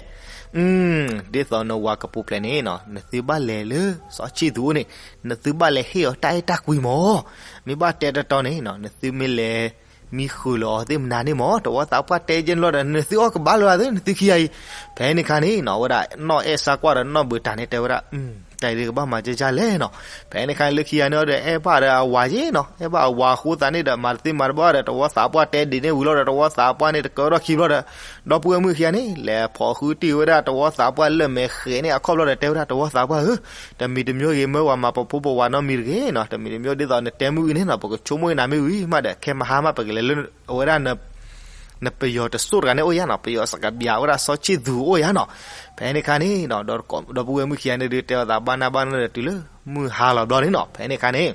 ဒ်သိးနဝၤကပူၤဖျဲးန့ၣ်နီၤ နသုဘၣ်လဲၤလၢစီၤဆံၣ်သူးအိၣ်န့ၣ် နသုဘၣ်လဲၤဟ့ၣ်အီၤတၢ်အဲၣ်တၢ်ကွံမၢ်. မ့ၢ်ဘၣ်တဲတတီန့ၣ်နီၤ နသုမ့ၢ်လဲၤမံဃုာ်လီၤအီၤသ့ၣ်မနုၤန့ၣ်မၢ် တဝီသးပှၢ်တဲကဲန့ၣ်လီၤဒီး နသုအီၣ်ကဘၣ်လၢၤသ့ နသုခံဂၤအံၤ. ဖဲန့ၣ်အခါန့ၣ်နီၤ အဝဲဒၣ်နီၢ်အဲၣ်စါကွၢ်ဒီးနီၢ်ဘုးတၢ်န့ၣ်တဲဝဲဒၣ် တၢ်အံၤဒုးကဘၣ်မၤကဲကၢ်လဲၣ်နီၤ. ဖဲန့ၣ်အခါန့ၣ် လၢခံဂၤန့ၣ်ဒီး အဲၣ်ဘၣ်ဒီးအဝၤက့နီၤ အဲၣ်ဘၣ်အဝၤအဃိသတးန့ၣ်ဒီး မၤတသ့မၤတဘၣ်ဒီး တဝီသးပှၢ်တဲဒ်န့ၣ်ဝံၤလီၤဒီး တဝီသးပှၢ်န့ၣ်တကၢထီၣ်ခံဘျီဒီး ဒီပုၢ်ဝဲၢ်မုၣ်ခံဂၤန့ၣ် လဲၤဖီၣ်ဃုတံၢ်ဝဲဒၣ်တဝီသးပှၢ်လၢမဲာ်ဃဲးန့ၣ်အခီၣ်ဘျီဒီး တဲဝဲဒၣ်တဝီသးပှၢ်ဧၢ, တမံၤတမံၤဂ့ၤ မၢဝၤမၤပဖိပဝၤနီတမံၤတဂ့ၤနီၤ, တမံၤတမံၤဒ်သိးနတဲမုၢ်အံၤန့ၣ်နီၤ ပကဆိကမိၣ်အံၤနၤမ့ၢ်ဝံၤမးဒီး ခဲမဟါမး ပကလဲၤလၢအဝဲဒၣ် နပယီၤတစိၢ်တဂၤန့ၣ်အိၣ်ယါနီၤ, ပယီၤစကဘၠးဝဲဒၣ်စီၤဆံၣ်သူးအိၣ်ယါနီၤ. ဖဲန့ၣ်အခါန့ၣ် ဒီပုၢ်ဝဲၢ်မုၣ်ခံဂၤန့ၣ်ဒုး တဲအီၤသးဘၣ်နၢ်ဘၣ်နၢ်ဒီးတုၤလၢမုၢ်ဟါလီၤဘျီန့ၣ်နီၤ. ဖဲန့ၣ်အခါန့ၣ်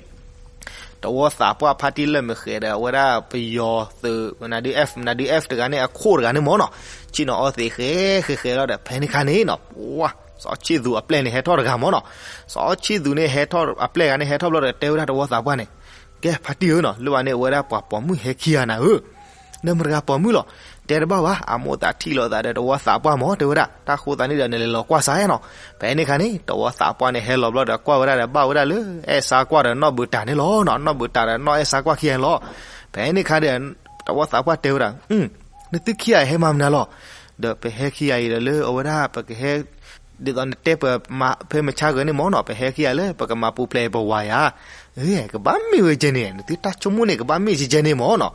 တဝီသးပှၢ်ဖါတံၢ်လၢမဲာ်ဃဲးဒီး အဝဲဒၣ်ပယီၤသုး မနုၤဒု F မနုၤဒု F တဂၤန့ၣ် အခိၣ်တဂၤန့ၣ်မၢ်နီၤ, ဆ့ၣ်နီၤအီသံးဃဲဃဲဃဲလီၤဒီး ဖဲန့ၣ်အခါန့ၣ်နီၤ ပှၤ စီၤဆံၣ်သူးအပျဲၢ်န့ၣ်ဟဲထီၣ်တဂၤမၢ်နီၤ. စီၤဆံၣ်သူးန့ၣ်ဟဲထီၣ် အပျဲၢ်ဂၤန့ၣ်ဟဲထီၣ်ဘျီဒီး တဲဝဲဒၣ်တဝီသးပှၢ်န့ၣ်, ကဲဖါတံၢ်ဧၢနီၤ, လၢဘၣ်န့ၣ်အဝဲဒၣ်ပှၤပိာ်မုၣ်ဟဲခံဂၤနၤဧၢ နမတဂၤပိာ်မုၣ်လီၤ, တဲတဘၣ်ဘၣ်, အမိၢ်သးထံၣ်လိာ်သးဒီးတဝီသးပှၢ်မၢ် တဲဝဲဒၣ်, တၢ်ဃိသတးန့ၣ်ဒီး နလဲၤလီၤကွၢ်စၢ်နီၤ. ဖဲန့ၣ်အခါန့ၣ် တဝီသးပှၢ်န့ၣ်ဟဲလီၤဘျီဒီး ကွၢ်ဝဲဒၣ်ဒီးဘၣ်ဝဲဒၣ်လၢအဲၣ်စါကွၢ်ဒီးနီၢ်ဘုးတၢ်န့ၣ်လီၤနီၤ, နီၢ်ဘုးတၢ်ဒီးနီၢ်အဲၣ်စါကွၢ်ခံဂၤန့ၣ်လီၤ. ဖဲန့ၣ်အခါဒီး တဝီသးပှၢ်တဲဝဲဒၣ်, နသုခံဂၤအံၤဟဲမၤမနုၤလီၤ, ဒီးပဟဲခံဂၤအံၤဒီးလၢအဝဲဒၣ်ပကဟဲ ဒ်သိးနတဲပှၤမၤဖဲမုၢ်ဆါဂၤန့ၣ်မၢ်နီၤ, ပဟဲခံဂၤလၢပကမၤပူၤဖျဲးပဝၤယၤ, ကဘၣ်မ့ၢ်ဝဲကဲန့ၣ်, နသုတၢ်ဆိကမိၣ်န့ၣ် ကဘၣ်မ့ၢ်ကဲကဲန့ၣ်မၢ်နီၤ.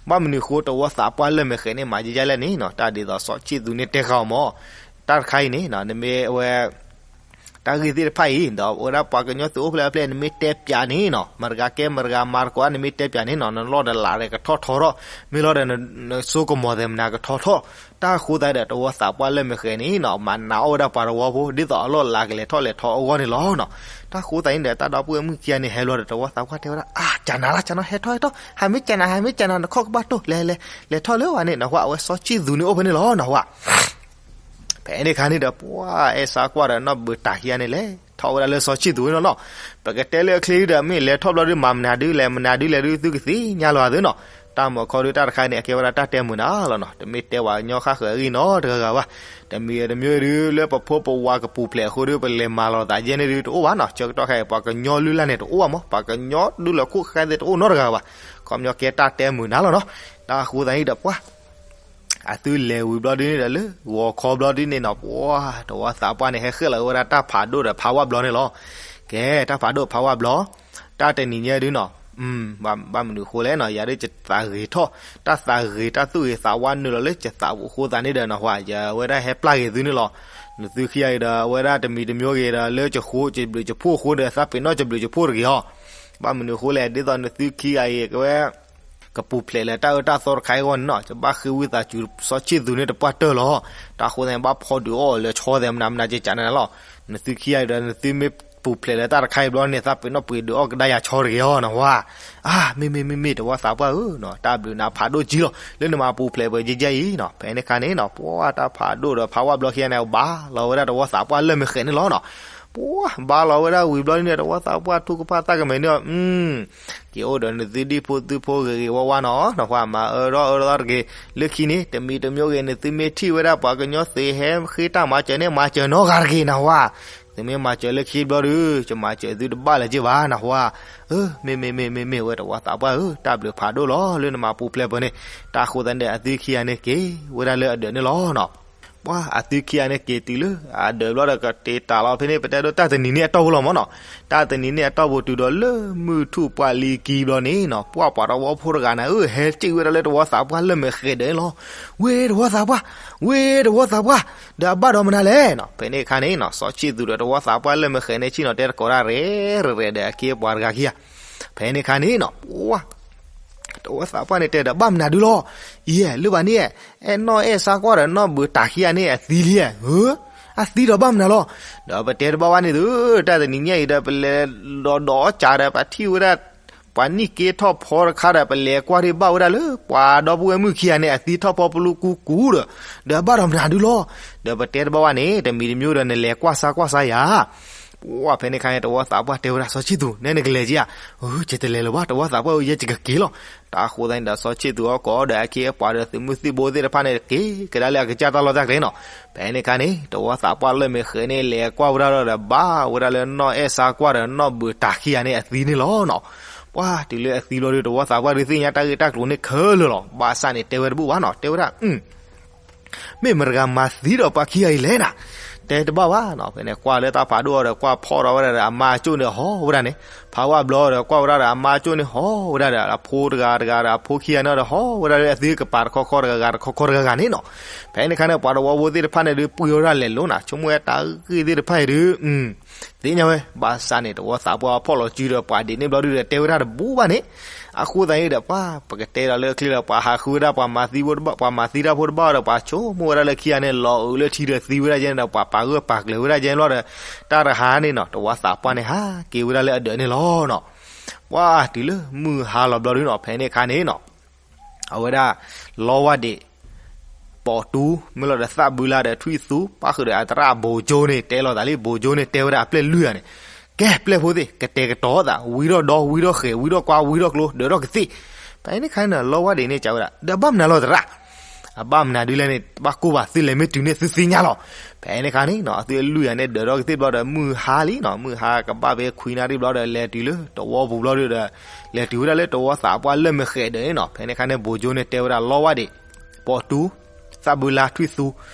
ဘၣ်မနုၤဃိတဝီသးပှၢ်လၢမဲာ်ဃဲးန့ၣ် မၤကဲကဲလဲၣ်န့ၣ်နီၤ, တၢ်ဒ်သိးစီၤဆံၣ်သူးန့ၣ်တဲဃာ်အီၤမၢ်, တၢ်တခါအံၤန့ၣ် နမ့ၢ်အဝဲ တၢ်ဂ့ၢ်သ့ၣ်တဖၣ်အံၤ ဒီးအဝဲဒၣ်ပှၤကညီသုးအိၣ်ဖျဲၣ်ဖျဲၣ် နမ့ၢ်တဲပၠးန့ၣ်နီၤ, မတဂၤကဲမတဂၤမၤသကိး နမ့ၢ်တဲပၠးန့ၣ်နီၤ, နလီၢ်ဒီးလးဒီးကထီၣ်ထီထီၣ်, မ့ၢ်လီၤဒီးနစိကမီၤသဲးမနၤကထီထီၣ်, တၢ်ဃိသတးဒီး တဝီသးပှၢ်လၢမဲာ်ဃဲးန့ၣ်နီၤ မၤနးအီၣ်ဝဲဒၣ်ပှၤတဝီဖိ ဒ်သိးအလီၢ်လးကလဲၤထီၣ်လဲၤထီအဂီၢ်န့ၣ်လီၤနီၤ. တၢ်ဃိသတးန့ၣ်ဒီး တၢ်ဒီပုၢ်ဝဲၢ်မုၣ်ခံဂၤန့ၣ် ဟဲဘျီဒီး တဝီသးပှၢ်တဲဝဲဒၣ် အါ ကနၤလၢ်ကနၤ ဟဲထီၣ်ဟဲထီၣ် ဟးမ့ၢ်ကနၤ ဟးမ့ၢ်ကနၤ နခီၣ်ကဘၣ်တိၢ် လဲၤလဲၤ လဲၤထီၣ်လၢဝဲန့ၣ်နီၤ, အဝဲစီၤဆံၣ်သူးန့ၣ်အိၣ်ဖဲန့ၣ်လီၤနီၤ. ဖဲန့ၣ်အခါန့ၣ်ဒီး ပှၤအဲၣ်စါကွၢ်ဒီးနီၢ်ဘုးတၢ်ခံဂၤန့ၣ် လဲၤထီၣ်ဝဲဒၣ်လၢစီၤဆံၣ်သူးန့ၣ်လီၤနီၤ. ပကတဲလၢအချ့ဒီး မ့ၢ်လဲၤထီၣ်ဘျီဒုး မၤမနုၤဒုလဲၣ် မနုၤဒုလဲၣ်ဒု သုကသ့ၣ်ညါလီၤသ့နီၤ. တၢ်မၤခီဒု တၢ်တခါန့ၣ် အကဲဝဲဒၣ်တၢ်တဲမုာ်နၤလီၤနီၤ, တမ့ၢ်တဲပှၤကညီဃၣ်ဃၢၤအဂ့ၢ်နီတဂၤဂၤဘၣ်. တမံၤတမံၤဒု လၢပဖိပဝၤကပူၤဖျဲးအဃိဒု ပလဲၤမၤလီၤသးယဲန့ၣ်ဒုတအိၣ်ဘၣ်နီၤ, ဆၢကတီၢ်ခဲအံၤ ပှၤကညီလုၢ်လၢ်န့ၣ်တအိၣ်ဘၣ်မၢ်, ပှၤကညီဒုလၢခိၣ်ဃဲသ့ၣ်တအိၣ်နီတဂၤဘၣ်. ခီပညီကဲတၢ်တဲမုာ်နၤလီၤနီၤ. တၢ်ဃိသတးန့ၣ်ဒီးပှၤ အသုလဲၤဝံၤဘျီဒုန့ၣ်ဒီး လၢဂီၤခီဘျီဒုန့ၣ်နီၤ, ပှၤတဝီသးပှၢ်န့ၣ် ဟဲဃ့ၢ်လီၤဝဲဒၣ်တၢ်ဖးဒိၣ်ဒီးဖးဝါဘျီန့ၣ်လီၤ. ကဲ တၢ်ဖးဒိၣ်ဖးဝါဘျီ တၢ်တနံၤညါဒုနီၤ, ဘၣ်မနုၤဃိလဲၣ်နီၤ, ယၤဒုးယသးဂ့ၤထီၣ်, တၢ်သးဂ့ၤတၢ်သူၣ်ဂ့ၤသးဝါနုာ်လီၤလၢယသးပူၤအဃိသတးန့ၣ်ဒီးနီၤ, ပှၤယဝဲဒၣ်ဟဲပျၢ်ဂ့ၤသုန့ၣ်လီၤ. နသုခံဂၤအံၤဒီး အဝဲဒၣ်တမံၤတမံၤဂ့ၤဒီး လၢယဃိယဘျုးယဖှိၣ်အဃိဒီး သးပ့ၤနီၣ်ယဘျုးယဖှိၣ်တဂ့ၤအီၤ. ဘၣ်မနုၤဃိလဲၣ်, ဒ်သိးနသုခံဂၤအံၤ ကဝဲ ကပူၤဖျဲးလၢတၢ်အၢတၢ်သီတခါအံၤအဂီၢ်န့ၣ်နီၤ, ယဘၣ်ဃ့ဝံသးစူၤစီၤဆံၣ်သူးန့ၣ်တပှၢ်တၢၢ်လီၤ. တၢ်ဃိသတးန့ၣ် ဘၣ်ဖီဒုးအီၣ်အီၤလၢဆီသဲးမနၤမနၤကကးန့ၣ်လီၤ. နသုခံဂၤအံၤဒီး နသုမ့ၢ်ပူၤဖျဲးလၢတၢ်တခါအံၤဘျီန့ၣ် သးပ့ၤနီၣ်ပှ့ၤဒုးအီၣ်ကဒါယၤဆီတဂ့ၤအီၤနီၤ, ပှၤ အါ မ့မ့ၢ်မ့မ့ၢ် တဝီသးပှၢ်ဧၢနီၤ, တၢ်ဘျုးနၤဖးဒိၣ်ကံလီၤ လၢနမၤပူၤဖျဲးပှဲၤကဲကဲအံၤနီၤ. ဖဲန့ၣ်အခါန့ၣ်နီၤ, ပှၤတၢ်ဖးဒိၣ်ဒီးဖးဝါဘျီခံဂၤန့ၣ် ဘါလီၤဝဲဒၣ်တဝီသးပှၢ်လၢမဲာ်ဃဲးန့ၣ်လီၤနီၤ. ပှၤဘါလီၤဝဲဒၣ်ဝံၤဘျီန့ၣ် တဝီသးပှၢ်ထူကဖၣ်သၣ်ကမဲာ်န့ၣ် က့ၤအိၣ်ဒီးနသုဒံဖိသုဖိဂ့ၤဂ့ၤဝါဝါနီၤ, နဟါမၤအၢထီၣ်အၢထီၣ်တဂ့ၤ, လၢခံန့ၣ် တမံၤတမံၤဂ့ၤ နသုမ့ၢ်ထံၣ်ဝဲဒၣ်ပှၤကညီသုးဟဲဃ့တၢ်မၤစၢၤန့ၣ် မၤစၢၤနီတဂၤတဂ့ၤနီၤ, ပှၤ သုမ့ၢ်မၤစၢၤလၢခံဘျီဒုး ယမၤစၢၤသုတဘၣ်လၢၤက့ၤဘၣ်နီၤ, ပှၤ မ့မ့ၢ်မ့မ့ၢ်မ့မ့ၢ်ဝဲတဝီသးပှၢ်ဧၢ, တၢ်ဘျုးဖးဒိၣ်လီၤ လၢနမၤပူၤဖျဲးပှဲၤန့ၣ်. တၢ်ဃိသတးန့ၣ်ဒီး အသုခံဂၤန့ၣ်က့ၤဝဲဒၣ်လၢအဒၢးန့ၣ်လီၤနီၤ. ပှၤအသုခံဂၤန့ၣ်က့ၤတုၤလၢအဒၢးဘျီဒီး ကတ့တၢ်လီၤဖဲန့ၣ် ပတဲဒိးတၢ်တနံၤန့ၣ်အတီၢ်ပူၤလီၤမၢ်နီၤ. တၢ်တနံၤန့ၣ်အတီၢ်ပူၤတုၤဒီးလၢမုၢ်ထူၣ်ပှၢ်လံကံဘျီန့ၣ်နီၤ, ပှၤပှၤတဝီဖိတဂၤန့ၣ်ဧၢ ဟဲစံၣ်ဝဲဒၣ်လၢတဝီသးပှၢ်လၢမဲာ်ဃဲးဒၢးန့ၣ်လီၤ. ဝ့ၢ်တဝီသးပှၢ်, ဝ့ၢ်တဝီသးပှၢ်, ဒီးအဘၣ်ဒီးမနုၤလဲၣ်နီၤ. ဖဲန့ၣ်အခါန့ၣ်နီၤ စီၤဆံၣ်သူးဒီးတဝီသးပှၢ်လၢမဲာ်ဃဲးန့ၣ် ဆ့ၣ်နီၤတဲတကိးတၢ်ရဲၣ်ရဲၣ်ဒီး အခ့အပှၤတဂၤခံဂၤ. ဖဲန့ၣ်အခါန့ၣ်နီၤ ပှၤ တဝီသးပှၢ်န့ၣ်တဲဒီး ဘၣ်မနုၤဒုလီၤ. အံၤ လၢဘၣ်န့ၣ် အဲၣ်နီၢ်အဲၣ်စါကွၢ်ဒီးနီၢ်ဘုးတၢ်ခံဂၤန့ၣ် အသံလံဧါ. အသံဒီးဘၣ်မနုၤလီၤ. ဒီးပတဲတဘၣ်ဘၣ်န့ၣ်သု, တၢ်တနံၤညါအံၤဒီး ပလဲၤဒီးဒီးကးဒီး ပထံၣ်ဝဲဒၣ် ပှၤနံၣ်က့ထီၣ်ဖီတခါဒီး ပလဲၤကွၢ်ဒံးဘၣ်ဝဲဒၣ်လၢ ပှၤဒီပုၢ်ဝဲၢ်မုၣ်ခံဂၤန့ၣ် အသံထီၣ်ဖီပလူကူကူဒီး, ဒီးအဘၣ်ဒီးမနုၤဒုလီၤ. ဒီးပတဲတဘၣ်ဘၣ်န့ၣ် တမံၤတမံၤဒီး နလဲၤကွၢ်စါကွၢ်စါယၤ ပှၢ်ဖဲန့ၣ်ခါန့ၣ် တဝီသးပှၢ်တဲဝဲဒၣ်စီၤဆံၣ်သူး နဲနကလဲၤက့ၤဧါ, ယတလဲၤလၢၤဘၣ် တဝီသးပှၢ်ဧၢ ယဲယကက့ၤလီၤ. တၢ်ဃိသတးန့ၣ်ဒီး စီၤဆံၣ်သူးအကိးဒီး အခ့အပှၤဒီး သုးမုၢ်သံၣ်ဘိသ့ၣ်တဖၣ်န့ၣ် က့ၤကဒါလၢအကစၢ်တၢ်လီၢ်တၢ်ကျဲနီၤ. ဖဲန့ၣ်ခါန့ၣ် တဝီသးပှၢ်လၢမ့ၢ်ဃဲၤန့ၣ် လဲၤကွၢ်ဝဲဒၣ်လီၤဒီး ဘၣ်ဝဲဒၣ်လၢနီၢ်အဲၣ်စါကွၢ်ဒီး နီၢ်ဘုးတၤခံဂၤန့ၣ် အသံန့ၣ်လီၤနီၤ. ပှၢ်တုၤလၢအသံဘျီဒီး တဝီသးပှၢ်ဒုးသ့ၣ်ညါတၢ်ဂ့ၢ်တၢ်ကျိၤန့ၣ်ခဲလၢာ်လီၤ. ဘၣ်ဆၣ်န့ၣ် တဲဝဲတဘူၣ်ဘၣ်နီၤ, တဲဝဲဒၣ် မ့ၢ်မတၤတဂၤမၤသံဒီးပှၤခံဂၤအံၤလဲၣ်နၤ, တဲတဘၣ်ဘၣ်နီၤ. ဖဲန့ၣ် ကွၢ်လၢတၢ်ဖးဒိၣ်အီၤဒီး ကွၢ်ဖီၣ်ထီၣ်ဝဲဒၣ်ဒီး အမါအကၠိၣ်န့ၣ်ဟီၣ်ဝဲဒၣ်န့ၣ်, ဖးဝဲဘျီဒီး ကွၢ်ဝဲဒၣ်ဒီး အမါအကၠိၣ်န့ၣ်ဟီၣ်ဝဲဒၣ်ဒီး အဖိတဂၤတဂၤဒီး အဖိခံဂၤန့ၣ်ဒီး ဟီၣ်ဝဲဒၣ်လၢအသံကပၤတခီခီတဂၤဂၤတခီခီတဂၤဂၤန့ၣ်နီၤ. ဖဲန့ၣ်ခါန့ၣ် ပှၤတဝီဖိသ့ၣ်တဖၣ်န့ၣ်ဒုး ပှံၢ်ဝဲဒၣ်လဲၤလိၤနၤ, ဆိကမိၣ်ဝဲတၢ်ဂ့ၢ်သ့ၣ်တဖၣ်အံၤဒုး သ့ၣ်ညါဝဲ, ဘၣ်ဆၣ်န့ၣ် တဝီသးပှၢ်ဖီၣ်လီၤစုဒီး ပှၤဒံးန့ၢ်ဘျီဒုးဒီး တဲဝဲဒၣ်တဘူၣ်ဘၣ်န့ၣ်, အဃိသတးန့ၣ်ဒီး ပှၤပကတဲဒီးလၢချ့လၢ ပှၤဟးဃုဝဲဒၣ် ပှၤမၤသံဖိတဘၣ်, ပှၤမၤသံတၢ်ဖိတဘၣ်ဒီး ပှၤဆိကမိၣ်ဝဲဒၣ်လၢခံဂၤန့ၣ် လီၤအုးလၢထံဒီးသံဝဲဒၣ်ယဲန့ၣ်ဒီး ပှၤပာ်ဂၢၢ်ပာ်ကျၢၤဝဲဒၣ်ယဲန့ၣ်ဘျီဒီး တၢ်တဟါန့ၣ်နီၤ တဝီသးပှၢ်န့ၣ် ဟးက့ၤဝဲဒၣ်လၢအဒၢးန့ၣ်လီၤနီၤ. ပှၢ်တုၤလၢမုၢ်ဟါလီၤဘျီဒုးနီၤ ဖဲန့ၣ်ခါန့ၣ်နီၤ အဝဲဒၣ် လီဝၢ်ဒံး ပိာ်တူ မ့ၢ်လီၤဒီး သၣ်ဘုလါဒီးထွံၣ်သူ ပၣ်ဃုာ်ဒီးအသရၣ်ဘိကၠိန့ၣ် တဲလီၤသးလံ, ဘိကၠိန့ၣ် တဲဝဲဒၣ်အပျဲၢ်လွံၢ်ဂၤန့ၣ်, ကဲပျဲၢ်ဖိသ့ၣ် ကတဲာ်ကတီၤသး ဝံထီၣ်ဒီ ဝံထီၣ်ဃဲၤ ဝံထီၣ်ကွါ ဝံထီၣ်ကျိ ဒၢးထီၣ်ကသ့ၣ်. ဖဲန့ၣ်ခါန့ၣ် လီဝၢ်ဒံးန့ၣ် ကးဝဲဒၣ် ဒီးဘၣ်မနုၤလီၤသရၣ်, အဘၣ်မနုၤဒုးလဲၣ်န့ၣ် တဘၣ်ကိၢ်ဘၣ် သုလဲၤမ့ၢ်တုၤန့ၣ် သုသ့ၣ်ညါလီၤ. ဖဲန့ၣ်ခါန့ၣ်နီၤ အသုလွံၢ်ဂၤန့ၣ် ဒၢးထီၣ်ကသ့ၣ်ဘျီဒီး မုၢ်ဟါလံနီၤ, မုၢ်ဟါကဘၣ်ဖဲခွံနၣ်ရံၣ်ဘျီဒီး လဲၤတုၤလၢတဝီပူၤဘျီဒုးဒီး လဲၤတုၤဝဲဒၣ်လၢတဝီသးပှၢ်လၢမ့ၢ်ဃဲၤဒၢးန့ၣ်နီၤ. ဖဲန့ၣ်ခါန့ၣ် ဘိကၠိန့ၣ် တဲဝဲဒၣ် လီဝၢ်ဒံး ပိာ်တူ သၣ်ဘုလါ ထွံၣ်သူ,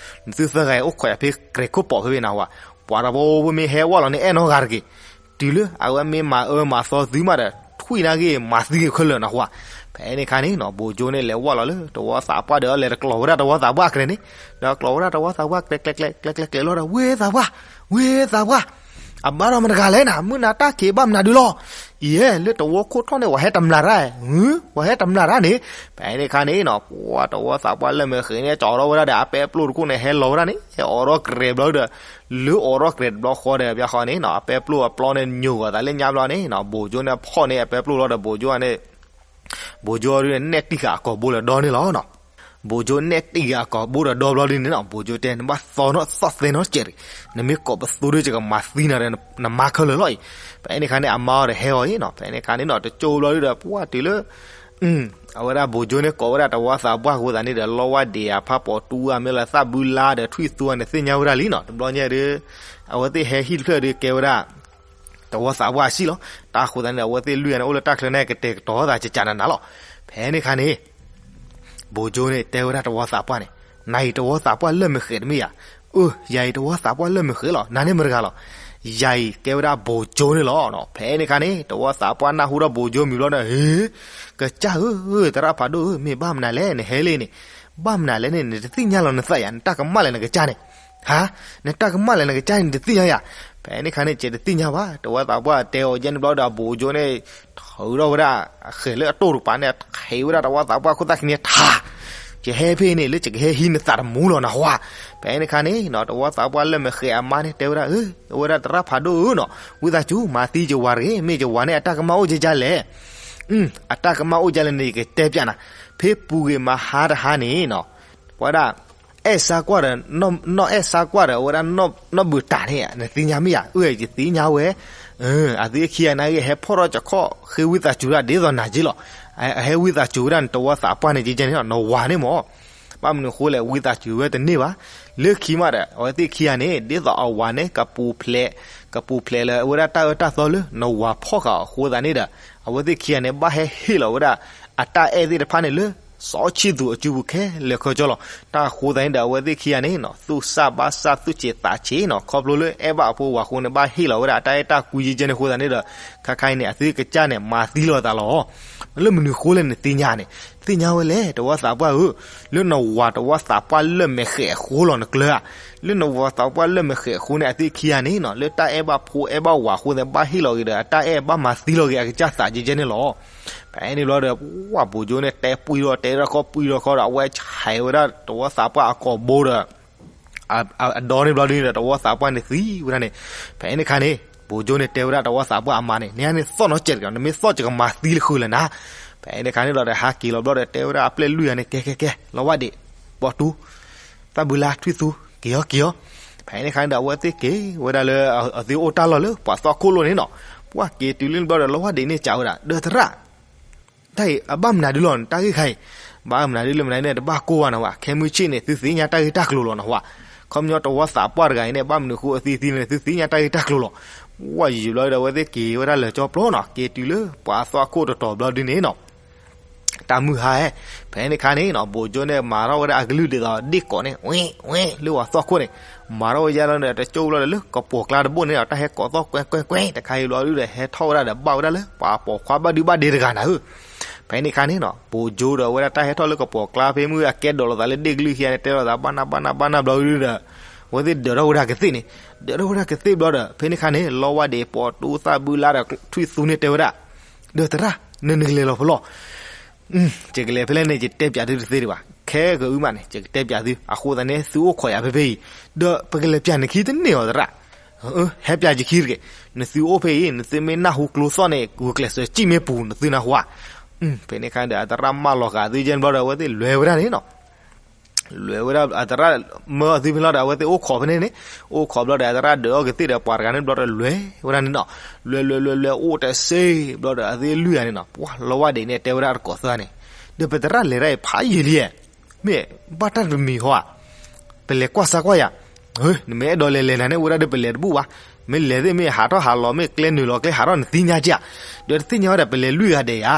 နသုသၢဂၤအံၤ အိၣ်ခိးယၤဖဲကြဲးခိၣ်ပိာ်ဖဲဖဲနဟူဧါ, ပှၤတဘိဘိမ့ၢ်ဟဲဝဲလီၤန့ၣ် အဲၣ်နီတဂၤတဂ့ၤ. တုၤလၢအဝဲမ့ၢ်မၤအၢမၤသီသုမးဒီး ထွံၣ်နၢ်ဂ့ၢ်မၤသံဂ့ၤခဲလၢာ်နဟူဧါ. ဖဲန့ၣ်ခါန့ၣ်နီၤ ဘိကၠိန့ၣ် လဲၤဝဲလီၤလၢတဝီသးပှၢ်ဒီး လဲၤတကျီၤဝဲဒၣ်တဝီသးပှၢ်အကြဲးန့ၣ်, ဒီးကျီၤဝဲဒၣ်တဝီသးပှၢ် ကျဲးကျဲးကျဲးကျဲးကျဲးကျဲးလီၤဒီး ဝ့သးပှၢ်, ဝ့သးပှၢ် အဘၣ်ဒီးမတၤတဂၤလဲၣ်နၤ, မုၢ်နၤတၢ်ခံးဘၣ်မနုၤဒုးလီၤ. အံၤ လၢတဝီခိၣ်ထီၣ်န့ၣ် ပှၤဟဲတမျၢ်တၢ်, ပှၤဟဲတမျၢ်တၢ်န့ၣ်. ဖဲန့ၣ်ခါန့ၣ်နီၤ ပှၤတဝီသးပှၢ်လၢမ့ၢ်ဃဲၤန့ၣ် ကၠီထီၣ်ဝဲဒၣ်ဒီး အပဲပျိၢ်တခိၣ်န့ၣ် ဟဲလီၤဝဲဒၣ်န့ၣ် ဟဲအိးထီၣ်ကြဲးဘျီဒီး လၢအိးထီၣ်ကြဲးတဘျီဃီဒီး ဘၣ်ဃီန့ၣ်နီၤ အပဲပျိၢ်အပျီန့ၣ် ညိးဂီၤသးလၢညါဘျီန့ၣ်နီၤ ဘိကၠိန့ၣ်ဖီၣ်န့ၢ်အပဲပျိၢ်လီၤဒီး ဘိကၠိန့ၣ် ဘိကၠိဒုးန့ၣ် နဲၣ်တံၢ်ဃာ်အကိာ်ဘိဒီးဒီန့ၣ်လီၤနီၤ. ဘိကၠိနဲၣ်တံၢ်ဃာ်အကိာ်ဘိဒီးဒီဘျီဒုးန့ၣ်နီၤ ဘိကၠိတဲ နဘၣ်သီနီၣ်သီသဲနီၣ်စဲးရံး, နမ့ၢ်ကိးပသူဒုး ယကမၤသံနၤဒီး နမါခဲလၢာ်လီၤအံၤ. ဖဲန့ၣ်ခါန့ၣ် အမါအီၤဒီးဟဲအီၤအံၤနီၤ. ဖဲန့ၣ်ခါန့ၣ်နီၤ တကၠိဘျီဒုးဒီး ပှၢ်တုၤလၢ အဝဲဒၣ်ဘိကၠိန့ၣ် ကိးဝဲဒၣ်တဝီသးပှၢ်အဃိသတးန့ၣ်ဒီး လီဝၢ်ဒံးအဖါပိာ်တူဧါ မ့ၢ်လၢသၣ်ဘုလါဒီးထွံၣ်သူဧါန့ၣ် သ့ၣ်ညါဝဲဒၣ်လံနီၤ. တဘျီညါဒုး အဝဲသ့ၣ်ဟဲဟံၣ်တဖျၢၣ်ဒုးကဲဝဲဒၣ် တဝီသးပှၢ်အဟံၣ်လီၤ. တၢ်ဃိသတးန့ၣ်ဒီး အဝဲသ့ၣ်လွံၢ်ဂၤန့ၣ် အိၣ်လၢတၢ်ချၢန့ၣ် ကတဲာ်ကတီၤသးကကးနးနးလီၤ. ဖဲန့ၣ်ခါန့ၣ် ဘိကၠိန့ၣ် တဲဝဲဒၣ်တဝီသးပှၢ်န့ၣ် နၤအံၤတဝီသးပှၢ်လၢမ့ၢ်ဃဲၤတမ့ၢ်ယၤ. အၢ ယၤအံၤတဝီသးပှၢ်လၢမ့ၢ်ဃဲၤလီၤ. နၤန့ၣ်မတၤတဂၤလီၤ. ယၤအံၤကဲဝဲဒၣ်ဘိကၠိန့ၣ်လီၤ. ဖဲန့ၣ်ခါန့ၣ် တဝီသးပှၢ်နၢ်ဟူဒီးဘိကၠိမံၤဘျီဒီး ဟ့ ကစၢ်ဧၢ သရၣ်ဖးဒိၣ်ဧၢ မ့ၢ်ဘၣ်မနုၤလဲၣ် နဟဲလံန့ၣ်, ဘၣ်မနုၤလဲၣ်န့ၣ် နတသ့ၣ်ညါလီၤနသးယၤ နတၢ်ကမၣ်လဲၣ်နကစၢ်န့ၣ် ဟါ, နတၢ်ကမၣ်လဲၣ်နကစၢ်န့ၣ် နတသ့ၣ်ညါယၤ. ဖဲန့ၣ်ခါန့ၣ် ကဲတသ့ၣ်ညါဘၣ်. တဝီသးပှၢ်တဲအီၤယဲန့ၣ်ဘျီဒီး ဘိကၠိန့ၣ် ထုးထီၣ်ဝဲဒၣ် အဃဲၤလၢအတိၢ်တကပၤန့ၣ် ထံးဝဲဒၣ်တဝီသးပှၢ်ခိၣ်သၣ်ခံန့ၣ်ထး, ယဟဲဖဲအံၤန့ၣ် လၢယကဟဲဟံးနသးတမူလီၤနဟူဧါ. ဖဲန့ၣ်ခါန့ၣ်နီၤ တဝီသးပှၢ်လၢမ့ၢ်ဃဲၤအမါန့ၣ် တဲဝဲဒၣ် အၢ အဝဲဒၣ်သရၣ်ဖးဒိၣ်ဧၢနီၤ ဝံသးစူၤ မၤသံယဝၤတဂ့ၤ မ့ၢ်ယဝၤန့ၣ် အတၢ်ကမၣ်အိၣ်ကဲကဲလဲၣ်. အတၢ်ကမၣ်အိၣ်ကဲလဲၣ်န့ၣ် ယကတဲပျးနၤ. ဖဲပူၤကွံာ်မဟါတဟါန့ၣ်နီၤ ပဝဲဒၣ် အဲၣ်စါကွၢ်ဒီး နီၢ်အဲၣ်စါကွၢ်ဒီး အဝဲဒၣ်နီၢ်ဘုးတၤန့ၣ် နသ့ၣ်ညါမ့ၢ်ဧါ. အၢ ယသ့ၣ်ညါဝဲ. အသုခံဂၤန့ၣ်ဂ့ၤ ဟဲဖီၣ်ထီၣ်ကခီၣ် ဃ့ဝံသးစူၤဒၣ်ဒ်သိးနၤက့လီၤ. အဟဲဝံသးစူၤဝဲဒၣ်နတဝီသးပှၢ်န့ၣ် ကဲကဲန့ၣ်နီၤ နဝၤန့ၣ်မ့ၢ် ဘၣ်မနုၤဃိလဲၣ် ဝံသးစူၤဝဲတန့ၢ်ဘၣ်. လၢခံမးဒီး အဝဲသ့ၣ်ခံဂၤန့ၣ် ဒ်သိးအဝၤန့ၣ် ကပူၤဖျဲး ကပူၤဖျဲးလၢအဝဲဒၣ်တၢ်အၢတၢ်သီလၢနဝၤဖီၣ်ဃာ်အီၤအဃိသတးန့ၣ်ဒီး အဝဲသ့ၣ်ခံဂၤန့ၣ် ဘၣ်ဟဲဟ့ၣ်လီၤဝဲဒၣ် အတၢ်အဲၣ်သ့ၣ်တဖၣ်န့ၣ်လၢ စီၤဆံၣ်သူးအစုပူၤခဲလၢာ်ခဲဆ့လီၤ. တၢ်အဃိသတးန့ၣ်ဒီး အဝဲသ့ၣ်ခံဂၤန့ၣ်နီၤ သူၣ်ဆၣ်ဘၣ်ဆၣ်သူၣ်ဆံးသးဆံးနီၤ ခီဖျိလၢအဲၣ်ဘၣ်အဖိဝၤအဃိန့ၣ် ဘၣ်ဟ့ၣ်လီၤဝဲဒၣ်အတၢ်အဲၣ်တၢ်ကွံယဲကဲန့ၣ်အဃိသတးန့ၣ်ဒီး ခါခါအံၤန့ၣ် အသုကစၢ်န့ၣ် မၤသံလီၤသးလီၤ. လၢမနုၤဃိလဲၣ်နသ့ၣ်ညါန့ၣ် သ့ၣ်ညါဝဲလဲၣ် တဝီသးပှၢ်ဧၢ, လၢနဝၤတဝီသးပှၢ်လၢမ့ၢ်ဃဲၤအဃိလီၤနကျၢၤဧါ. လၢနဝၤသးပှၢ်လၢမ့ၢ်ဃဲၤအဃိန့ၣ် အသုခံဂၤန့ၣ်နီၤ လၢတၢ်အဲၣ်ဘၣ်ဖိအဲၣ်ဘၣ်ဝၤအဃိန့ၣ် ဘၣ်ဟ့ၣ်လီၤက့ၤဒီး အတၢ်အဲၣ်ဘၣ်မၤသံလီၤက့ၤအကစၢ်သးကဲကဲန့ၣ်လီၤ. ဖဲန့ၣ်ဘျီဒီး ပှၢ်ဘိးကၠိန့ၣ် တဲပှံၢ်ထီၣ်တဲထီၣ်ခီပှံၢ်ထီၣ်ခီဒီး အဝဲဆဲးဝဲဒၣ်တဝီသးပှၢ်အကိာ်ဘိဒီး အဒီန့ၣ်ဘျီဒုးဒီး တဝီသးပှၢ်န့ၣ်သံဝဲဒၣ်န့ၣ်. ဖဲန့ၣ်ခါန့ၣ် ဘိးကၠိန့ၣ်တဲဝဲဒၣ်တဝီသးပှၢ်အမါန့ၣ် နဟဲန့ၣ်သီၣ်နီတစဲးတဂ့ၤ နမ့ၢ်သီၣ်ယကမၤသံလၢဃုာ်လၢၤနၤ. ဖဲန့ၣ်ခါန့ၣ်ဒီး ဟးက့ၤလီၤဘျီဒီး တဲဝဲဒၣ်အပျဲၢ်လွံၢ်ဂၤန့ၣ် ကဲကဲကဲ လီဝၢ်ဒံး ပိာ်တူ သၣ်ဘုလါ ထွံၣ်သူ က့ၤအီၤက့ၤအီၤ. ဖဲန့ၣ်ခါန့ၣ်ဒီး အဝဲသ့ၣ်က့ၤဝဲဒၣ်လၢအသုအိၣ်တၢ်လီၢ်လၢပှၤသီၣ်ခိၣ်လိၤန့ၣ်နီၤ, ပှၤက့ၤတုၤလၢန့ၣ်ဘျီဒီး လီဝါဒံးန့ၣ်စံးဝဲဒၣ်, ဒီးသရၣ် တၢ်အံၤအဘၣ်မနုၤဒုလီၤန့ၣ် တၢ်ဂ့ၢ်ခါအံၤ, ဘၣ်မနုၤဒုလၢမနုၤန့ၣ် တဘၣ်ကိၢ်ဘၣ်နီၤဝဲ, ခဲမုၢ်ဆ့ၣ်န့ၣ် သုသ့ၣ်ညါတၢ်ဂ့ၢ်တၢ်ကျိၤလီၤနီၤဝဲ, ခီပညီတဝီသးပှၢ်တဂၤအံၤန့ၣ် ဘၣ်မနုၤဃိအသံသံန့ၣ် သုသ့ၣ်ညါတၢ်ဂ့ၢ်တၢ်ကျိၤလီၤ. ဝဲယံာ်ဘျီဒီး အဝဲသ့ၣ်က့ၤဝဲဒၣ်လၢာ်ကၠီပျီနီၤ, က့ၤတုၤလၢပှၤသီၣ်ခိၣ်တတီၤဘျီဒုန့ၣ်နီၤ တၢ်မုၢ်ဟါဧဲ, ဖဲန့ၣ်ခါန့ၣ်နီၤ ဘိးကၠိန့ၣ် မၤထီၣ်ဝဲဒၣ်အကလုၢ်ဒ်သိးဒ့ၣ်ကိးန့ၣ်, ဝ့ၢ်ဝ့ၢ် လၢပှၤသီၣ်ခိၣ်န့ၣ်, မၤထီၣ်ဝဲယါလီၤဒီး တကၠိလီၤဒီးလၢကပိာ်ကျါတဘိန့ၣ်ဒီး တၢ်ဟဲကိးသီၣ်ကွဲကွဲကွဲ တခါအံၤဘျီဒုဒီး ဟဲထီၣ်ဝဲဒၣ်ဒီးဘၣ်ဝဲဒၣ်လၢပှၤပိာ်ခွါဘၣ်ဒုဘၣ်ဒ့တဂၤနၤဧၢ. ဖဲန့ၣ်ခါန့ၣ်နီၤ ဘိးကၠိဒီးအဝဲဒၣ်တၢ်ဟဲထီၣ်လၢကပိာ်ကျါ ဖဲမုၢ်အကဲဒိးလိာ်သးလၢဒ့ၣ်ကလုၢ်ခံဂၤန့ၣ် တဲလိာ်သးဘၣ်နၢ်ဘၣ်နၢ်ဘၣ်နၢ်ဘျီဒုဒီး အဝဲသ့ၣ်ဒၢးထီၣ်ဝဲဒၣ်ကသ့ၣ်န့ၣ်, ဒၢးထီၣ်ဝဲဒၣ်ကသ့ၣ်ဘျီဒီး ဖဲန့ၣ်ခါန့ၣ် လီဝါဒံးပိာ်တူသၣ်ဘုလါဒီး ထွံၣ်သူန့ၣ်တဲဝဲဒၣ်, ဒီးသရၣ် နနကလဲၤလီၤဖဲလဲၣ်. ယကလဲၤဖဲလဲၣ်န့ၣ် ယတဲပၠးသုတသ့ဒံးဘၣ်, ခဲကအုမးန့ၣ် ယကတဲပၠးသု, အဃိသတးန့ၣ် သုအိၣ်ခိးယၤဖဲဖဲအံၤ, ဒီးပကလဲၤပၠးနခံတန့ၢ်အီၤသရၣ်. ဟဲပၠးယခံတဂ့ၤ, နသုအိၣ်ဖဲအံၤ နသုမ့ၢ်နၢ်ဟူကျိသီၣ်န့ၣ် ဂုာ်ကျဲးစၢးစံၣ်မ့ၢ်ပူၤနသုနၢ်ဟူဧါ. ဖဲန့ၣ်ခါဒီး အသရၣ်မၢလီၤဃာ်သုယဲၢ်ဘျီဒီး အဝဲသ့ၣ်လဲၤဝဲဒၣ်န့ၣ်နီၤ လဲၤဝဲဒၣ် အသရၣ်မၢအီၤသုဖဲလီၤဒီး အဝဲသ့ၣ်အိၣ်ခိးဖဲန့ၣ်န့ၣ်, အိၣ်ခိးဘျီဒီး အသရၣ်ဒၢးအီၣ်ကသ့ၣ်ဒီး ပှၤတဂၤန့ၣ်ဘျီဒီးလဲၤဝဲဒၣ်န့ၣ်နီၤ, လဲၤလဲၤလဲၤလဲၤအိၣ်တစ့ဘျီဒီး အသ့ၣ်လွံၢ်ဂၤန့ၣ်နီၤ, ပှၤလီဝါဒံးန့ၣ်တဲဝဲဒၣ်တကိးသၢဂၤန့ၣ်, ဒီးပသရၣ်လဲၤတၢ်အံၤဖးယံာ်လံဧါ, မ့ၢ်ဘၣ်တၢ်တမံၤဟီဧါ, ပလဲၤကွၢ်စၢ်ကွၢ်ယၤ, နမ့ၢ်အဲၣ်ဒိးလဲၤလဲၤနၤန့ၣ် အိၣ်ဝဲဒၣ်ဒီးပလဲၤတဘူၣ်ဘၣ်, မ့ၢ်လဲၤသ့ၣ်မ့ၢ်ဟးထီၣ်ဟးလီၤ မ့ၢ်ကျဲနုာ်လီၤကျဲဟးထီၣ်နသ့ၣ်ညါက့ဧါ, ဒီးတသ့ၣ်ညါဝဲဒီး ပလဲၤလွံၢ်ဂၤဒဲးဧါ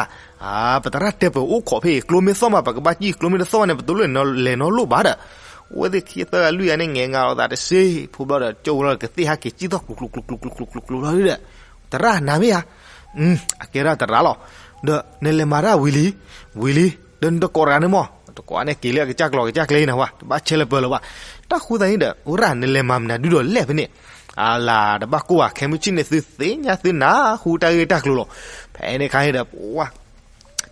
ပသရၣ်တဲပှၤအိၣ်ခိးဖဲအံၤ ကျိမ့ၢ်သီၣ်မး ပကဘၣ်စံၣ် ကျိမ့ၢ်တသီၣ်ဘၣ်န့ၣ် ပတလိၣ်လဲၤနီၢ်လိၣ်ဘၣ်ဒီး, အဝဲသ့ၣ်ခံသၢဂၤလွံၢ်ဂၤန့ၣ် ငဲၤငါလီၤသးတစ့ဖိဘျီဒီး ကၠိလီၤကသ့ၣ်ဟဲက့ၤစံၣ်သီၣ်ကျိၤကျိၤကျိၤကျိၤကျိၤကျိၤကျိၤဘျီဒီး, သရၣ်နၤမ့ၢ်ဧါ, အကဲဒၣ်သရၣ်လီၤ, ဒီးနလဲၤမၤတၢ်ဝံၤလံ, ဝံၤလံ, ဒီးနတကိးတဂၤန့ၣ်မး တကိးန့ၣ်က့ၤလၢအကစၢ်ကျိၤကစၢ်ကျဲအံၤနၤဝဲ တဘၣ်ဆဲးလၢပၢၤလၢၤဘၣ်, တၢ်ဃိသတးန့ၣ်ဒီး အိၣ်ရၣ်နလဲၤမၤမနုၤဒုဒီးလဲၣ်ဖဲန့ၣ်, အလၤတဘၣ်ကိၢ်ဘၣ် ခဲမုၢ်ဆ့ၣ်န့ၣ် သုသ့ၣ်ညါသုနၢ်ဟူတၢ်ဂ့ၢ်တၢ်ကျိၤလီၤ, ဖဲန့ၣ်ခါန့ၣ်ဒီး ပှၤ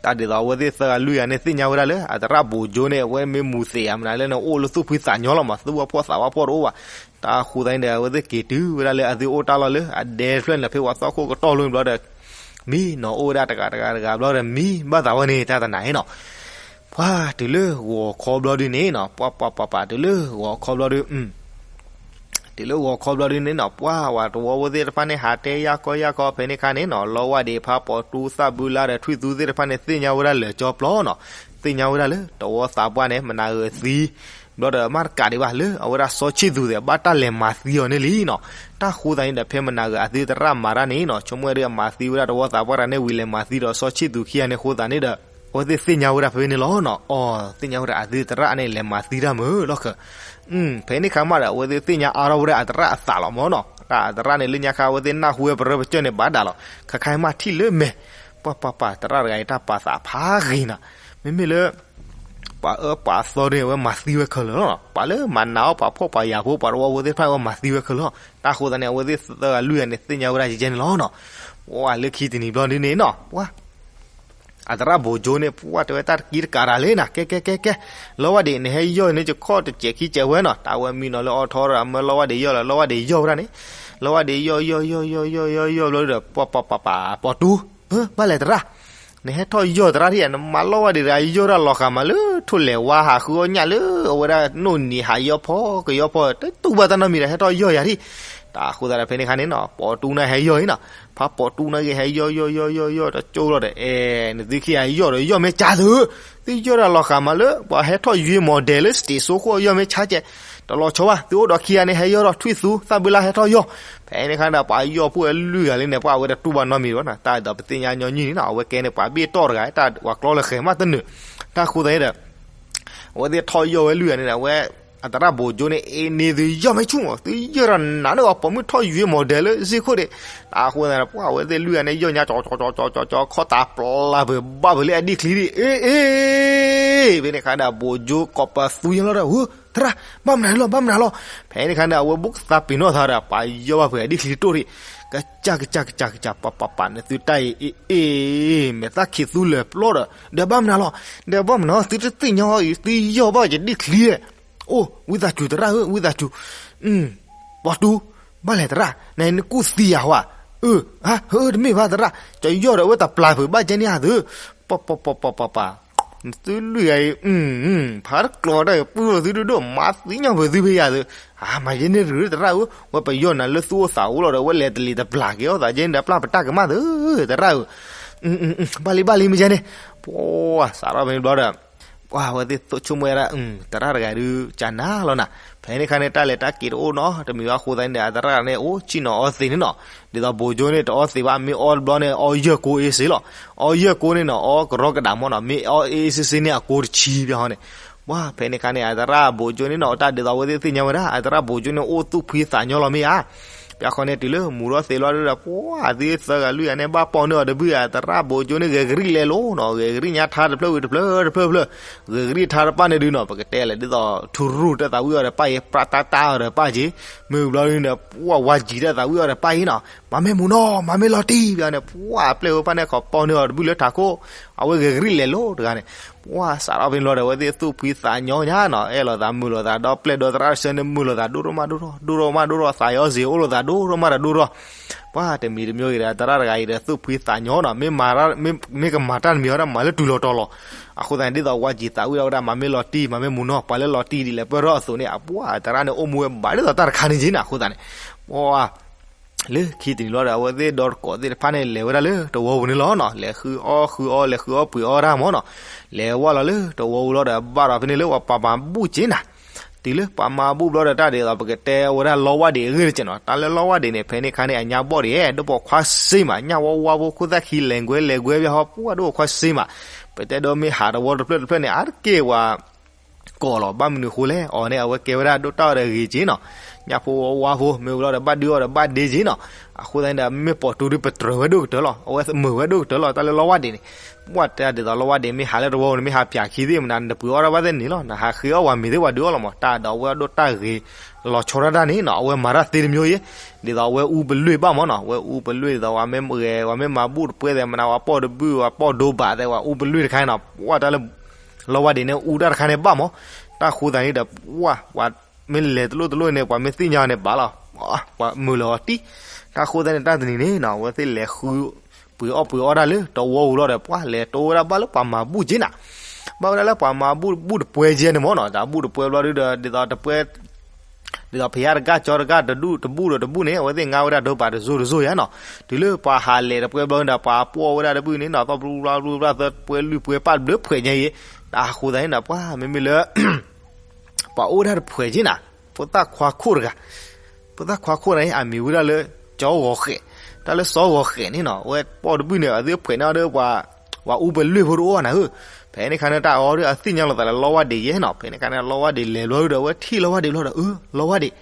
တၢ်ဒ်သိးအဝဲသ့ၣ်သၢဂၤလွံၢ်ဂၤန့ၣ် သ့ၣ်ညါဝဲဒၣ်လၢ အသရၣ်ဘိးကၠိန့ၣ် အဝဲမ့ၢ်မူၤသ့ၣ်ဧါမနုၤလၢန့ၣ် အိၣ်လၢသူၣ်ဖှံသးညီလီၤမး သူၣ်ဝါဖှီၣ်သးဝါဖှီၣ်တအိၣ်ဘၣ်, တၢ်ဃိသတးန့ၣ်ဒီး အဝဲသ့ၣ်က့ၤတုၤဝဲဒၣ်လၢအသုအိၣ်တၢ်လီၢ်လၢ အဒဲတဖျၢၣ်န့ၣ်ဖဲပှၤသီၣ်ခိၣ်ကတီၢ်လိၤဘျီဒီး မံနီၤအိၣ်ဝဲဒၣ်တဂၤတဂၤတဂၤဘျီဒီး မံဘၣ်သးဝဲန့ၣ် တၢ်တနၤအံၤနီၤ ပှၤတုၤလၢဂီၤခီဘျီဒုန့ၣ်နီၤ ပှၤပှၤပှၤပှၤတုၤလၢဂီၤခီဘျီဒု တုၤလၢဂီၤခီဘျီဒုန့ၣ်နီၤ ပှၤဝဲတဝီဖိသ့ၣ်တဖၣ်န့ၣ် ဟးတဲယၢ်ကီယၢ်ကီဖဲန့ၣ်ခါန့ၣ်နီၤ လီဝါဒံးဖးပိာ်တူသၣ်ဘုလါဒီးထွံၣ်သူသ့ၣ်တဖၣ်န့ၣ် သ့ၣ်ညါဝဲဒၣ်လၢာ်ကၠီပျီနီၤ သ့ၣ်ညါဝဲဒၣ်လၢတဝီသးပှၢ်န့ၣ် မနၤဂၤသံ ဘျီဒီးမ့ၢ်တကးဒံးဘၣ်လၢအဝဲဒၣ်စီၤဆံၣ်သူးသ့ၣ် ဘၣ်တၢ်လဲၤမၤသံအီၤန့ၣ်လံနီၤ တၢ်ဃိသတးန့ၣ်ဒီး ဖဲမနၤဂၤအသုသရၣ်မၤတၢ်န့ၣ်နီၤ ဆိကမိၣ်ဒုးအမၤသံဝဲဒၣ်တဝီသးပှၢ်တဂၤန့ၣ်ဝံၤ လဲၤမၤသံဒီးစီၤဆံၣ်သူးခံဂၤန့ၣ်အဃိသတးန့ၣ်ဒီး အဝဲသ့ၣ်သ့ၣ်ညါဝဲဒၣ်ဖဲန့ၣ်လီၤနီၤ အီၤ သ့ၣ်ညါဝဲဒၣ်အသုသရၣ်န့ၣ် လဲၤမၤသံတၢ်မုာ်လီၤဃၢၤ ဖဲန့ၣ်ခါမးဒီး အဝဲသ့ၣ်သ့ၣ်ညါအါထီၣ်ဝဲဒၣ်အသရၣ်အသးလီၤမးနီၤ တၢ်အသရၣ်န့ၣ် လၢညါခါအဝဲသ့ၣ်နၢ်ဟူဝဲပရၢပကၠၢၢ်န့ၣ် ဘၣ်ဒၣ်လီၤ ခါခါမးထံၣ်လၢမဲာ် ပှၤပှၤပှၤ သရၣ်တဂၤအံၤတၢ်ပာ်သးဖးဂ့ၤနီၤ မ့မ့ၢ်လၢ ပှၤအၢပှၤသီန့ၣ် အဝဲမၤသံဝဲခဲလၢာ်လီၤ. ပှၤလၢမၤနာ်အီၣ်ပှၤဖှီၣ်ပှၤယာ်ဖိ ပှၤတဝီဖိသ့ၣ်တဖၣ် အဝဲမၤသံဝဲခဲလၢာ်လီၤ. တၢ်ဃိသတးန့ၣ် အဝဲသ့ၣ်သၢဂၤလွံၢ်ဂၤန့ၣ် သ့ၣ်ညါဝဲဒၣ်ယဲန့ၣ်လီၤနီၤ. ပှၤလၢခံတနံၤဘျီဒ်န့ၣ်နီၤ ပှၤ အသရၣ်ဘိးကၠိန့ၣ် ပှၤတဲဝဲတၢ်တကံတကးတၢ်လံနီၤ ကဲကဲကဲကဲ လီဝါဒံး နဟဲယီၢ်န့ၣ် ယခီၣ်တစဲးခံစဲးဝဲနီၤ တၢ်ဝဲမံနီၤလၢအီထီဒီး အမၢလီဝါဒံးယီၢ်လီၤ လီဝါဒံးယီၢ်ဝဲဒၣ်န့ၣ် လီဝါဒံးယီၢ်ယီၢ်ယီၢ်ယီၢ်ယီၢ်ယီၢ်ဘျီဒီး ပှၤပှၤပှၤပှၤ ပိာ်တူ ဘၣ်လဲၣ်သရၣ် နဟဲထီၣ်ယီၢ်သရၣ်ထံၣ်ဧါ နမၤလီဝါဒံးတဂၤယီၢ်တၢ်လီၤဃာ်မးလၢထိၣ်လဲၤဝါဟးဃုအီၣ်ညၣ်လၢအဝဲဒၣ်နိၣ်နံၤဟးယီၢ်ဖီကယီၢ်ဖီ တတူၢ်ဘၣ်တၢ်နီတမံၤဒီး ဟဲထီၣ်ယီၢ်ယၤထံၣ် တၢ်ဃိသတးဒီးဖဲန့ၣ်ခါန့ၣ်နီၤ ပိာ်တူန့ၣ်ဟဲယီၢ်အံၤနီၤ ဖးပိာ်တူန့ၣ်ဂ့ၤ ဟဲယီၢ်ယီၢ်ယီၢ်ယီၢ်ယီၢ်တကၠိလီၤဒီး အဲ နသုခံဂၤယီၢ်ဒီးယီၢ်မ့ၢ်ကၢ်သု သုယီၢ်တၢ်လီၤဃာ်မးလၢ ပှၤဟဲထီၣ်ယွ့မီၤဒဲးလၢ stage စိခိၣ်ယီၢ်မ့ၢ်ဆါကဲး တလီၤဆီဘၣ် သုအိၣ်ဒီးခံဂၤန့ၣ် ဟဲယီၢ်ဒီးထွံၣ်သူ သၣ်ဘုလါဟဲထီၣ်ယီၢ် ဖဲန့ၣ်ခါဒီး ပှၤယီၢ်ဖိအလွံၢ်ဂၤလံန့ၣ် ပှၤအဝဲတတူၢ်ဘၣ်နီတမံၤဘၣ်နီၤ တၢ်ဒ်သိးပသ့ၣ်ညါညီနုၢ်န့ၣ်နီၤ အဝဲကဲန့ၣ် ပှၤဘ့ၣ်တီၢ်တဂၤ တၢ်ဝဲကျီလၢဃဲၤမးတနုာ် တၢ်ဃိသတးဒီး အဝဲသ့ၣ်ထီၣ်ယီၢ်ဝဲလွံၢ်ဂၤန့ၣ်ဒီး အဝဲ အသရၣ်ဘိးကၠိန့ၣ် အ့န့ၣ်သုယီၢ်မ့ၢ်ဆူၣ်မး သုယီၢ်ဒီးနၤန့ၣ် ပှၤပိာ်မုၣ်ထီၣ်ယွ့မီၤဒဲးလၢ စ့ခိၣ်ဒံး တၢ်ဃိသတးဒီး ပှၤအဝဲသ့ၣ်လွံၢ်ဂၤန့ၣ် ယီၢ်ညါကၠီကၠီကၠီကၠီ ခီၣ်သးပျီလၢပှဲၤဘၣ်ပှဲၤလၢအဒံၣ်ချံဒံး အ့ အ့ ဖဲန့ၣ်ခါဒီး ဘိးကၠိကိးပသူယီၢ်လီၤဒီး ဟၢ သရၣ် ဘၣ်မနုၤလီၤ ဘၣ်မနုၤလီၤ ဖဲန့ၣ်ခါဒီး အဝဲဘူးကသါပ့ၤနီၣ်သးဒီး ပှၤယီၢ်ဘၣ်ပှဲၤအဒံၣ်ချံတိၢ်ဒံး ကစၢ်ကစၢ်ကစၢ်ကစၢ် ပှၤပှၤပှၤ နသုတၢ်အံၤ အ့ အ့ မဲာ်သၣ်ခံးသူလၢာ်ပျီဒီး ဒီးဘၣ်မနုၤလီၤ ဒီးဘၣ်မနုၤ သုတသ့ၣ်ညါအံၤ သုယီၢ်ဘၣ်ယဒံၣ်ချံ အိၣ် ဝံသးစူၤသရၣ်ဧၢ ဝံသးစူၤ ပိာ်တူ ဘၣ်လဲၣ်သရၣ် နနကူၣ်သံယၤဟီဧါ အၢ ဧၢ တမ့ၢ်ဘၣ်သရၣ် ကၠီယီၢ်ဒီးအဝဲတပျၢ်ဖုးဘၣ်ကဲန့ၣ်ဧါသု ပှၤပှၤပှၤပှၤပှၤ သုလွံၢ်ဂၤအံၤ ဖးတကျိၤတၢ်အံၤ ပုၢ်ဝဲၢ်သုဒိၣ်ဒိၣ် မၤသံညီၣ်ဖုးသုဖဲယၤသု, အါ မၤယဲန့ၣ်တဂ့ၤ သရၣ်ဧၢ, ဝဲပယီၢ်နၤလၢသုအိၣ်သးအိၣ်လီၤဒီး ဝဲလဲၤတလံၤတပျၢ်က့ၤအီၣ်သးယဲန့ၣ်ဒီး ပျၢ်ပတၢ်ကမၣ်သု, သရၣ်ဧၢ, ဘၣ်လံဘၣ်လံ မ့ၢ်ယဲန့ၣ်, ပှၤစးထီၣ်ဖဲန့ၣ်ဘျီဒီး ပှၤဝဲသ့ၣ်သိၣ်ဆိကမိၣ်ဝဲဒၣ် သရၣ်တဂၤဒုး ကနၤလီၤနၤ, ဖဲန့ၣ်ခါန့ၣ် တၢ်လဲၤတၢ်က့ၤတအိၣ်နီတမံၤဘၣ်အဃိသတးန့ၣ်ဒီး အသရၣ်န့ၣ် အိၣ်ဆ့ၣ်နီၤအီသံးန့ၣ်နီၤ, ဒ်သိးဘိးကၠိန့ၣ် တအီသံးဘၣ် မ့ၢ်အီတဘျီန့ၣ် အီယဲၢ်ကိအ့စ့လီၤ, အီယဲၢ်ကိန့ၣ်နီၤ အီကရီကဒးမ့ၢ်နီၤ, မ့ၢ်အီအ့အ့စ့စ့န့ၣ် အကိတဆံဘၣ်ဟီန့ၣ်, ပှၤဖဲန့ၣ်ခါန့ၣ် အသရၣ်ဘိးကၠိန့ၣ်နီၤ တၢ်ဒ်သိးအဝဲသ့ၣ်သ့ၣ်ညါဝဲဒၣ် အသရၣ်ဘိးကၠိန့ၣ် အိၣ်သူၣ်ဖှံသးညီလီၤမ့ၢ်ဧါ ပှၤဃီန့ၣ် တုၤလၢမူထီၣ်သ့လီၤဒီး ပှၤသုသၢဂၤလွံၢ်ဂၤန့ၣ် ဘၣ်ပိာ်န့ၢ်အီၤတဘုၣ်ဧါ, သရၣ်ဘိးကၠိန့ၣ် ဂဲၤကရံၣ်လဲၤလိၤနီၤ, ဂဲၤကရံၣ်ညါထါတဖျၢၣ်ဝံၤတဖျၢၣ်တဖျၢၣ်တဖျၢၣ်, ဂဲၤကရံၣ်ထါတပၣ်န့ၣ်ဒုးနီၤ ပကတဲလဲၣ် ဒ်သိးထူရူၢ်တၢ်သးဝံၣ်အီၤဒီးပၣ်အံၤ ပြးတၢ်တၢ်အီၤဒီးပၣ်က့ၤ, မ့ၢ်ဘျီဒုးန့ၣ် ပှၤဝါကၠံတၢ်သးဝံၣ်အီၤဒီးပၣ်အံၤနီၤ, မၤမ့ၢ်မူနီၤ မၤမ့ၢ်လီၤတံၢ်ဘၣ်န့ၣ် ပှၤအပျဲၢ်ဝဲပၣ်န့ၣ် ခီပိာ်န့ၢ်အီၤတဘုၣ်လၢထးခိၣ်, အဝဲဂဲၤကရံၣ်လဲၤလိၤတဂၤန့ၣ် ပှၤစးထီၣ်ဖဲန့ၣ်ဘျီဒီး အဝဲသ့ၣ်သူၣ်ဖှံသးညီညါနီၤ, အဲၣ်လိာ်သးမုာ်လိာ်သး ဒီပျဲၢ်ဒီသရၣ်တဆၢန့ၣ် မုာ်လိာ်သးဒိၣ်ဒိၣ်မးဒိၣ်ထီၣ် ဒိၣ်ထီၣ်မးဒိၣ်ထီၣ် သးအီၤစ့ၢ်အိၣ်လိာ်သးဒိၣ်ထီၣ်မးဒီးဒိၣ်ထီၣ်, ပှၤတမံၤတမံၤဂ့ၤဒီး သရၣ်တဂၤအံၤဒီး သူၣ်ဖှံသးညီနီၤ, မ့ၢ်မၤတၢ် မ့ၢ်ကမၤတၢ်တမံၤဝဲဒၣ် မၤလၢတုၤလီၤတီၤလီၤ, အဃိသတးန့ၣ် ဒ်သိးဝါကၠံသးဝံၣ်အီၤဝဲဒၣ် မၤမ့ၢ်လီၤတံၢ် မၤမ့ၢ်မူနီၤ ပှၤလၢလီၤတံၢ်ဒ်လဲၣ် ပၢၢ်ထီၣ်အသိးန့ၣ် အပှၤသရၣ်န့ၣ် အိၣ်မူဝဲဘၣ်ဒ်သိးတၢ်တခါန့ၣ်က့နီၤ, အဃိသတးန့ၣ် ပှၤ လၢခံတနံၤလီၤဒီး အဝဲသ့ၣ်ဒီတကိးသ့ၣ်တဖၣ်န့ၣ် လဲၤဝဲဒၣ်လၢတဝီပူၤန့ၣ်လီၤနီၤ, လဲၤဃုအီၣ်ဃုအီ လဲၤဃုအီၣ်ပှ့ၤအီၣ်တၢ်မ့ၢ်နီၤ, လဲၤဝဲလီၤလၢတဝီပူၤလီၤဒီး ဘၣ်ဒီးဖဲန့ၣ်လၢပှၤပှၤမၤဘူၣ်က့နီၤ, တုၤလၢပှၤမၤဘူၣ်ဘျီဒီး တၢ်ဒ်သိးပကတဲဝဲဒၣ်လီဝါဒံးအဂ့ၢ်တက့နီၤ, တၢ်လၢလီဝါဒံးန့ၣ် ဖဲန့ၣ်ခါန့ၣ် အညါဘီၣ်ဒံး ဒိၣ်ပိာ်ခွါစ့မး ညၣ်ဝါဝါဖိ ခိၣ်သၣ်ခံလဲၤကွဲလဲၤကွဲဘၣ်ဟီ ပှၤဒိၣ်ပိာ်ခွါစ့မး, ပတဲဒိးမ့ၢ်ဟးတဝီတဖျၢၣ်တဖျၢၣ်န့ၣ် အါတက့ၢ်ပှၤ ကိးလီၤ, ဘၣ်မနုၤအဃိလဲၣ်, အီၤန့ၣ် အဝဲကဲဝဲဒၣ်ဒိၣ်တၢ်အီၤဒီးဂ့ၤက့နီၤ, ညၣ်ဖိဝါဖိ မ့ၢ်ဝံၤလီၤဒီး ဘၣ်ဒုးအီၤဒီးဘၣ်ဒ့က့နီၤ, အဃိသတးန့ၣ်ဒီး မ့ၢ်ပိာ်တူဒုးပတြၢၤဝဲဒိၣ်ကတၢၢ်လီၤ, အဝဲမုာ်ဝဲဒိၣ်ကတၢၢ်လီၤ, တၢ်လၢလီဝါဒံးန့ၣ်, ပှၤတဲဒ်သိးလီဝါဒံး မ့ၢ်ဟးလၢတဝီန့ၣ် မ့ၢ်ဟးပၠးခံသ့ၣ်မနုၤ နတပှ့ၤအီၣ်တၢ်ဘၣ်သ့ၣ်န့ၣ်လီၤ, နဟးဃ့အီၣ်ပှၤမ့ၤသ့ၣ်ပှၤဒုးအီၣ်လီၤမး, တၢ်ဒီးအဝဲဒိၣ်တၢ်ဂ့ၤ လီၤဆီဒၣ်တၢ်န့ၣ်နီၤ, အဝဲမၤတၢ်သ့တမျိုးအံၤ, ဒ်သိးအဝဲအူပလွံၢ်ဘၣ်မ့ၢ်နီၤ, အဝဲအူပလွံၢ်ဒ်သိး ပှၤမ့ၢ်ဂဲၤ ပှၤမ့ၢ်မၤဘူၣ်တပှဲၤသဲးမနုၤ ပှၤပိာ်တဘူၣ် ပှၤပိာ်ဒိဘၣ်သဲး ပှၤအူပလွံၢ်တခါန့ၣ်နီၤ, ပှၤတၢ်လၢ လီဝါဒံးန့ၣ် အူတၢ်တခါန့ၣ်ဘၣ်မး, တၢ်ဃိသတးန့ၣ်ဒီး ပှၤ ပှၤမ့ၢ်လဲၤတလိၣ်တလိၣ်န့ၣ် ပှၤမ့ၢ်သ့ၣ်ညါန့ၣ်ဘၣ်လီၤ, ပှၤမုာ်လီၤအီၤတံၢ်, တၢ်ဃိသတးန့ၣ် တၢ်တနံၤန့ၣ်နီၤ အဝဲသ့ၣ်လဲၤဃု ပှ့ၤအီၣ်ပှ့ၤအီၣ်တၢ်လၢတဝီပူၤလီၤဒီး ပှၤလဲၤတိဝဲဒၣ်ဘၣ်လၢပှၤမၤဘူၣ်က့နီၤ, ဘၣ်ဝဲဒၣ်လၢပှၤမၤဘူၣ်ဘူၣ်တပှဲၤက့န့ၣ်မ့ၢ်နီၤ, တၢ်ဘူၣ်တပှဲၤဘျီဒုဒီး ဒ်သိးတပှဲၤ ဒ်သိးဖဲယါတဂၤကၠီတဂၤ တဒူၣ်တဘူၣ်ဒီးတဘူၣ်န့ၣ် အဝဲသ့ၣ်ငါဝဲဒၣ်ဒိဘၣ်တစိၤတစိၤယါနီၤ, တုၤလၢပှၤဟးလဲၤတပှဲၤဘျီန့ၣ်ဒီး ပှၤပိာ်ဝဲဒၣ်တဘူၣ်န့ၣ်နီၤ သီဘျူဘျီဘျူဘျီသၢပှဲၤလွံၢ်ပှဲၤပၣ်တဘျုးဖှဲးညါအံၤ, တၢ်ဃိသတးန့ၣ်ဒီး ပှၤမ့မ့ၢ်လၢ ပှၤအိၣ်ဝဲဒၣ်တဖှဲးက့နီၤ, ဖိသၣ်ခွါခိၣ်တဂၤ, ဖိသၣ်ခွါခိၣ်န့ၣ် အမံၤဝဲဒၣ်လၢ ကၠီဂီၤဃဲး, တၢ်လၢစီၤဂီၤဃဲးန့ၣ်နီၤ အဝဲပိာ်တဘူၣ်န့ၣ် အသုဖှဲးန့ၢ်အီၤဒီးပှၤ ပှၤအူပလွံၢ်ဖိတအိၣ်နၤဧၢ, ဖဲန့ၣ်ခါန့ၣ် တၢ်အီၤဒီးအသ့ၣ်ညါလိာ်သးလၢလီဝါဒံးယဲနီၤ, ဖဲန့ၣ်ခါန့ၣ် လီဝါဒံးလဲၤဘျီဒီး အဝဲထံၣ်လီဝါဒံးဘျီဒီး အၢ လီဝါဒံး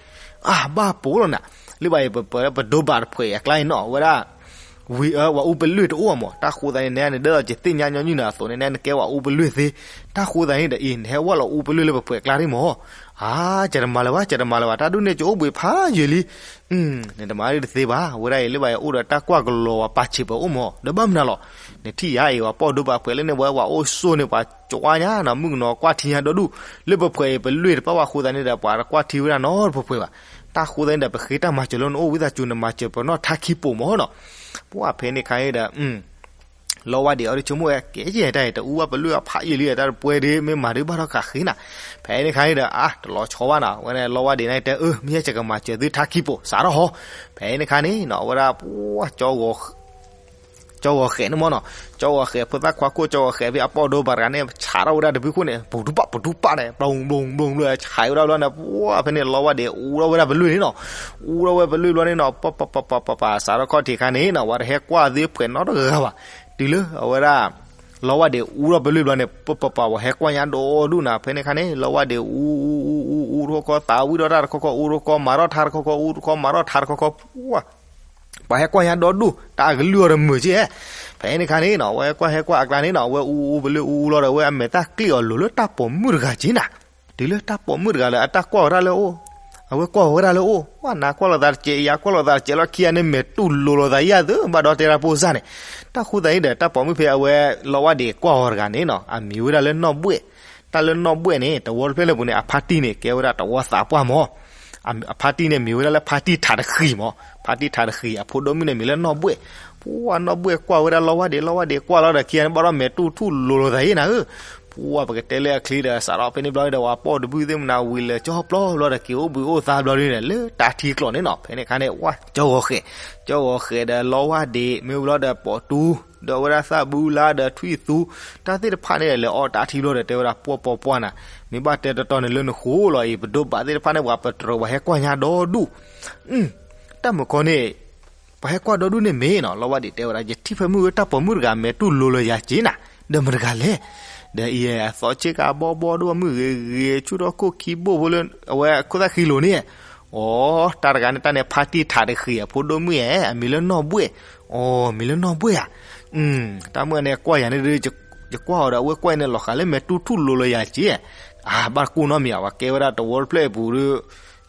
အါ ဘၣ်ပိာ်လီၤနၤ, လၢဘၣ်အံၤ ပပ ပဒိဘၣ်တဖှဲးအကျါအံၤနီၤ အဝဲဒၣ် ဝံၤအၢ ပှၤအူပလွံၢ်တအိၣ်မး, တၢ်ဃိသတးန့ၣ် နဲနဒၢးလီၤကသ့ၣ်ညါညီနုၢ်နၤအသိးန့ၣ် နဲနကဲပှၤအူပလွံၢ်သ့, တၢ်ဃိသတးန့ၣ်ဒီးအံၤ နဟဲဝဲလီၤအူပလွံၢ်လၢပဖှဲးကျါဒ်မး, အါ ကတမၤလၢၤဘၣ် ကတမၤလၢၤဘၣ် တၢ်ဒုးန့ၣ်ကအိၣ်ဘှံးဖးယံာ်လံ, နတမၤဒ်တသ့ဘၣ်, အဝဲဒၣ်အံၤ လၢဘၣ်အံၤအိၣ်ဒီးတၢ်ကွၢ်ကလီၤဝဲပာ်ဆံးပှၤအိၣ်မး, ဒီးဘၣ်မနုၤလီၤ, နထံၣ်ယါအံၤ ပှၤပိာ်ဒိဘၣ်ဖှဲးလၢန့ၣ် ပှၤ ပှၤအိၣ်ဆိးန့ၣ် ပှၤကွၢ်ညါနီၤ မုၣ်ကနီၤကွၢ်ထံညါဒီဒူၣ်, လၢပဖှဲးအံၤ ပလွံၢ်တပၣ်ဘၣ်အဃိသတးန့ၣ်ဒီး ပှၤတကွၢ်ထံဝဲဒၣ်နီတဖှဲးဖှဲးဘၣ်, တၢ်ဃိသတးန့ၣ်ဒီး ပဃ့တၢ်မၤစၢၤလၢနအိၣ်ဝံသးစူၤ နမၤစၢၤပနီၢ်ထါခံပိာ်မးနီၤ, ပှၤဖဲန့ၣ်ခါအံၤဒီး လီဝါဒံးအီၤဒ်ဆိကမိၣ်ဝဲ ကဲယဲၢ်တၢ်အံၤ တအူဘၣ်ပလွံၢ်အဖးယံာ်လံ တၢ်တပှဲၤဒ် မ့ၢ်မၤဒ်ဘၣ်ထီၣ်ဃာ်ဃ့နၤ, ဖဲန့ၣ်ခါအံၤဒီး အါ တလီၤဆီဘၣ်နီၤ ဝဲန့ၣ်လီဝါဒံးန့ၣ်တဲ အၢ မ့ၢ်ယဲၢ်ကကမၤစၢၤသုထါခံပိာ် စးထီၣ်ဟီ, ဖဲန့ၣ်ခါန့ၣ်နီၤ အဝဲဒၣ် ကၠီဂီၤဃဲးန့ၣ်မ့ၢ်နီၤ, ကၠီဂီၤဃဲး ဖိသၣ်ခွါခိၣ် ကၠီဂီၤဃဲး ဖဲအပိာ်ဒိဘၣ်တဂၤန့ၣ် ဆးထီၣ်ဝဲဒၣ်တဘုခိၣ်န့ၣ် ပူၤတူပၣ် ပူၤတူပၣ်န့ၣ် ဘျုံဘျုံဘျုံဘျုံ ဆးဝဲဒၣ်ဘျီန့ၣ် ပှၤဖဲန့ၣ် လီဝါဒံးအူထီၣ်ဝဲဒၣ်ပလွံၢ်န့ၣ်နီၤ, အူထီၣ်ဝဲပလွံၢ်ဘျီန့ၣ်နီၤ ပပပပပပ စးထီၣ်ခီၣ်ထံးခါန့ၣ်နီၤ ပှၤတဟဲကွၢ်သ့ဖှဲးနီတဂၤဘၣ်, တုၤလၢအဝဲဒၣ် လီဝါဒံးအူထီၣ်ပလွံၢ်ဘျီန့ၣ် ပပပ ပှၤဟဲကွၢ်ညါဒီဒူၣ်နၤ ဖဲန့ၣ်ခါန့ၣ် လီဝါဒံးအူ အူ အူ အူ အူ တခီခီ သးဝံၣ်ဒီးတၢ်တခီခီ အူတခီ မၤထီၣ်ထါတခီခီ အူတခီ မၤထီၣ်ထါတခီခီ ပှၤ ပှၤဟဲကွၢ်ညါဒီဒူၣ် တၢ်အကလုၢ်အီၤတမုာ်က့, ဖဲန့ၣ်ခါန့ၣ်နီၤ အဝဲကွၢ်ဟဲကွၢ်အကျါန့ၣ်နီၤ အဝဲအူအူပလွံၢ်အူအူလီၤဒီး အဝဲအမဲာ်တၢ်ကျ့ၣ်အီၤလိၤလၢတၢ်ပိာ်မုၣ်တဂၤက့နၤ, တုၤလၢတၢ်ပိာ်မုၣ်တဂၤလၢအတၢ်ကွၢ်ဝဲဒၣ်လၢအအိၣ်, အဝဲကွၢ်ဝဲဒၣ်လၢအအိၣ် ပှၤနၤကွၢ်လိာ်သးတစဲး ယၤကွၢ်လိာ်သးတစဲးလီၤ ခံဂၤန့ၣ် မဲာ်တူၢ်လိၤလိာ်သးယၤသု ဘၣ်ဒီးတဲဒၣ်ဖိစၢ်န့ၣ်, တၢ်ဃိသတးန့ၣ်ဒီး တၢ်ပိာ်မုၣ်ဖဲအဝဲ လီဝါဒံးကွၢ်အီၤတဂၤန့ၣ်နီၤ အမံၤဝဲဒၣ်လၢနီၢ်ဘှဲၣ်, တၢ်လၢနီၢ်ဘှဲၣ်န့ၣ် တဝီတဖျၢၣ်လၢပူၤန့ၣ် အဖါတံၢ်န့ၣ် ကဲဝဲဒၣ်တဝီသးပှၢ်မး အဖါတံၢ်န့ၣ် မံၤဝဲဒၣ်လၢဖါတံၢ်ထးတဃံၤမး, ဖါတံၢ်ထးတဃံၤ အဖိဒိၣ်မုၣ်န့ၣ် မံၤလၢနီၢ်ဘှဲၣ်, ပှၤနီၢ်ဘှဲၣ်ကွၢ်ဝဲဒၣ်လီဝါဒံး လီဝါဒံးကွၢ်လီၤဒီး ခံဂၤန့ၣ် ဘၣ်ဒီးမဲာ်တူၢ်ထူၣ်လိၤလိာ်သးယဲနၤဧၢ, ပှၢ်ပကတဲလၢအချံဒီး စးထီၣ်ဖဲန့ၣ်ဘျီဒီး ဝဲပီၢ်တဘုၣ်သ့ၣ်မနၤဝံၤလၢာ်ကၠီပျီဘျီဒီး က့ၤအိၣ်ဘှံးအိၣ်သါဘျီဒီး လၢတၢ်ထံကျိာ်န့ၣ်နီၤ. ဖဲန့ၣ်အခါန့ၣ် ဝဲကၠီဂီၤဃဲး, ကၠီဂီၤဃဲးဒီးလီဝၢ်ဒံး မ့ၢ်ဝံၤလီၤဒီးပိာ်တူ ဒီးဝဲဒၣ်သၣ်ဘူလါဒီးထွံၣ်သူ တၢ်သ့ၣ်တဖၣ်န့ၣ် လဲၤအီၣ်တၢ်ထံဘျီဒီး တဲဝဲဒၣ် ပှၢ်ပီပှၢ်နၤ, မ့ၢ်ဘၣ်တဲတီတီန့ၣ် လၢနဃိလီၤအံၤ ပဒိးဘၣ်သ့ၣ်တဖၣ်န့ၣ် ပှၤပတြၢၤ ပှၤဟဲကွၢ်ညါဒီဒူၣ် တၢ်မုၢ်ကီၢ်န့ၣ် ပှၤဟဲကွၢ်ဒီဒူၣ်န့ၣ်မ့ၢ်နီၤ. လီဝၢ်ဒံးတဲဝဲဒၣ် ယထံၣ်ဖဲမုၢ်ဧၢ တၢ်ပိာ်မုၣ်တဂၤ မဲာ်တူၢ်လိၤလၢယၤက့ၤနၤ, ဒီးမတၤတဂၤလဲၣ်. ဒီးအံၤအသီဆ့ကၤဘီဘီဒိၣ် မုၢ်ဂ့ၤဂ့ၤ ဆူၣ်ထီၣ်ခိၣ်ခံဘိၣ်ဖိလၢ အဝဲခိၣ်သၣ်ဃံလိၤန့ၣ်, အိ တၢ်တဂၤန့ၣ် တၢ်န့ၣ် ဖါတံၢ်ထးတဃံးအဖိဒိၣ်မုၣ်ဧါ, အမံၤလၢနီၢ်ဘှဲၣ်, အိ မံၤလၢနီၢ်ဘှဲၣ်ဧါ. တၢ်မုၢ်န့ၣ်ကွၢ်ယၤန့ၣ်ဒီး ယကွၢ်အီၤဒီး အဝဲကွၢ်အံၤန့ၣ် လီၤဃးလၢမဲာ်တူၢ်ထူၣ်လိၤလၢယၤက့ၤ, အါ ဘၣ်တကိၢ်နီတမံၤဧါ, ပှၤကဲဝဲဒၣ်တဝီတဖျၢၣ်အပူၤဒီး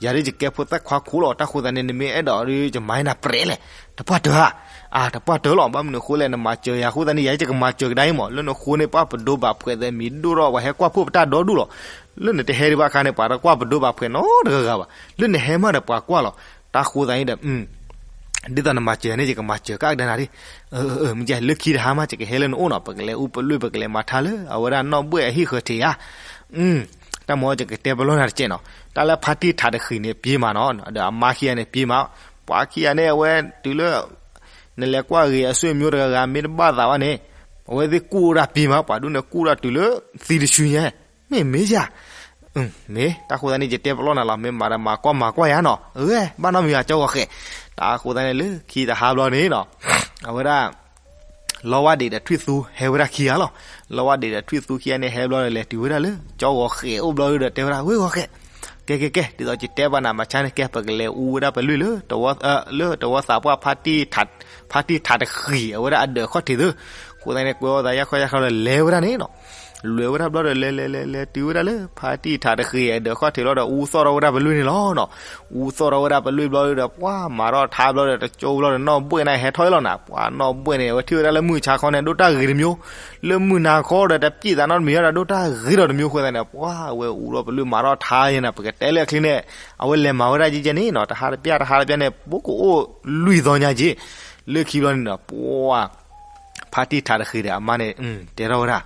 ယၤဒ်ယကဲဖိသၣ်ခွါခိၣ်လီၤ. တၢ်ဃိသတးန့ၣ် နမ့ၢ်အဲၣ်ဒိးဒီး ယမၤနၤပြဲးလဲၣ်, တပှၢ်တၢၢ်ဧါ, အါ တပှၢ်တၢၢ်လီၤ. ဘၣ်မနုၤအဃိလဲၣ် နမၤစၢၤယၤအဃိသတးန့ၣ် ယၤယကမၤစၢၤကဒါအံၤမး, လၢနဃိန့ၣ် ပှၤပဒိးဘၣ်ဖှဲးသဲးမံၤဒိၣ်ထီၣ် ပှၤဟဲကွၢ်ဖှိၣ်ပတၢ်ဒီဒူၣ်လီၤ. လၢနတဟဲဒံးဘၣ်အခါန့ၣ် ပှၤတကွၢ်ပဒိးဘၣ်ဖှဲးနီတဂၤဂၤဘၣ်, လၢနဟဲမးဒီးပှၤကွၢ်လီၤ. တၢ်ဃိသတးန့ၣ်ဒီး ဒ်သိးနမၤစၢၤယၤန့ၣ် ယကမၤစၢၤကဒါန့ၣ်, မ့ၢ်လၢခံတဟါမး ယကဟဲလၢနအိၣ်နီၤ, ပကလဲၤအူပလွံၢ် ပကလဲၤမၤထါလၢ အဝဲဒၣ်နီၢ်ဘှဲၣ်အဟံၣ်ဃၢၤထံးဧါ. တၢ်မ့ၢ်ယကတဲပလီၢ်နၤတကဲးနီၤ, တၢ်လၢဖါတံၢ်ထးတဃံးန့ၣ် ပျ့ၤမးနီၤ, ဒီးအမါခံဂၤန့ၣ် ပျ့ၤမး, ပှၤခံဂၤန့ၣ် အဝဲတုၤလၢ နလဲၤကွၢ်ဂ့ၤအဆွေမျိုးတဂၤဂၤ မ့ၢ်တဘၣ်သးဘၣ်န့ၣ်, အဝဲသ့ၣ်ကူၣ်ဝဲဒၣ်ပျ့ၤမး, ပှၤဒုးန့ၣ်ကူၣ်ဒီးတုၤလၢ သံတဆူညါ, မ့ၢ်မ့ၢ်ယၤ မ့ၢ်တၢ်ဃိသတးန့ၣ် ယတဲပလီၢ်နၤလီၤ, မ့ၢ်မၤဒီးမၤကွၢ်မၤကွၢ်ယၤနီၤ, အဝဲဘၣ်နီတမံၤဧါ ကၠီဂီၤဃဲး. တၢ်ဃိသတးန့ၣ် လၢခံတဟါဘျီန့ၣ်နီၤ, အဝဲဒၣ် လီဝၢ်ဒံးဒီးထွံၣ်သူဟဲဝဲဒၣ်ခံဂၤလီၤ. လီဝၢ်ဒံးဒီးထွံၣ်သူခံဂၤန့ၣ် ဟဲဘျီဒီး လဲၤတုၤဝဲဒၣ်လၢ ကၠီဂီၤဃဲးအိၣ်ဘျီဒီး တဲဝဲဒၣ် ဝ့ၢ်ဂီၤဃဲး, ကဲကဲကဲ ဒ်သိးယတဲဘၣ်နၤမၤဆါန့ၣ် ကဲ ပကလဲၤအူဝဲဒၣ်ပလွံၢ်လၢ လၢတဝီသးပှၢ် ဖါတံၢ်ထးတဃံး အဝဲဒၣ်အဒၢးခီၣ်ထံးသု, ဃိသတးန့ၣ် ကွဲးအီၣ်သးယၢ်ခီယၢ်ခီဒီး လဲၤဝဲဒၣ်န့ၣ်နီၤ, လဲၤဝဲဒၣ်ဘျီဒီး လဲၤလဲၤလဲၤလဲၤတုၤဝဲဒၣ်လၢ ဖါတံၢ်ထးတဃံးအဒၢးခီၣ်ထံးလီၤဒီး အူသီၣ်ထီၣ်ဝဲဒၣ်ပလွံၢ်န့ၣ်လီၤနီၤ. အူသီၣ်ထီၣ်ဝဲဒၣ်ပလွံၢ်ဘျီဒီး ပှၤမၤထီၣ်ထါဘျီဒီး တကၠိဘျီဒီး နီၢ်ဘှဲၣ်န့ၣ်ဟဲထီၣ်လီၤနၤ, ပှၤနီၢ်ဘှဲၣ်န့ၣ် အဝဲထံၣ်ဝဲဒၣ်လၢမုၢ်ဆါခီန့ၣ် ဒိၣ်တၢ်ဂ့ၤတမျိုး, လၢမုၢ်နၤခီဒီး တပျံၤသးနီတမံၤဒီး ဒိၣ်တၢ်ဂ့ၤဒီးတမျိုး ဃိသတးန့ၣ် ပှၤအဝဲအူထီၣ်ပလွံၢ်မၤထီၣ်ထါယဲနၤ, ပကတဲလၢအချံန့ၣ် အဝဲလဲၤမၤဝဲဒၣ်ယဲယဲန့ၣ်နီၤ, တဟါတပျၢ်တဟါတပျၢ်န့ၣ် ပကအိၣ်လွံၢ်သီညါက့ၤ, လၢခံဘျီန့ၣ်နီၤ ပှၤ ဖါတံၢ်ထးတဃံးဒီးအမါန့ၣ် တဲထီၣ်ဝဲဒၣ်,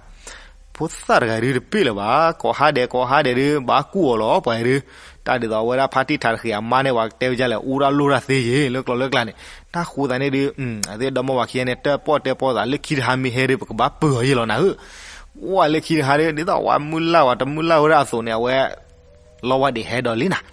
ဖိသၣ်တဂၤဒုးတပ့ၢ်လၢၤဘၣ်, ကိးဟါဒဲးကိးဟါဒဲးဒုး ဘၣ်ကူၣ်အီၤလီၤ ပှၤဒုး, တၢ်ဒ်သိးအဝဲဒၣ်ဖါတံၢ်ထးတဃံးအမါန့ၣ် ပှၤကတဲဝဲဒ်လဲၣ် အူတၢ်လိၣ်တၢ်သ့ယ့ၤ လၢကျိာ်လၢကျါန့ၣ်, တၢ်ဃိသတးန့ၣ်ဒုး အသ့ၣ်ဒီမါဝၤခံဂၤန့ၣ် တၢၣ်ပီၣ်တဲပီၣ်သး လၢခံတဟါမ့ၢ်ဟဲဒုး ပကဘၣ်ပၢၤအီၤယ့ၢ်လီၤနၤဧၢ, ပှၤလၢခံတဟါဒုး ဒ်သိးဝဲမုၢ်လၢ်ဝဲတမုၢ်လၢ်ဝဲဒၣ်အသိးန့ၣ် အဝဲ လီဝၢ်ဒံးဟဲဒီးလံနၤ,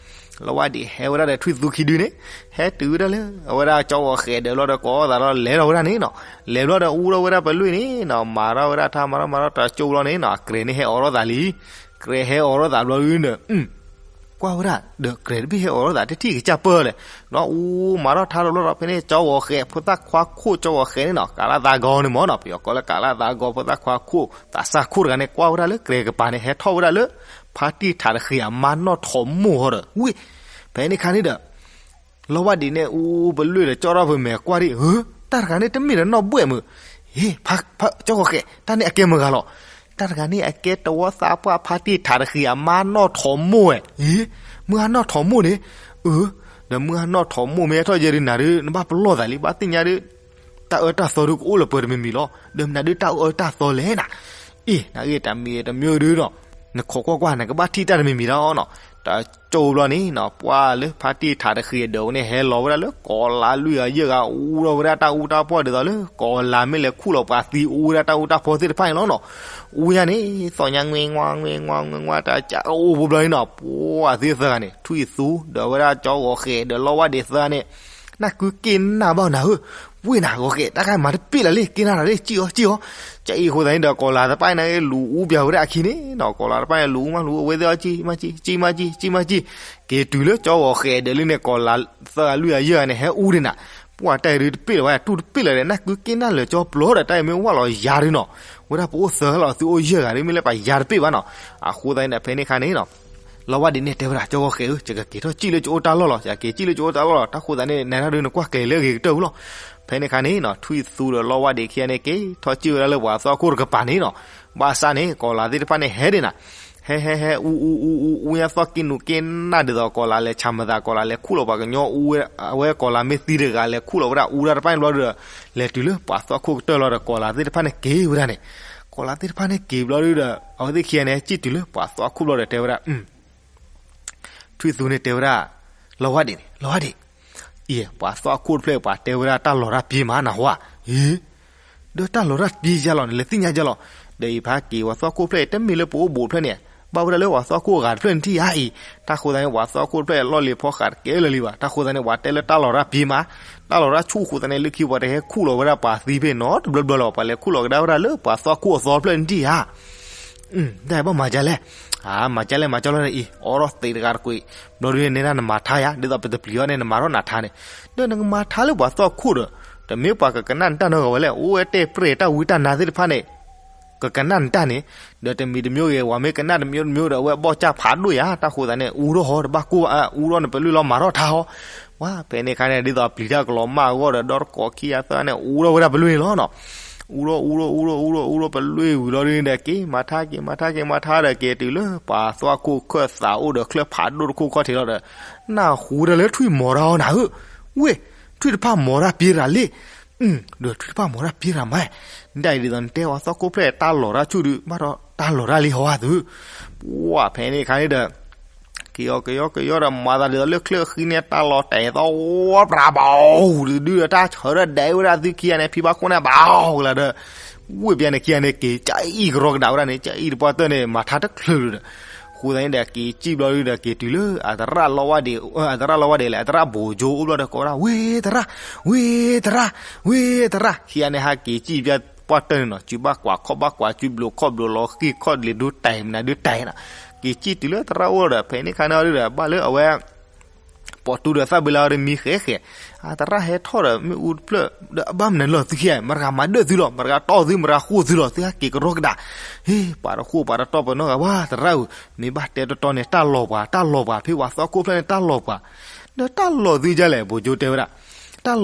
လီဝၢ်ဒံးဟဲဝဲဒၣ်ဒီးထွံၣ်သူခံဒုန့ၣ်, ဟဲတုၤဝဲဒၣ်လၢ အဝဲဒၣ်ကၠီဂီၤဃဲးဒီးလီၤဒီးကိးသးလီၤ လဲၤထီၣ်ဝဲဒၣ်န့ၣ်နီၤ, လဲၤဘျီဒီးအူထီၣ်ဝဲဒၣ်ပလွံၢ်န့ၣ်နီၤ, မၤထီၣ်ဝဲဒၣ်ထါ မၤထီၣ်မၤထီၣ်တကၠိဘျီန့ၣ်နီၤ, အကြဲးန့ၣ်ဟဲအိးထီၣ်သးလံ, ကြဲးဟဲအိးထီၣ်သးဘျီဒုဒီး ကွၢ်ဝဲဒၣ် ဒီးကြဲးတဘ့ၣ်ဟဲအိးထီၣ်သး တထံၣ်ကစၢ်ပၢၢ်လဲၣ်, ဒီးအူမၤထီၣ်ထါဒီးဘျီဒီး ဖဲန့ၣ် ကၠီဂီၤဃဲး ဖိသၣ်ခွါခိၣ် ကၠီဂီၤဃဲးန့ၣ်နီၤ, ကးလၢသးဂီၤန့ၣ်မ့ၢ်နီၤ, ပယီၤကိးလၢကးလၢသးဂီၤ ဖိသၣ်ခွါခိၣ် သးစၢ်ခိၣ်တဂၤန့ၣ် ကွၢ်ဝဲဒၣ်လၢကြဲးကပၤန့ၣ် ဟဲထီၣ်ဝဲဒၣ်လၢ ဖါတံၢ်ထးတဃံးအမါနီၢ်ထိးမိၢ်ဟီဒီး ဝ့ၢ်, ဖဲန့ၣ်ခါန့ၣ်ဒီး လီဝၢ်ဒံးန့ၣ် အူပလွံၢ်ဒီး ကၠီထီၣ်ဖဲမဲာ်ကွၢ်ဒံး, ဧၢ, တၢ်တဂၤန့ၣ် တမ့ၢ်ဒီးနီၢ်ဘှဲၣ်မုၢ်, ဟ့, ကၠီဂီၤဃဲး တၢ်န့ၣ်အကဲမတၤဂၤလီၤ, တၢ်တဂၤန့ၣ် အကဲတဝီသးပှၢ် ဖါတံၢ်ထးတဃံးအမါနီၢ်ထိးမိၢ်ဝဲ, ဧ့, မုၢ်ဟါနီၢ်ထိးမိၢ်န့ၣ်, ဧၢ, ဒီးမုၢ်ဟါနီၢ်ထိးမိၢ်မ့ၢ်ဟဲထီၣ်ယဲဒုးနၤဒုး နဘၣ်ပလီၢ်သးလံ ဘၣ်သ့ၣ်ညါဒုး တၢ်အၢတၢ်သီဒုးကအိၣ်လၢပှဲၤတမံၤမံၤလီၤ, ဒီးမနုၤဒုးတၢ်အၢတၢ်သီလဲၣ်နၤ, အ့ၣ် နဂ့ၢ်တမံၤတမံၤဒုးဒီး နခိးကွၢ်ကွၢ် နကဘၣ်ထံၣ်တၢ်တမံၤမံၤလီၤနီၤ, တကၠိဘျီန့ၣ်နီၤ ပှၤလၢဖါတံၢ်ထးတဃံးအဒၢးဝဲန့ၣ် ဟဲလီၤဝဲဒၣ်လၢကီၤလၤလွံၢ်ဂၤယဲၢ်ဂၤ အူထီၣ်ဝဲဒၣ်တၢ်အူတၢ်ပီၢ်ဒ်သိးလၢ ကီၤလၤမ့ၢ်လဲၤခူၣ်လီၤပှၤသံအူဝဲဒၣ်တၢ်အူတၢ်ပီၢ်သ့ၣ်တဖၣ်န့ၣ်လီၤနီၤ, အူညါန့ၣ် သီၣ်ညါငွ့ငွါငွ့ငွါငွ့ငွါ တၢ်ကအိၣ်ဘိဘျီန့ၣ်နီၤ ပှၤသ့ၣ်သၢဂၤန့ၣ် ထွံၣ်သူ ဒီးဝဲဒၣ်ကၠီဂီၤဃဲး ဒီးလီဝၣ်ဒံးသၢဂၤန့ၣ် နၢ်ကုက့ၢ်နၢ်ဘၣ်နၤဧၢ, ဝ့ၢ်နၤဂီၤဃဲး တၢ်ခါမၤတပ့ၢ်လၢၤလံ က့ၤနၢ်လီၤလံ ကံၣ်အီၤကံၣ်အီၤ, ကအံၤအဃိသတးန့ၣ်ဒီး ကီၤလၤတဖၣ်န့ၣ် လူၤအူပၠးဝဲဒၣ်အခံန့ၣ်နီၤ, ကီၤလၤတဖၣ်န့ၣ် လူၤအူမးလူၤအူ အဝဲသ့ၣ်အီၤကံၣ်မးကံၣ် ကံၣ်မးကံၣ် ကံၣ်မးကံၣ်, က့ၤတုၤလၢကၠီဂီၤဃဲးဒီးလံန့ၣ် ကီၤလၤသၢဂၤလွံၢ်ဂၤယဲၢ်ဂၤန့ၣ် ဟဲအူဒံးနၤ, ပှၤတၢ်အံၤဒုးတပ့ၢ်လၢၤဝဲ တူၢ်တပ့ၢ်လၢၤဒီး နၢ်ကုက့ၢ်နၢ်လၢာ်ကၠီပျီဒီး တၢ်အံၤမ့ၢ်ဝၣ်လီၤယၤဒုးနီၤ, ဝဲဒၣ်ပအိၣ်သၢလီၤ သုအိၣ်ယဲၢ်ဂၤဒုး မ့ၢ်လၢပှၤယၤတပ့ၢ်ဘၣ်နီၤ, အဃိသတးန့ၣ်ဒီး ဖဲန့ၣ်ခါန့ၣ်နီၤ လီဝၣ်ဒံးန့ၣ်တဲဝဲဒၣ် ကၠီဂီၤဃဲးဧၢ, ယကက့ၤထီၣ်ကံၣ်လၢယအိၣ်တၢ်လီၢ်လီၤ, ယကက့ၤကံၣ်လၢယအိၣ်တၢ်လီၢ်လီၤ, တၢ်ဃိသတးန့ၣ် နဲဒၣ်ဒုးနကွၢ်ကျဲၤလၢအဂ့ၤကတၢၢ်ဝံၤလီၤ, ဖဲန့ၣ်ခါန့ၣ်နီၤ ထွံၣ်သူဒီးလီဝၣ်ဒံးခံဂၤန့ၣ် က့ၤထီၣ်ကံၣ်ဝဲဒၣ်လၢပှၤသီခိၣ်တကပၤန့ၣ်နီၤ, ဘၣ်ဆၣ်န့ၣ် ကီၤလၤသ့ၣ်တဖၣ်န့ၣ် ဟဲဒံးနၤ, ဟဲဟဲဟဲ အူအူအူအူ အူညါသီၣ်က့ၢ်နူာ်က့ၢ်နၢ်ဒ်သိး ကီၤလၤလဲၤဆၣ်မၤသး ကီၤလၤလဲၤခူၣ်လီၤပှၤကညီအူဝဲ, အဝဲကီၤလၤမ့ၢ်သံတဂၤလဲၤခူၣ်လီၤဝဲဒၣ်အူဒၣ်တဖၣ်န့ၣ်ဘျီဒီး လဲၤတုၤလၢပှၤသီခိၣ်ကတၢၢ်လီၤဒီး ကီၤလၤသ့ၣ်တဖၣ်န့ၣ်က့ၤဝဲဒၣ်န့ၣ်, က ကီၤလါသ့ၣ်တဖၣ်န့ၣ်က့ၤဘျီဒုဒီး အဝဲသ့ၣ်ခံဂၤန့ၣ် စံၣ်တုၤလၢပှၤသီခိၣ်ဘျီဒီးတဲဝဲဒၣ်, ထွံၣ်သူန့ၣ်တဲဝဲဒၣ်, လီဝါဒ့းန့ၣ် လီဝါဒ့း, အံၤ ပှၤသီခိၣ်တဖျၢၣ်အံၤ ပှၤတဲဝဲဒၣ်တၢ်လီၤတၢ်ပှ့ၤမးနဟါ, အ့ ဒီးတၢ်လီၤတၢ်ပှ့ၤယါလီၤန့ၣ် လဲၤသ့ၣ်ညါယါလီၤ, ဒီးအံၤဖးက့ၤပှၤသီခိၣ်တဖျၢၣ်အံၤ တမ့ၢ်လၢပအိၣ်ဘူးတဖျၢၣ်န့ၣ်, ဘၣ်ဝဲဒၣ်လၢပှၤသီခိၣ်အဂၤတဖျၢၣ်န့ၣ်ထံၣ်ဧါအံၤ, တၢ်ဃိသတးန့ၣ် ပှၤသီခိၣ်တဖျၢၣ်အံၤလီၢ်လံၤဖီဃးတကဲလၢာ်လံဘၣ်, တၢ်ဃိသတးန့ၣ် ပှၤတဲလၢတၢ်လီၤတၢ်ပှ့ၤမး, တၢ်လီၤတၢ်ဆူၣ်ဃိသတးန့ၣ် လၢခံပှၤတဟဲခူၣ်လီၤဝဲဒၣ်ပှၤသံဖဲနီတဘျီဘျီလၢၤဘၣ်, ပှၤလဲၤခူၣ်လီၤကဒါဝဲဒၣ်လၢပှၤသီခိၣ်အသီတဖျၢၣ်န့ၣ်ထံၣ်ဧါ တၢ်ဘၣ်မၤဒ်လဲၣ်, မၤဒ်လဲၣ် မၤဒ်လဲၣ်လၢအံၤ အိးထီၣ်သံးတဂၤတကွံာ်, ဘျီဒုန့ၣ်နမၤထါယၤ ဒ်သိးပတပျံၤအီၤန့ၣ် နမၤထီၣ်နၤထါန့ၣ်, ဒီးနကမၤထါလၢပှၤသီခိၣ်ဒီး, တမ့ၢ်ပှၤကကနၣ်နတၢ်နီတဂၤဝဲလဲၣ်, အိၣ်ဝဲတဲပြဲၢ်တၢ်ဝံတၢ်နါသ့ၣ်တဖၣ်န့ၣ် ကကနၣ်နတၢ်န့ၣ်, ဒီးတမံၤတမံၤဂ့ၤ ပှၤမ့ၢ်ကနၣ်တမံၤတမံၤဒီး အဝဲဘီၣ်ကၢ်ဖးဒိၣ်ယၤ, တၢ်ဃိသတးန့ၣ် အူထီၣ်ဟီတဘၣ်ကိၢ်ဘၣ်, အူထီၣ်န့ၣ် ပလွံၢ်လီၤမၤထီၣ်ထါဟီ, ဝဲဖဲန့ၣ်အခါန့ၣ် ဒ်သိးပျံၤတၢ်ကလီၤမၢ်အဂီၢ်ဒီး ဒီတကိးခံဂၤသၢဂၤန့ၣ် အူထီၣ်ဝဲဒၣ်ပလွံၢ်န့ၣ်လီၤနီၤ, အူထီၣ် အူထီၣ် အူထီၣ် အူထီၣ် အူထီၣ်ပလွံၢ်ဝံၤလီၤဒုန့ၣ်ဒီး က့ၤမၤထါ က့ၤမၤထါ က့ၤမၤထါဒီး က့ၤတုၤလၢပှၤသီခိၣ်ခၢၣ်သးအိၣ်ဒီးချၢၣ်ဖးဒိၣ်တခိၣ်ခီၣ်ထံးလီၤဒီး, နၢ်ဟူတၢ်လၢထွံၣ်မီၤတၢ်အီၤနၤဧၢ, ဝ့ၢ်, ထွံၣ်တဖၣ်မီၤတၢ်ပှ့ၤတၢ်လံ, ဒီးထွံၣ်တဖၣ်မီၤတၢ်ပှ့ၤတၢ်မး, ဒ်အံၤဒ်သိးနတဲပှၤသီခိၣ်ဖျၢၣ်တၢ်လီၤတၢ်ဆူၣ်ဒုး ဘၣ်ဒီးတၢ်လီၤတၢ်လံဟီဝဲသု, ပှၤဖဲန့ၣ်အခါန့ၣ်ဒီး က့ၤအီၤက့ၤအီၤက့ၤအီၤဒီး မၤသးဒ်သိးလၢချၢၣ်ဃံန့ၣ် တၢ်လီၤတဲာ်သီဝဲပြးဘၣ်အီၤဒုးဒီး တၢ်ဆၢထၢၣ်ဒဲးဝဲဒၣ်သုခံဂၤန့ၣ် ဖံဘၣ်ခိၣ်န့ၣ်ဘၣ်အီၤကလၢာ်ဒီး, ဝ့ၢ်ပျဲန့ၣ်ခံဂၤန့ၣ် က့ၤကအံၣ်ကရီကဒါဝဲဒၣ်န့ၣ် ကအံၣ်တပှၢ်တၢၢ်န့ၣ် မၤထါတချုးဒုးဒီး, ဃိသတးန့ၣ်ဒီး က့ၤစံၣ်ဘျီဒုးဒီး က့ၤတုၤလၢအသရၣ်လီဝါဒ့း အသရၣ်လီဝါဒ့းလဲၣ် အသရၣ်ဘိးကၠိအိၣ်ဘျီဒီး ကိးဝဲဒၣ် ဝ့ၢ်သရၣ်, ဝ့ၢ်သရၣ်, ဝ့ၢ်သရၣ်, ခံဂၤန့ၣ်ဟးက့ၤစံၣ်ဘျီပှၢ်တၢၢ်န့ၣ်နီၤ စုဘၣ်ကွၢ်ခီၣ်ဘၣ်ကွၢ် စုဘျိးခီၣ်ဘျိးလီၤဃံၢ်ခီၣ်လ့ၤဒိတၢ်မနုၤဒိတၢ်နီၤ, က့ၤစံၣ်တုၤလၢသရၣ်အိၣ်ဒီး ဖဲန့ၣ်အခါန့ၣ်ဒုးဒီး ဘၣ်လၢအဝဲ ပိာ်တူဒီးသၣ်ဘ့လါအီၤဒီးမံဃဲဃဲ, အသရၣ်ဟဲထီၣ်ဒီးမ့ၣ်အူတဖျၢၣ်ဒီး အဘၣ်မနုၤလီၤသုခံဂၤ မတၤဂၤမၤဒၢၣ်သုလီၤ မတၤဂၤတီၢ်သု မတၤဂၤဃိသုလီၤ သုဟဲက့ၤကရီကဒါ, ဟ့ၣ် ပှၤတဃိပှၤတတီၢ်ပနီၣ်ဂၤဘၣ် သရၣ်ဧၢ, မ့ၢ်ဘၣ်တဲတီတီန့ၣ် တၢ်လီၤပှၤ တၢ်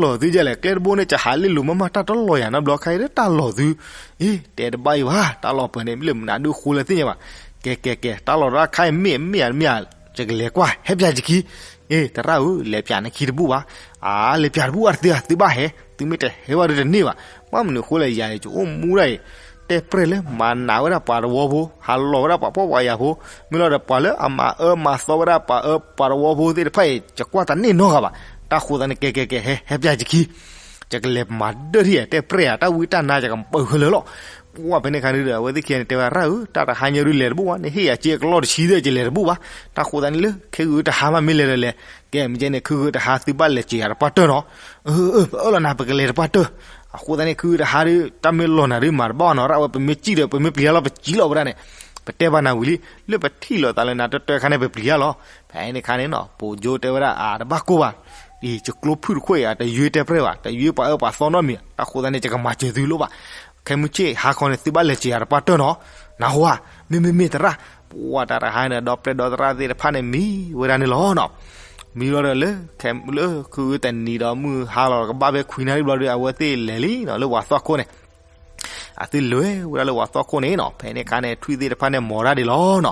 လီၤပှၤ ဖဲပှၤသီခိၣ်ဖျၢၣ်န့ၣ် တၢ်လီၤပှၤ, ဒီးတၢ်လီၤသုဒ်လဲၣ် ဘိးကၠိတဲဝဲဒၣ်, တၢ်လီၤသုဒ်လဲၣ် ကျဲတဘိန့ၣ် ကဟးလ့ၣ်လိၤမးမး တၢ်တလီၤယၤနီတဘျီခါအံၤ တၢ်လီၤသု, အ့ တဲတဘၣ်အံၤဘၣ် တၢ်လီၤပှၤန့ၣ် မ့ၢ်လၢမနုၤဒုဃိလဲၣ်သ့ၣ်ညါဘၣ်, ကဲကဲကဲ တၢ်လီၤတၢ်ခါအံၤမ့ၢ်မ့ၢ်ဧါမ့ၢ်ဧါ ယကလဲၤကွၢ် ဟဲပၠးယခံ, အ့ သရၣ်ဧၢ လဲၤပၠးနခံတဘူၣ်ဘၣ်, အါ လဲၤပၠးတဘူၣ်ဘၣ်တသ့ဘၣ် သုဘၣ်ဟဲ သုမ့ၢ်တဟဲဘၣ်ဒီးတန့ၢ်ဘၣ်, ဘၣ်မနုၤဃိလဲၣ် ယၤအံၤ ယအိၣ်မူဒၣ်အံၤ တဲပြဲၢ်လၢမၤနးဝဲဒၣ်ပှၤတဝီဖိ ဟးလီၤဝဲဒၣ်ပှၤဖှီၣ်ပှၤယာ်ဖိ, မ့ၢ်လီၤဒီးပှၤလၢအမၤအၢမၤသီဝဲဒၣ်ပှၤအၢပှၤတဝီဖိသ့ၣ်တဖၣ်အံၤ ယကွၢ်တန့ၢ်နီတဂၤဘၣ်, တၢ်ဃိသတးန့ၣ် ကဲကဲကဲ ဟဲ ဟဲပၠးယခံ ယကလဲၤမၤဒၢၣ်ထံၣ် တဲပြဲၢ်ဧါ တၢ်ဝံတၢ်နါယကပၢၢ်ခဲလၢာ်လီၤ, ပှၢ်ဖဲန့ၣ်အခါန့ၣ်ဒီး အဝဲသ့ၣ်ခံဂၤန့ၣ်တဲဝဲ သရၣ်ဧၢ တၢ်တဟါညါဒုးလဲၤတဘူၣ်ဘၣ် နဟ့ၣ်ယၤစ့အကလီၢ်တဆံဒီး ယလဲၤတဘူၣ်ဘၣ်, တၢ်ဃိသတးန့ၣ်လၢ ခဲဂုာ်တဟါမးမ့ၢ်လဲၤဒီးလဲၤ, ကဲ မ့ၢ်ကဲန့ၣ် ခဲဂုာ်တဟါသုဘၣ်လဲၤစ့ၤယၤတပှၢ်တၢၢ်နီၤ, အၢ ပအၢၣ်လီၤနၤ ပကလဲၤတပှၢ်တၢၢ်, အဃိသတးန့ၣ် ခဲဂုာ်တဟါဒုး တၢ်မ့ၢ်လီၤနၤဒုးမၤတဘၣ်နီၤ ရၣ်ဝဲပမ့ၢ်စံၣ်ဒီး ပမ့ၢ်ပျံၤတၢ်လီၤ ပစံၣ်လီၤဝဲဒၣ်န့ၣ်, ပတဲဘၣ်နၤဝံၤလံ လၢပထံၣ်လိာ်သးလၢနၤတၢၢ်တၢၢ်ခါန့ၣ် ပပျံၤတၢ်လီၤ, ဖဲန့ၣ်အခါန့ၣ်နီၤ ပိာ်ကၠိတဲဝဲဒၣ် အါ တဘၣ်ကိၢ်ဘၣ်, အံၤ ယကျိဖုၣ်တခိၣ်အံၤ အတယွ့တဲပြဲၢ်ဘၣ် တယွ့ပှၤအၢပှၤသီနီတမံၤ, တၢ်ဃိသတးန့ၣ် ယကမၤစၢၤသုလိၣ်ဘၣ်, ခဲမုၢ်ဆ့ၣ်ဟါခီန့ၣ် သုဘၣ်လဲၤစ့ၤယၤတပှၢ်တၢၢ်နီၤ, နၢ်ဟူဧါ, မ့မ့မ့ၢ်သရၣ်, ပှၢ်တၢ်တဟါန့ၣ် ဒီပျဲၢ်ဒီသရၣ်သ့ၣ်တဖၣ်န့ၣ် မံဝဲဒၣ်န့ၣ်လီၤနီၤ, မံလီၤဒီးလၢ လၢခုတနံၤဒီးမုၢ်ဟါလီၤ ကဘၣ်ဖဲခွံနၣ်ရံၣ်ဘျီဒီး အဝဲသ့ၣ်လဲၤလံနီၤ လၢပှၤသီခိၣ်န့ၣ် အသုလဲၤဝဲဒၣ်လၢပှၤသီခိၣ်န့ၣ်နီၤ, ဖဲန့ၣ်အခါန့ၣ် ထွံၣ်သ့ၣ်တဖၣ်န့ၣ် မီၤဒၣ်ဒံးလီၤနီၤ,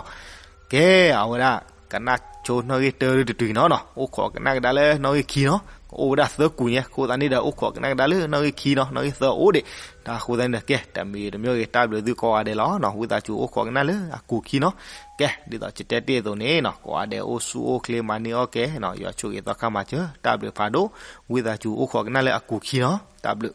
ကဲ အဝဲဒၣ် ကနၣ်ဆိနီၣ်ဂံၢ်တၢတတုၤနီၤနီၤ, အိၣ်ခိးကနၣ်ကဒါလၢနီၣ်ဂံၢ်ခံနီၤ, ကအိၣ်ဝဲဒၣ်သၢကူာ်ညါ အဃိသတးန့ၣ်ဒီး အိၣ်ခိးကနၣ်ကဒါလၢနီၣ်ဂံၢ်ခံနီၤ, နီၣ်ဂံၢ်သၢအိၣ်ဒံး, တၢ်အဃိသတးန့ၣ်ဒီး ကဲ တမံၤတမံၤဂ့ၤ တၢ်ဘျုးသုကိးဂၤဒဲးလီၤနီၤ, ဝံသးစူၤအိၣ်ခိးကနၣ်လၢအကူာ်ခံနီၤ, ကဲ ဒ်သိးကတဲတ့ၢ်အသိးန့ၣ်နီၤ ကိးဂၤဒဲးအိၣ်ဆူၣ်အိၣ်ချ့မၤန့ၢ်အီၣ်ကဲနီၤ, ယွၤဆိၣ်ဂ့ၤသီခါမၤစၢၤ တၢ်ဘျုးဖးဒိၣ်, ဝံသးစူၤအိၣ်ခိးကနၣ်လၢအကူာ်ခံနီၤ, တၢ်ဘျုး